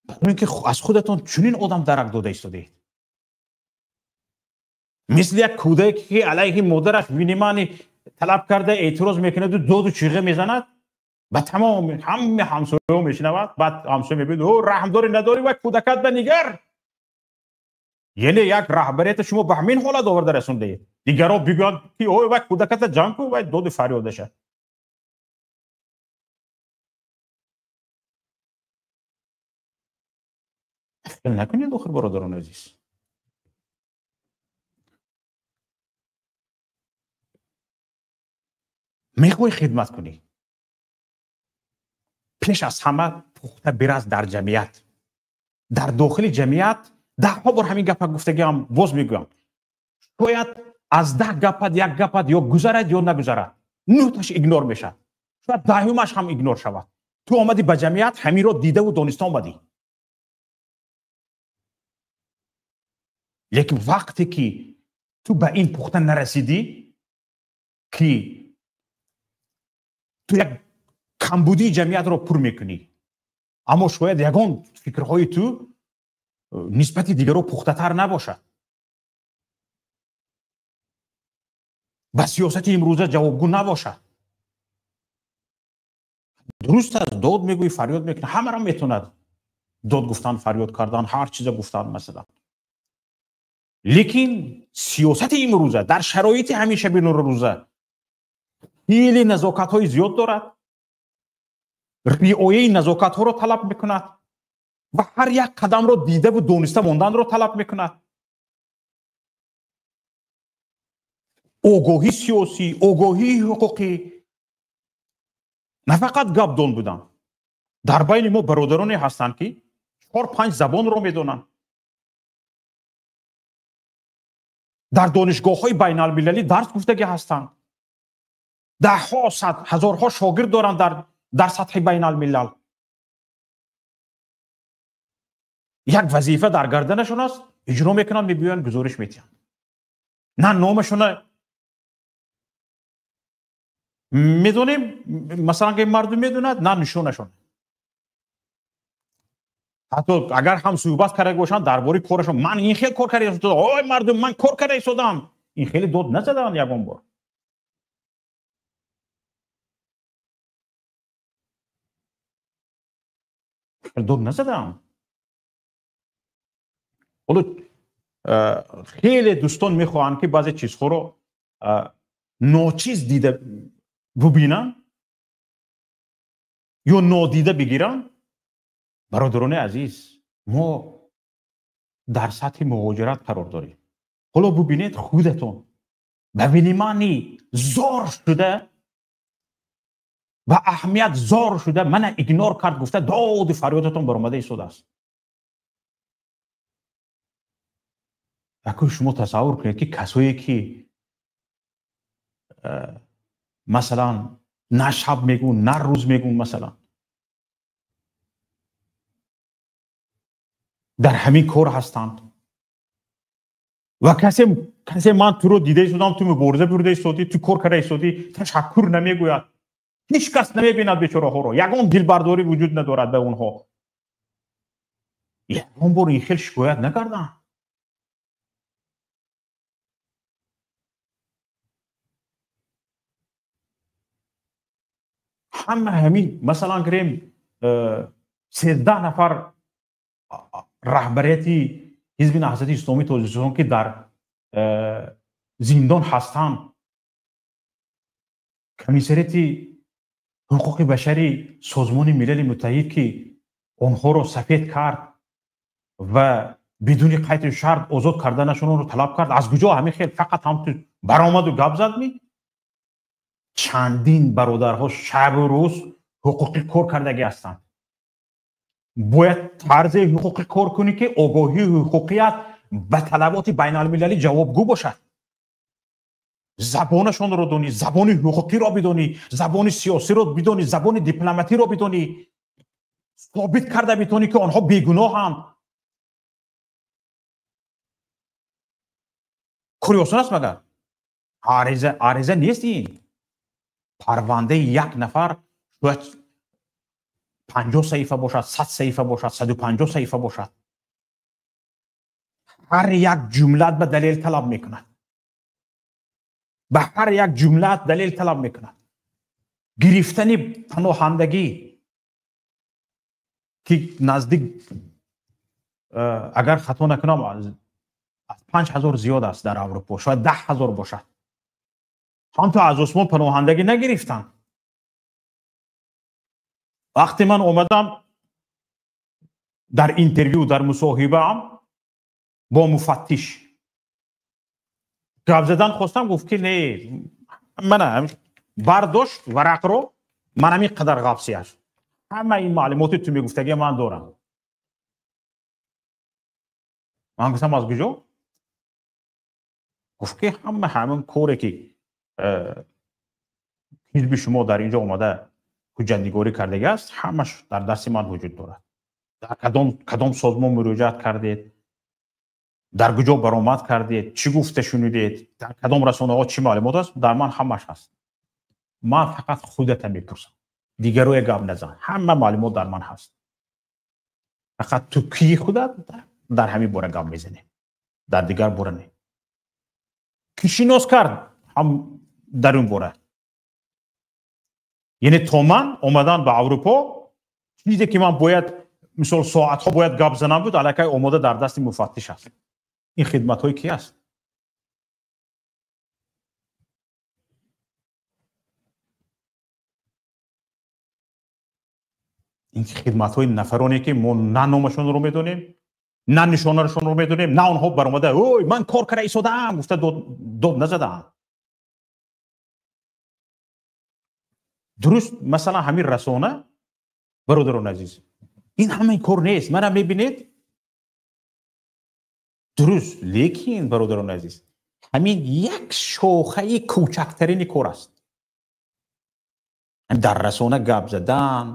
Барои ин ки аз худатон чунин одам дарак дода истодаед. Мисли як кӯдаке ки алайҳи модараш винимани талаб карда эътироз мекунаду доду чиға мезанад, ба тамоми ҳама ҳамсояҳо мешунавад, баъд ҳамсоя мебинад, о раҳм дорӣ надорӣ, вай кӯдакат ба нигар. Яъне як раҳбарията шумо ба ҳамин ҳолат оварда расондаед. Дигарон бигӯянд ки ой вай кӯдаката ҷамъ кун, вай доду фарёдаша. Фикр накунед охир, бародарони азиз. Мехоҳӣ хидмат кунӣ, пеш аз ҳама пухта бирас дар ҷамъият, дар дохили ҷамъият. Даҳҳо бор ҳамин гапа гуфтагиам, боз мегӯям, шояд аз 10 гапат як гапат ё гузарад ё нагузарад, нӯҳташ игнор мешавад, шояд даҳумаш ҳам игнор шавад. Ту омадӣ ба ҷамъият, ҳаминро дидаву дониста омадӣ. Лекин вақте ки ту ба ин пухта нарасидӣ, ки ту як камбудии ҷамъиятро пур мекунӣ, аммо шояд ягон фикрҳои ту нисбати дигаро пухтатар набошад, ба сиёсати имрӯза ҷавобгӯ набошад. Дуруст аст, дод мегӯӣ, фарёд мекунӣ, ҳамаро метавонад дод гуфтан, фарёд кардан, ҳар чиза гуфтан масалан. Лекин сиёсати имрӯза дар шароити ҳамин шабинурӯза Хеле назокатҳои зиёд дорад, риояи назокатҳоро талаб мекунад ва ҳар як қадамро дидаву дониста монданро талаб мекунад. Огоҳии сиёсӣ, огоҳии ҳуқуқӣ, на фақат гапдон будан. Дар байни мо бародароне ҳастанд, ки 4-5 забонро медонанд, дар донишгоҳҳои байналмилалӣ дарс гуфтагӣ ҳастанд, даҳҳо, сад, ҳазорҳо шогирд доранд дар сатҳи байналмилал. Як вазифа дар гарданашон аст, иҷро мекунанд, мебиёянд, гузориш медиҳанд. На номашона медонем, масалан, ки мардум медонад, на нишонашон. Ҳатто агар ҳам суҳбат карда бошанд дар бораи корашон, ман ин хел кор карда истодам, ой мардум, ман кор карда истодам, ин хеле дод назаданд ягон бор. Дод назадам. Ҳоло хеле дӯстон мехоҳанд, ки баъзе чизҳоро ночиз дида бубинанд ё нодида бигиранд. Бародарони азиз, мо дар сатҳи муҳоҷират қарор дорем. Ҳоло бубинед худатон ба внимани зор шуда, ба аҳамият зор шуда, мана игнор кард гуфта доду фарёдатон баромада истодааст. Акун шумо тасаввур кунед, ки касое ки масалан на шаб мегӯн, на рӯз мегӯн, масалан дар ҳамин кор ҳастанд ва касе ман туро дида истодам, ту мубориза бурда истодӣ, ту кор карда истодӣ, ташаккур намегӯяд, ҳеҷ кас намебинад бечораҳоро, ягон дилбардорӣ вуҷуд надорад ба онҳо. Ягон бор ин хел шикоят накардам. Ҳама ҳамин, масалан гирем, 13 нафар раҳбарияти ҳизби Наҳзати Исломии Тоҷикистон, ки дар зиндон ҳастанд, комиссариати ҳуқуқи башари Созмони Милали Муттаҳид, ки онҳоро сафед кард ва бидуни қайду шарт озод карданашонро талаб кард, аз куҷо ҳамин хел фақат ҳам ту баромаду гап зад ми? Чандин бародарҳо шабу рӯз ҳуқуқӣ кор кардагӣ ҳастанд. Бояд тарзи ҳуқуқӣ кор кунӣ, ки огоҳии ҳуқуқият ба талаботи байналмилалӣ ҷавобгӯ бошад. Забонашонро донӣ, забони ҳуқуқиро бидонӣ, забони сиёсиро бидонӣ, забони дипломатиро бидонӣ, собит карда битонӣ, ки онҳо бегуноҳанд. Кори осон аст магар? Ариза нест ин. Парвандаи як нафар шояд 50 саҳифа бошад, 100 саҳифа бошад, 150 саҳифа бошад. Ҳар як ҷумлат ба далел талаб мекунад. Ба ҳар як ҷумлат далел талаб мекунад. Гирифтани паноҳандагӣ, ки наздик, агар хато накунам, аз 5000 зиёд аст дар Аврупо, шояд 10 000 бошад. Ҳам то аз осмон паноҳандагӣ нагирифтанд. Вақте ман омадам дар интервю, дар мусоҳибаам бо муфаттиш гап задан хостам, гуфт, ки не, мана бардошт варақро, ман ҳамин қадар ғафсӣ аст, ҳама ин маълумоти ту мегуфтагӣ ман дорам. Ман гуфтам, аз куҷо? Гуфт, ки ҳама ҳамин коре, ки ҳизби шумо дар инҷо омада ҳуҷҷатнигорӣ кардагӣ аст, ҳамаш дар дасти ман вуҷуд дорад. Дар кадом созмон муроҷиат кардед, дар куҷо баромад кардед, чӣ гуфта шунидед, дар кадом расонаҳо чӣ маълумот аст, дар ман ҳамаш ҳаст. Ман фақат худата мепурсам, дигарое гап назан, ҳама маълумот дар ман ҳаст, фақат ту кии худат дар ҳамин бора гап мезанем, дар дигар бора не. Ки шинос кард ҳам дар ин бора, яъне то ман омадан ба Аврупо, чизе ки ман бояд мисол соатҳо бояд гап занам буд, аллакай омода дар дасти муфаттиш аст. Ин хидматҳои ки аст? Ин хидматҳои нафароне ки мо на номашонро медонем, на нишонашонро медонем, на онҳо баромада ой ман кор карда истодаам гуфта дод назадаам. Дуруст, масалан ҳамин расона, бародарони азиз, ин ҳамаи кор нест. Мана мебинед, дуруст, лекин бародарони азиз, ҳамин як шохаи кӯчактарини кор аст. Дар расона гап задан,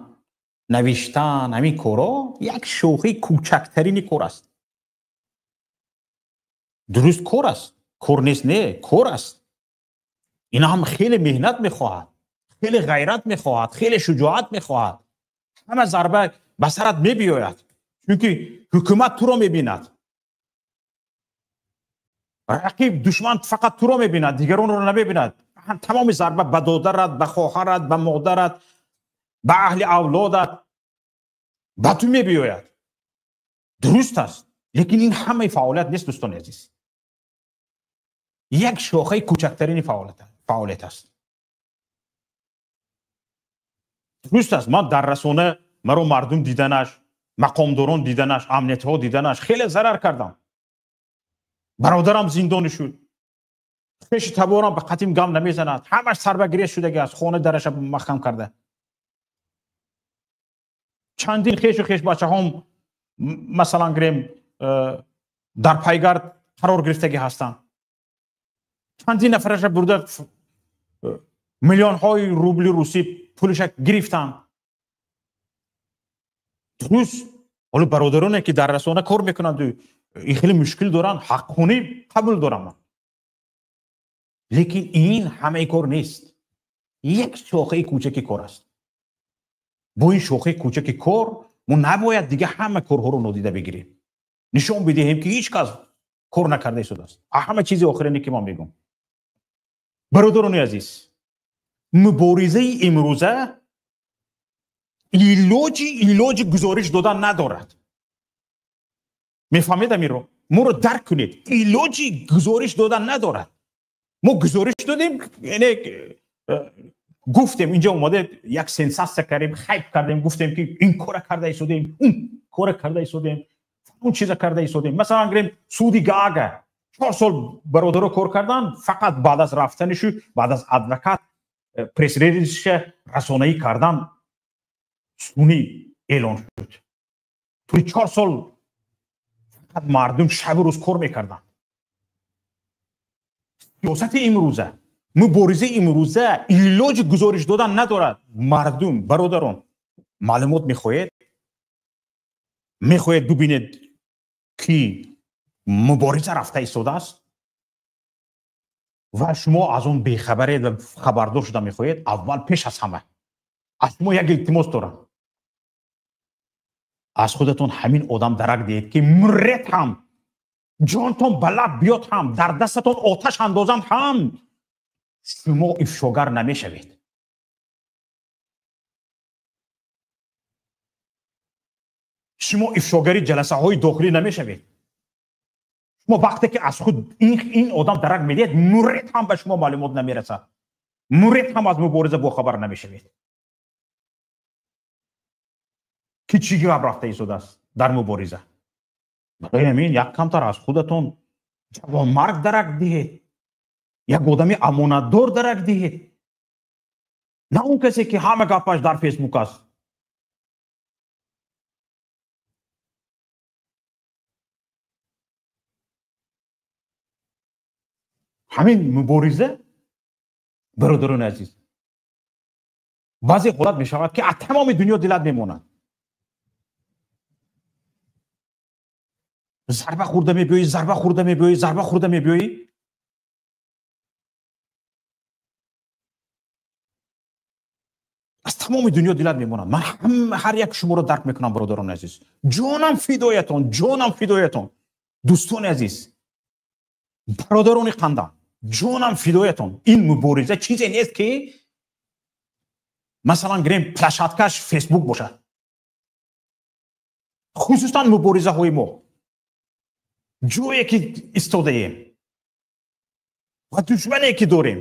навиштан, ҳамин корҳо як шохаи кӯчактарини кор аст. Дуруст, кор аст, кор нест, не, кор аст. Ин ҳам хеле меҳнат мехоҳад, хеле ғайрат мехоҳад, хеле шуҷоат мехоҳад. Ҳама зарба ба сарат мебиёяд, чунки ҳукумат туро мебинад, рақиб, душман фақат туро мебинад, дигаронро намебинад. Тамоми зарба ба додарат, ба хоҳарат, ба модарат, ба аҳли авлодат, ба ту мебиёяд. Дуруст аст, лекин ин ҳамаи фаъолият нест, дӯстони азиз. Як шохаи кӯчактарини фаъолият аст. Дуруст аст, ман дар расона маро мардум диданаш, мақомдорон диданаш, амниятҳо диданаш хеле зарар кардам. Бародарам зиндонӣ шуд, хеши таборам ба қатим гам намезанад, ҳамаш сарбагирез шудаги аст, хона дараша маҳкам карда. Чандин хешу хеш бачаҳом, масалан гирем, дар пайгард қарор гирифтагӣ ҳастанд. Чандин нафараша бурда миллионҳои рубли русӣ пулиша гирифтанд. Дуруст, ҳоло бародароне ки дар расона кор мекунанд ин хеле мушкил доранд, ҳаққонӣ қабул дорам ман. Лекин ин ҳамаи кор нест. Як шохаи кӯчаки кор аст. Бо ин шохаи кӯчаки кор мо набояд дига ҳама корҳоро нодида бигирем, нишон бидиҳем ки ҳеҷ кас кор накарда истодааст. Ҳама чизи охирине ки ман мегӯм, бародарони азиз, муборизаи имрӯза илоҷи гузориш додан надорад. Мефаҳмед амиро? Моро дарк кунед, илоҷи гузориш додан надорад. Мо гузориш додем, яъне гуфтем, инҷа омада як сенсатсия кардем, хайп кардем, гуфтем ки ин кора карда истодем, он кора карда истодем, он чиза карда истодем. Масалан гирем суди Гаага, 4 сол бародаро кор кардан, фақат баъд аз рафтанишу, баъд аз адвокат пресс-релизша расонаӣ кардан сунӣ эълон шуд. Тӯли 4 сол фақат мардум шабу рӯз кор мекарданд. Сиёсати имрӯза, муборизаи имрӯза илоҷи гузориш додан надорад. Мардум, бародарон, маълумот мехоҳед, мехоҳед бубинед ки мубориза рафта истодааст ва шумо аз он бехабаред ва хабардор шуда мехоҳед, аввал пеш аз ҳама аз шумо як илтимос дорам: аз худатон ҳамин одам дарак диҳед ки муред ҳам, ҷонтон ба лаб биёд ҳам, дар дастатон оташ андозанд ҳам, шумо ифшогар намешавед. Шумо ифшогари ҷаласаҳои дохилӣ намешавед. Шумо вақте ки аз худ ин одам дарак медиҳед, муред ҳам ба шумо маълумот намерасад, муред ҳам аз мубориза бохабар намешавед ки чӣ гап рафта истодааст дар мубориза. Барои ҳамин як камтар аз худатон ҷавонмарг дарак диҳед, як одами амонатдор дарак диҳед, на он касе ки ҳама гапаш дар Фейсбук аст. Ҳамин мубориза, бародарони азиз, баъзе ҳолат мешавад ки аз тамоми дунё дилат мемонад. Зарба хӯрда мебиёӣ, зарба хӯрда мебиёӣ, зарба хӯрда мебиёӣ. Аз тамоми дунё дилат мемонад. Ман ҳар як шуморо дарк мекунам, бародарони азиз. Ҷонам фидоятон, ҷонам фидоятон. Дӯстони азиз, бародарони қандам, ҷонам фидоятон. Ин мубориза чизе нест ки масалан гирем площадкаш Фейсбук бошад. Хусусан муборизаҳои мо ҷое ки истодаем ва душмане ки дорем,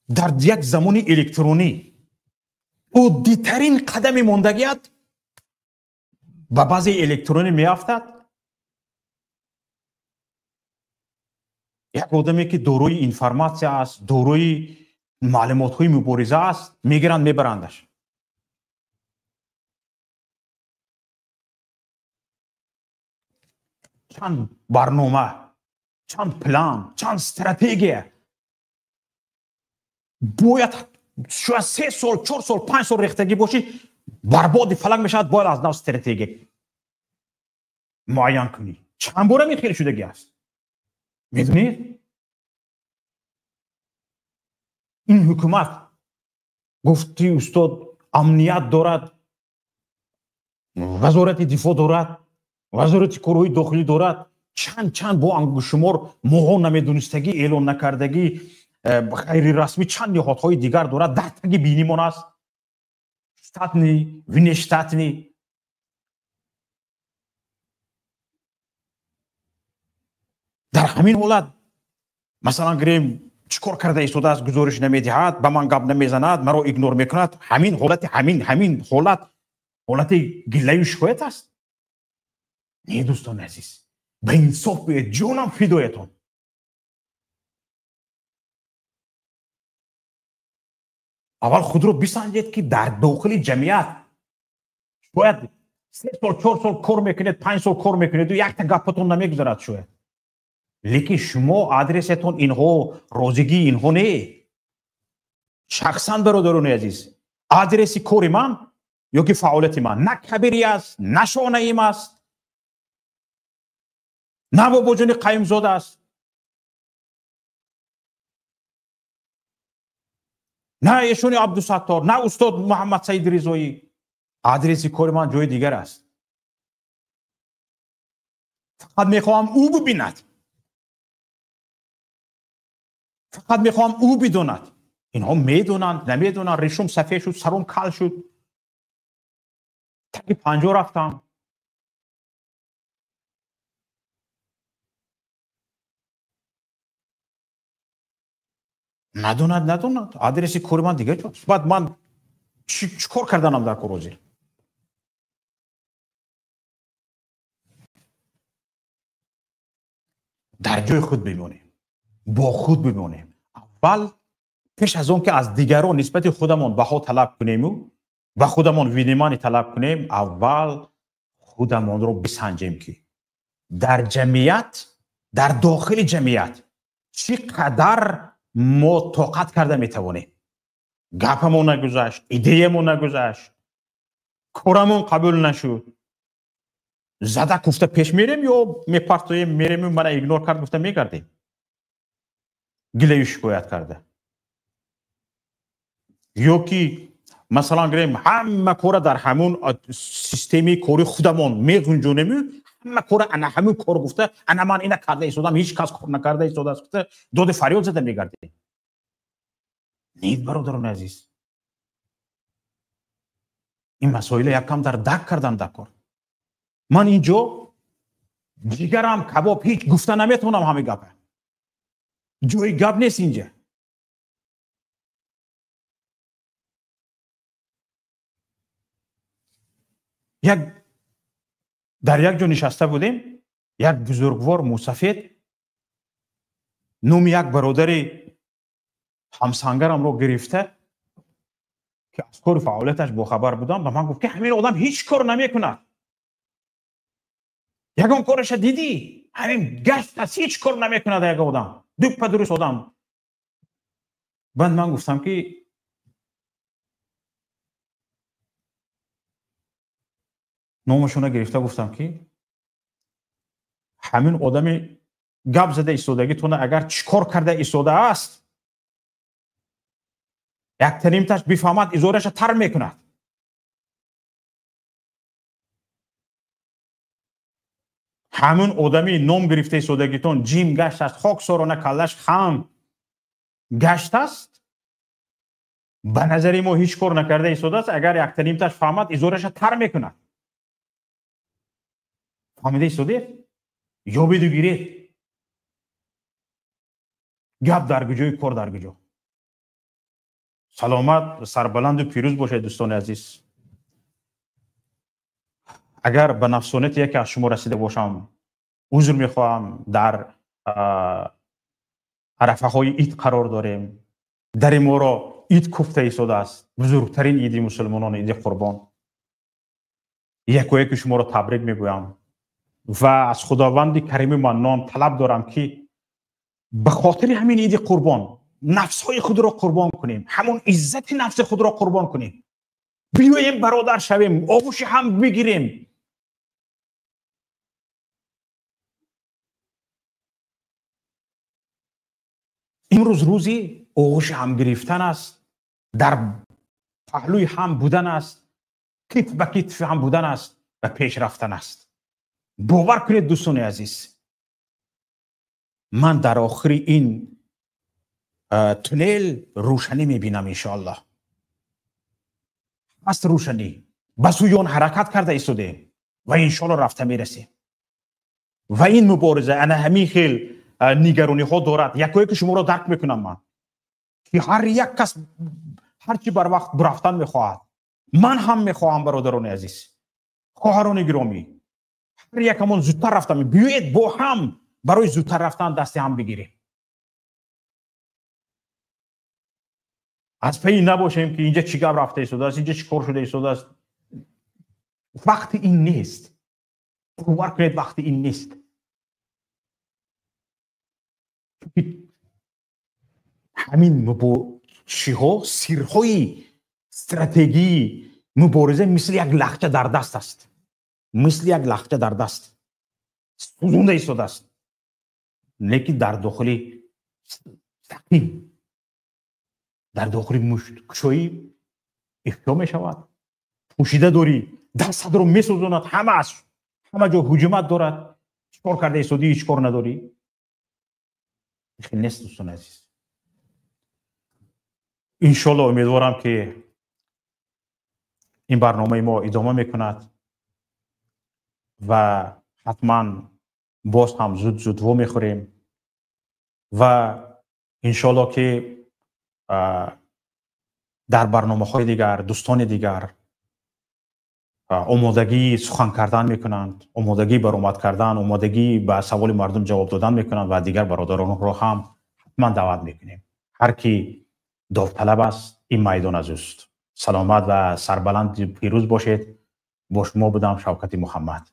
Дар як замони электронӣ оддитарин қадами мондагият ба баъзе электронӣ меафтад. Як одаме ки дорои информатсия аст, дорои маълумотҳои мубориза аст, мегиранд, мебарандаш. Чанд барнома, чанд план, чанд стратегия бояд шояд 3 сол, 4 сол, 5 сол рехтагӣ бошӣ, барбоди фалак мешавад, бояд аз нав стратегия муайян кунӣ. Чанд бора мехел шудагӣ аст, медонед? Ин ҳукумат гуфти устод амният дорад, вазорати дифоъ дорад, вазорати корҳои дохилӣ дорад, чанд чанд бо ангушшумор моҳо намедонистагӣ, эълон накардагӣ, ғайрирасмӣ чанд ниҳодҳои дигар дорад, дар таги бинимон аст, штатный, внештатный. Дар ҳамин ҳолат масалан гирем чӣ кор карда истодааст, гузориш намедиҳад, ба ман гап намезанад, маро игнор мекунад. Ҳамин ҳолати ҳамин ҳолат ҳолати гиллаю шикоят аст. Не, дӯстони азиз, ба инсоф биёед, ҷонам фидоятон. Аввал худро бисанҷед, ки дар дохили ҷамъият шояд 3 сол, 4 сол кор мекунед, 5 сол кор мекунеду якта гапатон намегузарад шояд. Лекин шумо адресетон инҳо, розигии инҳо не. Шахсан бародарони азиз, адреси кори ман ё ки фаъолияти ман на Кабирӣ аст, на Шонаим аст, на Бобоҷони Қаюмзода аст, на эшони Абдусаттор, на устод Муҳаммадсаид Ризоӣ. Адреси кори ман ҷои дигар аст. Фақат мехоҳам ӯ бибинад, фақат мехоҳам ӯ бидонад. Инҳо медонанд, намедонанд, решум сафед шуд, сарум кал шуд, таги 50 рафтам. Надонад, надонад, адреси кори ман дигар ҷост. Баъд ман чӣ кор карданам дар кор ҳозир? Дар ҷои худ бимонем, бо худ бимонем. Аввал пеш аз он ки аз дигарон нисбати худамон баҳо талаб кунему ба худамон внимание талаб кунем, аввал худамонро бисанҷем, ки дар ҷамъият, дар дохили ҷамъият чӣ қадар мо тоқат карда метавонем. Гапамон нагузашт, идеямон нагузашт, корамон қабул нашуд, зада куфта пеш мерем ё мепартоем, мерему мана игнор кард гуфта мегардем, гилаю шикоят карда. Ё ки масалан гирем ҳама кора дар ҳамун системи кори худамон меғунҷонему, ҳама кора ана ҳамун кор гуфта, ана ман ина карда истодам, ҳеҷ кас кор накарда истодааст гуфта доди фарёд зада мегардем. Не, бародарони азиз, ин масоила якам дар дарк кардан дар кор. Ман инҷо ҷигарам кабоб, ҳеҷ гуфта наметавонам ҳамин гапа. Ҷои гап нест инҷа. Як дар як ҷо нишаста будем, як бузургвор мусафед номи як бародари ҳамсангарамро гирифта, ки аз кори фаъолияташ бохабар будам, ба ман гуфт, ки ҳамин одам ҳеҷ кор намекунад. Ягон кораша дидӣ? Ҳамин гашт аст, ҳеҷ кор намекунад як одам, дуппа дуруст одам. Баъд ман гуфтам, ки номашона гирифта гуфтам, ки ҳамин одами гап зада истодагитона агар чӣ кор карда истодааст, яктанимташ бифаҳмад, изораша тар мекунад. Ҳамин одами ном гирифта истодагитон ҷим гашт аст, хок сорона каллаш хам гашт аст, ба назари мо ҳеҷ кор накарда истодааст, агар яктанимташ фаҳмад, изораша тар мекунад. Фаҳмида истодед? Ёбеду гиред. Гап дар куҷои, кор дар куҷо. Саломат, сарбаланду пирӯз бошед, дӯстони азиз. Агар ба нафсонияти яке аз шумо расида бошам, узр мехоҳам. Дар арафаҳои ид қарор дорем. Дари моро ид куфта истодааст, бузургтарин иди мусулмонон, иди қурбон. Якояки шуморо табрик мегӯям ва аз Худованди Карими Маннон талаб дорам, ки ба хотири ҳамин иди қурбон нафсҳои худро қурбон кунем, ҳамон иззати нафси худро қурбон кунем. Биёем, бародар шавем, оғӯши ҳам бигирем. Имрӯз рӯзи оғӯши ҳам гирифтан аст, дар паҳлӯи ҳам будан аст, китф ба китфи ҳам будан аст ва пеш рафтан аст. Бовар кунед, дӯстони азиз, ман дар охири ин туннел рӯшанӣ мебинам, иншоаллоҳ. Ҳаст рӯшанӣ, ба сӯи он ҳаракат карда истодем ва иншоаллоҳ рафта мерасем. Ва ин мубориза ана ҳамин хел нигарониҳо дорад. Якое ки шуморо дарк мекунам ман, ки ҳар як кас ҳарчи барвақт рафтан мехоҳад. Ман ҳам мехоҳам, бародарони азиз, хоҳарони гиромӣ, ҳар якамон зудтар рафтан. Биёед бо ҳам барои зудтар рафтан дасти ҳам бигирем. Аз пайи набошем, ки инҷа чӣ гап рафта истодааст, инҷа чӣ кор шуда истодааст. Вақти ин нест, бовар кунед, вақти ин нест. Ҳамин чиҳо сирҳои стратегии мубориза мисли як лахча дар даст аст, мисли як лахча дар даст сӯзонда истодааст, лекин дар дохили сақим, дар дохили мушткушоӣ ифшо мешавад. Пӯшида дорӣ, дастатро месӯзонад, ҳама аз ҳама ҷо ҳуҷумат дорад. Чӣ кор карда истодӣ, ҳеҷ кор надорӣ. Хел нест, дӯстони азиз. Иншолло умедворам, ки ин барномаи мо идома мекунад ва ҳатман боз ҳам зуд зуд вомехӯрем ва иншолло ки дар барномаҳои дигар дӯстони дигар омодагии сухан кардан мекунанд, омодагии баромад кардан, омодагии ба саволи мардум ҷавоб додан мекунанд ва дигар бародаронро ҳам ҳатман даъват мекунем. Ҳар ки довталаб аст, ин майдон аз ӯст. Саломат ва сарбаланд, пирӯз бошед. Бо шумо будам Шавкати Муҳаммад.